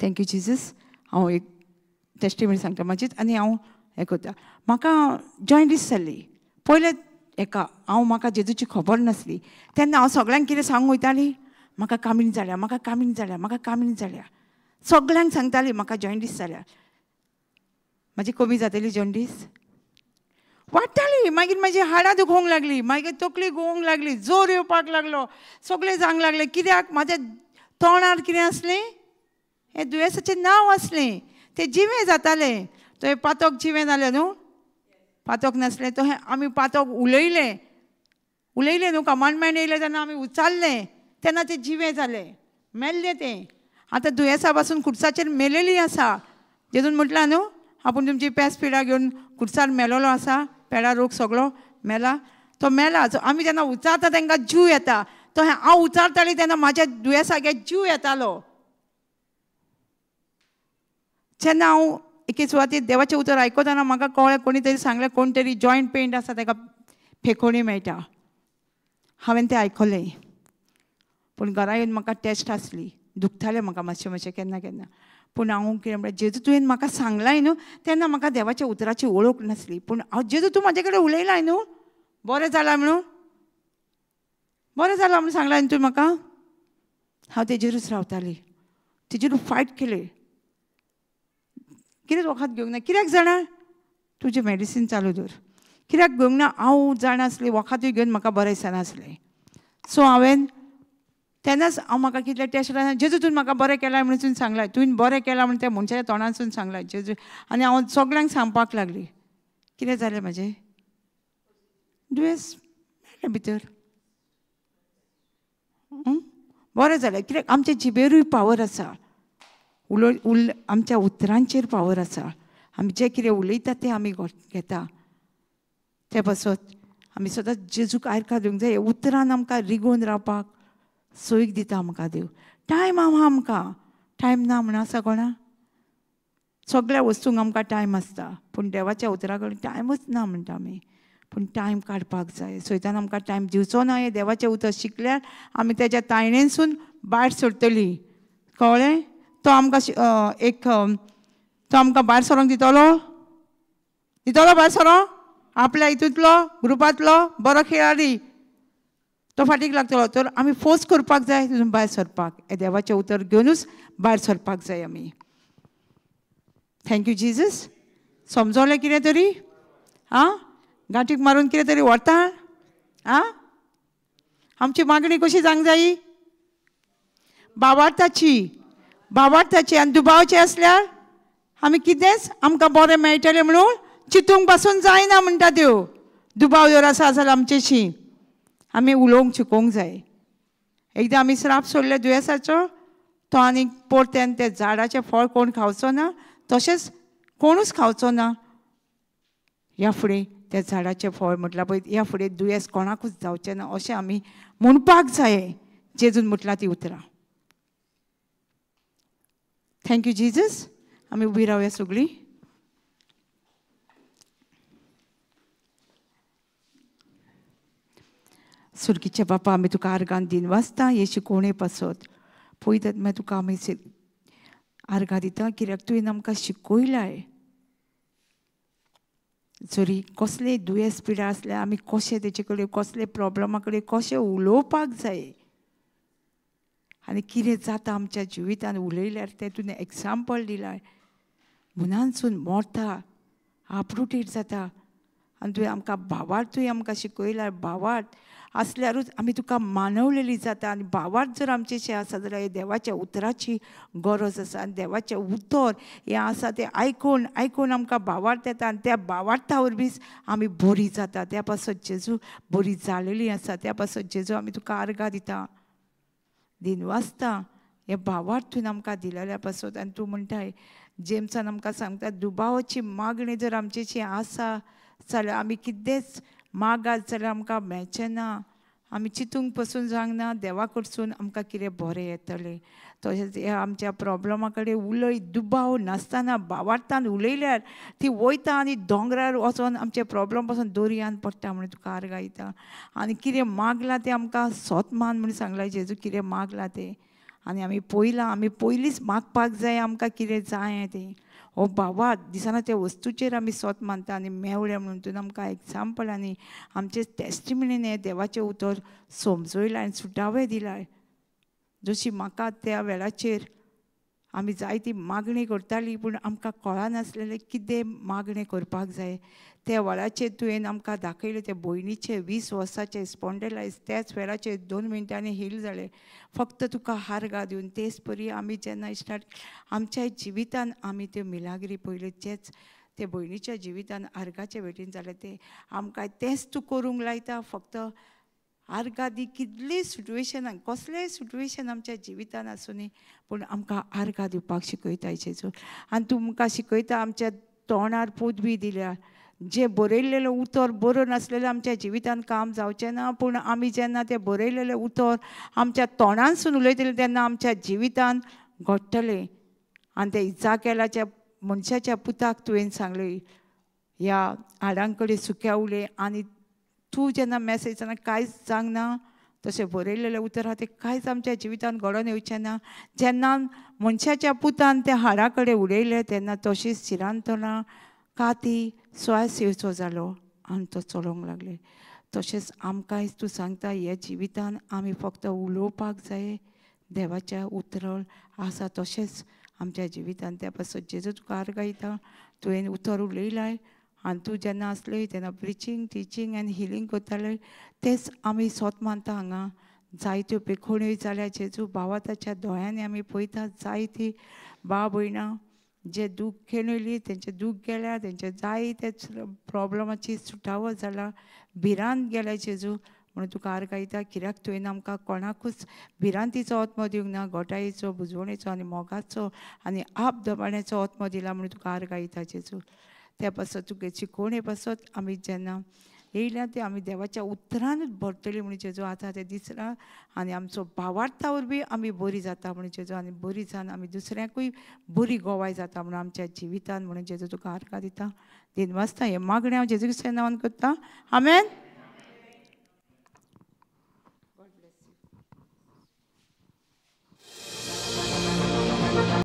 Thank you Jesus. हांव एक टेस्टिमनी सांगता म्हाजीच आनी हांव हें करता. म्हाका जॉयंडीस जाल्ली पयलें एका. हांव म्हाका जेजूची खबर नासली तेन्ना हांव सगळ्यांक कितें सांगूंक वयताली, म्हाका कामीण जाल्या, म्हाका कामीण जाल्या, म्हाका कामीण जाल्या. सगळ्यांक सांगताली म्हाका जॉयंडीस जाल्या. म्हाजी कमी जातली जॉयंडीस वाडटाली. मागीर म्हाजी हाडां दुखोवंक लागली, मागीर तकली घुंवोंक लागली, जोर येवपाक लागलो, सगळें जावंक लागलें. कित्याक? म्हाज्या तोंडार कितें आसलें, हें दुयेंसाचें नांव आसलें, तें जिवें जातालें. तो पातोक जिवें जालें न्हू, पातोक नासलें तो आमी पातोक उलयलें, उलयलें न्हू, कमांडमेंट येयलें तेन्ना आमी उचारलें, तेन्ना तें जिवें जालें, मेल्लें तें. आतां दुयेंसा पासून खुर्साचेर मेलेली आसा. जेजून म्हटलां न्हू, आपूण तुमची पेस पिडा घेवन खुर्सार मेलोलो आसा, पेडा रोग सगळो मेला, तो मेला. आमी जेन्ना उचारता तांकां जीव येता. तो हांव उचारताली तेन्ना म्हाज्या दुयेंसाक जीव येतालो. जेन्ना हांव एके सुवातेर देवाचें उतर आयकतना म्हाका कळ्ळें, कोणी तरी सांगलें कोण तरी जॉयंट पेंट आसा ताका फेकोणी मेळटा. हांवें तें आयकलें, पूण घरा येवन म्हाका टेस्ट आसली, दुखतालें म्हाका मातशें मातशें केन्ना केन्ना. पूण हांव कितें म्हणल्यार जेजू तुवें म्हाका सांगलाय न्हू, तेन्ना म्हाका देवाच्या उतराची वळख नासली. पूण हांव जेजू तूं म्हाजे कडेन उलयलाय न्हू, बरें जालां म्हणून, बरें जालां म्हणून सांगलाय न्हू तुवें म्हाका. हांव तेजेरूच रावताली, तेजेरूच फायट केलें, कितेंच वखद घेवंक ना. कित्याक जाणा, तुजें मेडिसीन चालू दवर. कित्याक घेवंक ना, हांव जाणा आसलें वखदूय घेवन म्हाका बरें दिसनासलें. सो हांवें तेन्नाच हांव म्हाका कितले टेस्ट जालें, जेजू तुवें म्हाका बरें केलां म्हणून तुवें सांगलां, तुवें बरें केलां म्हणून त्या मनशाच्या तोंडांतसून सांगलां जेजू. आनी हांव सगळ्यांक सांगपाक लागली. कितें जालें म्हाजें दुयेंस मेळ्ळें भितर, बरें जालें. कित्याक आमच्या जिबेरूय पावर आसा, आमच्या उतरांचेर पावर आसा. आमी जें कितें उलयता तें आमी घेता. ते पासत आमी सदांच जेजूक आयकां दिवंक जाय. उतरान आमकां रिगोवन रावपाक सोयीक दिता आमकां देव. टायम आहा आमकां, टायम ना म्हण आसा कोणा. सगळ्या वस्तूंक आमकां टायम आसता, पूण देवाच्या उतरा कडेन टायमूच ना म्हणटा आमी. पूण टायम काडपाक जाय. सैतान आमकां टायम दिवचो ना. हें देवाचें उतर शिकल्यार आमी तेज्या तायणेनसून भायर सरतली. कळ्ळें? तो आमकां एक तो आमकां भायर सरोंक दितलो, दितलो भायर सरोंक आपल्या हितूंतलो ग्रुपांतलो बरो खेळाडी तो फाटीक लागतलो. तर आमी फोर्स करपाक जाय तितून भायर सरपाक. हें देवाचें उतर घेवनूच भायर सरपाक जाय आमी. Thank you Jesus. समजलें कितें तरी? आं, गांठीक मारून कितें तरी व्हरता? आं, आमची मागणी कशी जावंक जायी? बावार्थाची, बावार्थाची. आनी दुबावची आसल्यार आमी कितेंच आमकां बरें मेळटलें म्हणून चिंतूंक पासून जायना म्हणटा त्यो. दुबाव जर आसा जाल्यार आमचेशी आमी उलोवंक शिकोवंक जाय. एकदां आमी श्राप सोडले दुयेंसाचो, तो आनी परत्यान ते झाडाचें फळ कोण खावचो ना, तशेंच कोणूच खावचो ना ह्या फुडें त्या झाडाचें फळ म्हटल्यार पळय ह्या फुडें दुयेंस कोणाकूच जावचें ना अशें आमी म्हणपाक जाय. जेजून म्हटलां ती उतरां. Thank you Jesus. आमी उबी रावया सगळीं. सुर्गीचे बापा, आमी तुका आर्गान दिन वाचता हे शिकोवणे पासत पळयतात मागीर तुका आमी आर्गां दिता, कित्याक तुवें आमकां शिकयलाय. जरी कसलेय दुयेंस पिडा आसल्यार आमी कशें तेचे कडेन कसले प्रोब्लमा कडेन कशें उलोवपाक जाय आनी कितें जाता आमच्या जिवितान उलयल्यार तें तुवें एग्जाम्पल दिलाय. मनानसून मोरता, आपरुटेड जाता. आनी तुवें आमकां भावार्थूय आमकां शिकयल्यार भावार्थ आसल्यारूच आमी तुका मानवलेली जाता. आनी भावार्थ जर आमचेशें आसा जाल्यार देवाच्या उतराची गरज आसा. आनी देवाचें उतर हें आसा तें आयकून आयकून आमकां भावार्थ येता आनी त्या भावार्था वरवींच आमी बरी जाता. त्या पासत जेजू बरी जालेली आसा. त्या पासत जेजू आमी तुका आर्गां दिता, दिन वाचता हें भावार्थ तुवें आमकां दिलेल्या पासत. आनी तूं म्हणटाय जेम्सान आमकां सांगता दुबावाची मागणी जर आमचेशी आसा जाल्यार आमी कितेंच मागात जाल्यार आमकां मेळचें ना. आमी चिंतूंक पसून जावंक ना देवा कडसून आमकां कितें बरें येतलें. तशेंच ह्या आमच्या प्रोब्लमा कडेन उलय दुबाव नासतना भावार्थान उलयल्यार ती वयता आनी दोंगरार वचोन आमचे प्रोब्लम पासून दर्यान पडटा म्हणून तुका आर्गां दिता. आनी कितें मागलां तें आमकां सोत मान म्हणून सांगलां जेजू, कितें मागलां तें. आनी आमी पयलां, आमी पयलींच मागपाक जाय आमकां कितें जाय तें. हो भावार्थ दिसना त्या वस्तूचेर आमी सोत मानता आनी मेवलें म्हणून तुवें आमकां एग्जाम्पल आनी आमचे टेस्टिमनीन हें देवाचें उतर समजयलां आनी सुटावें दिलां. जशी म्हाका त्या वेळाचेर आमी जायती मागणी करताली पूण आमकां कळनासलेलें कितें मागणें करपाक जाय. त्या वेळाचेर तुवें आमकां दाखयलें ते भयणीचे 20 वर्साचे स्पॉन्डेलायज त्याच वेळाचेर 2 मिनटांनी हील जालें. फक्त तुका आर्गां दिवन. तेच परी आमी जेन्ना स्टार्ट आमच्या जिवितान आमी त्यो मिलाग्री पयल्यो, जेच ते भयणीच्या जिवितान आर्गाचे भेटीन जालें तें आमकां तेंच तूं करूंक लायता. फक्त आर्गां दी कितलीय सिट्युएशनान कसलेय सिट्युएशन आमच्या जिवितान आसूं पूण आमकां आर्गां दिवपाक शिकयता जेजू. आनी तूं आमकां शिकयता आमच्या तोंडार पदवी दिल्या, जें बरयलेलें उतर बरोवन नासलेलें आमच्या जिवितान काम जावचें ना, पूण आमी जेन्ना तें बरयलेलें उतर आमच्या तोंडानसून उलयतलें तेन्ना आमच्या जिवितान घडटलें. आनी त्या इजाकेलाच्या मनशाच्या पुताक तुवें सांगलें ह्या हाडां कडेन सुक्या उलय, आनी तूं जेन्ना मॅसेज तेन्ना कांयच सांगना तशें बरयलेलें उतर आहा तें कांयच आमच्या जिवितान घडोवन येवचें ना. जेन्ना मनशाच्या पुतान त्या हाडा कडेन उलयलें तेन्ना तशीच शिरांतणां काती स्वास येवचो जालो आनी तो चलोवंक लागले. तशेंच आमकांय तूं सांगता ह्या जिवितान आमी फक्त उलोवपाक जाय देवाच्या उतर आसा तशेंच आमच्या जिवितान. त्या पासत जेजू तुका आर्गां दिता, तुवें उतर उलयलाय आनी तूं जेन्ना आसले तेन्ना प्रिचींग टिचींग आनी हिलींग करताले तेंच आमी सोत मानता. हांगा जायत्यो पेखोण्यो जाल्या जेजू भावा ताच्या दोळ्यांनी आमी पळयता जायती बा भयणां जे दूख खेळयली तेंचे दूख गेल्या, तेंचे जायते प्रॉब्लमाची सुटावो जाला, भिरांत गेल्या जेजू. म्हणून तुका आर्गां दिता. कित्याक तुवें आमकां कोणाकूच भिरांतीचो आत्मो दिवंक ना, गोटायेचो, बुजवणेचो आनी मोगाचो आनी आप दबाण्याचो आत्मो दिला म्हणून तुका आर्गां दिता जेजू. त्या पासत तुगे शिकोवणे पासत आमी जेन्ना येयल्या ते आमी देवाच्या उतरानूच भरतली म्हणून जेजू. आतां तें दिसलां आनी आमचो भावार्था वरवीं आमी बरी जाता म्हणून जेजू, आनी बरी जावन आमी दुसऱ्यांकूय बरी गोवाय जाता म्हणून आमच्या जिवितान म्हणून जेजू तुका आर्गां दिता. दिनवासता हें मागणें हांव जेजू क्रिस्ता नांवान करता. आमेन.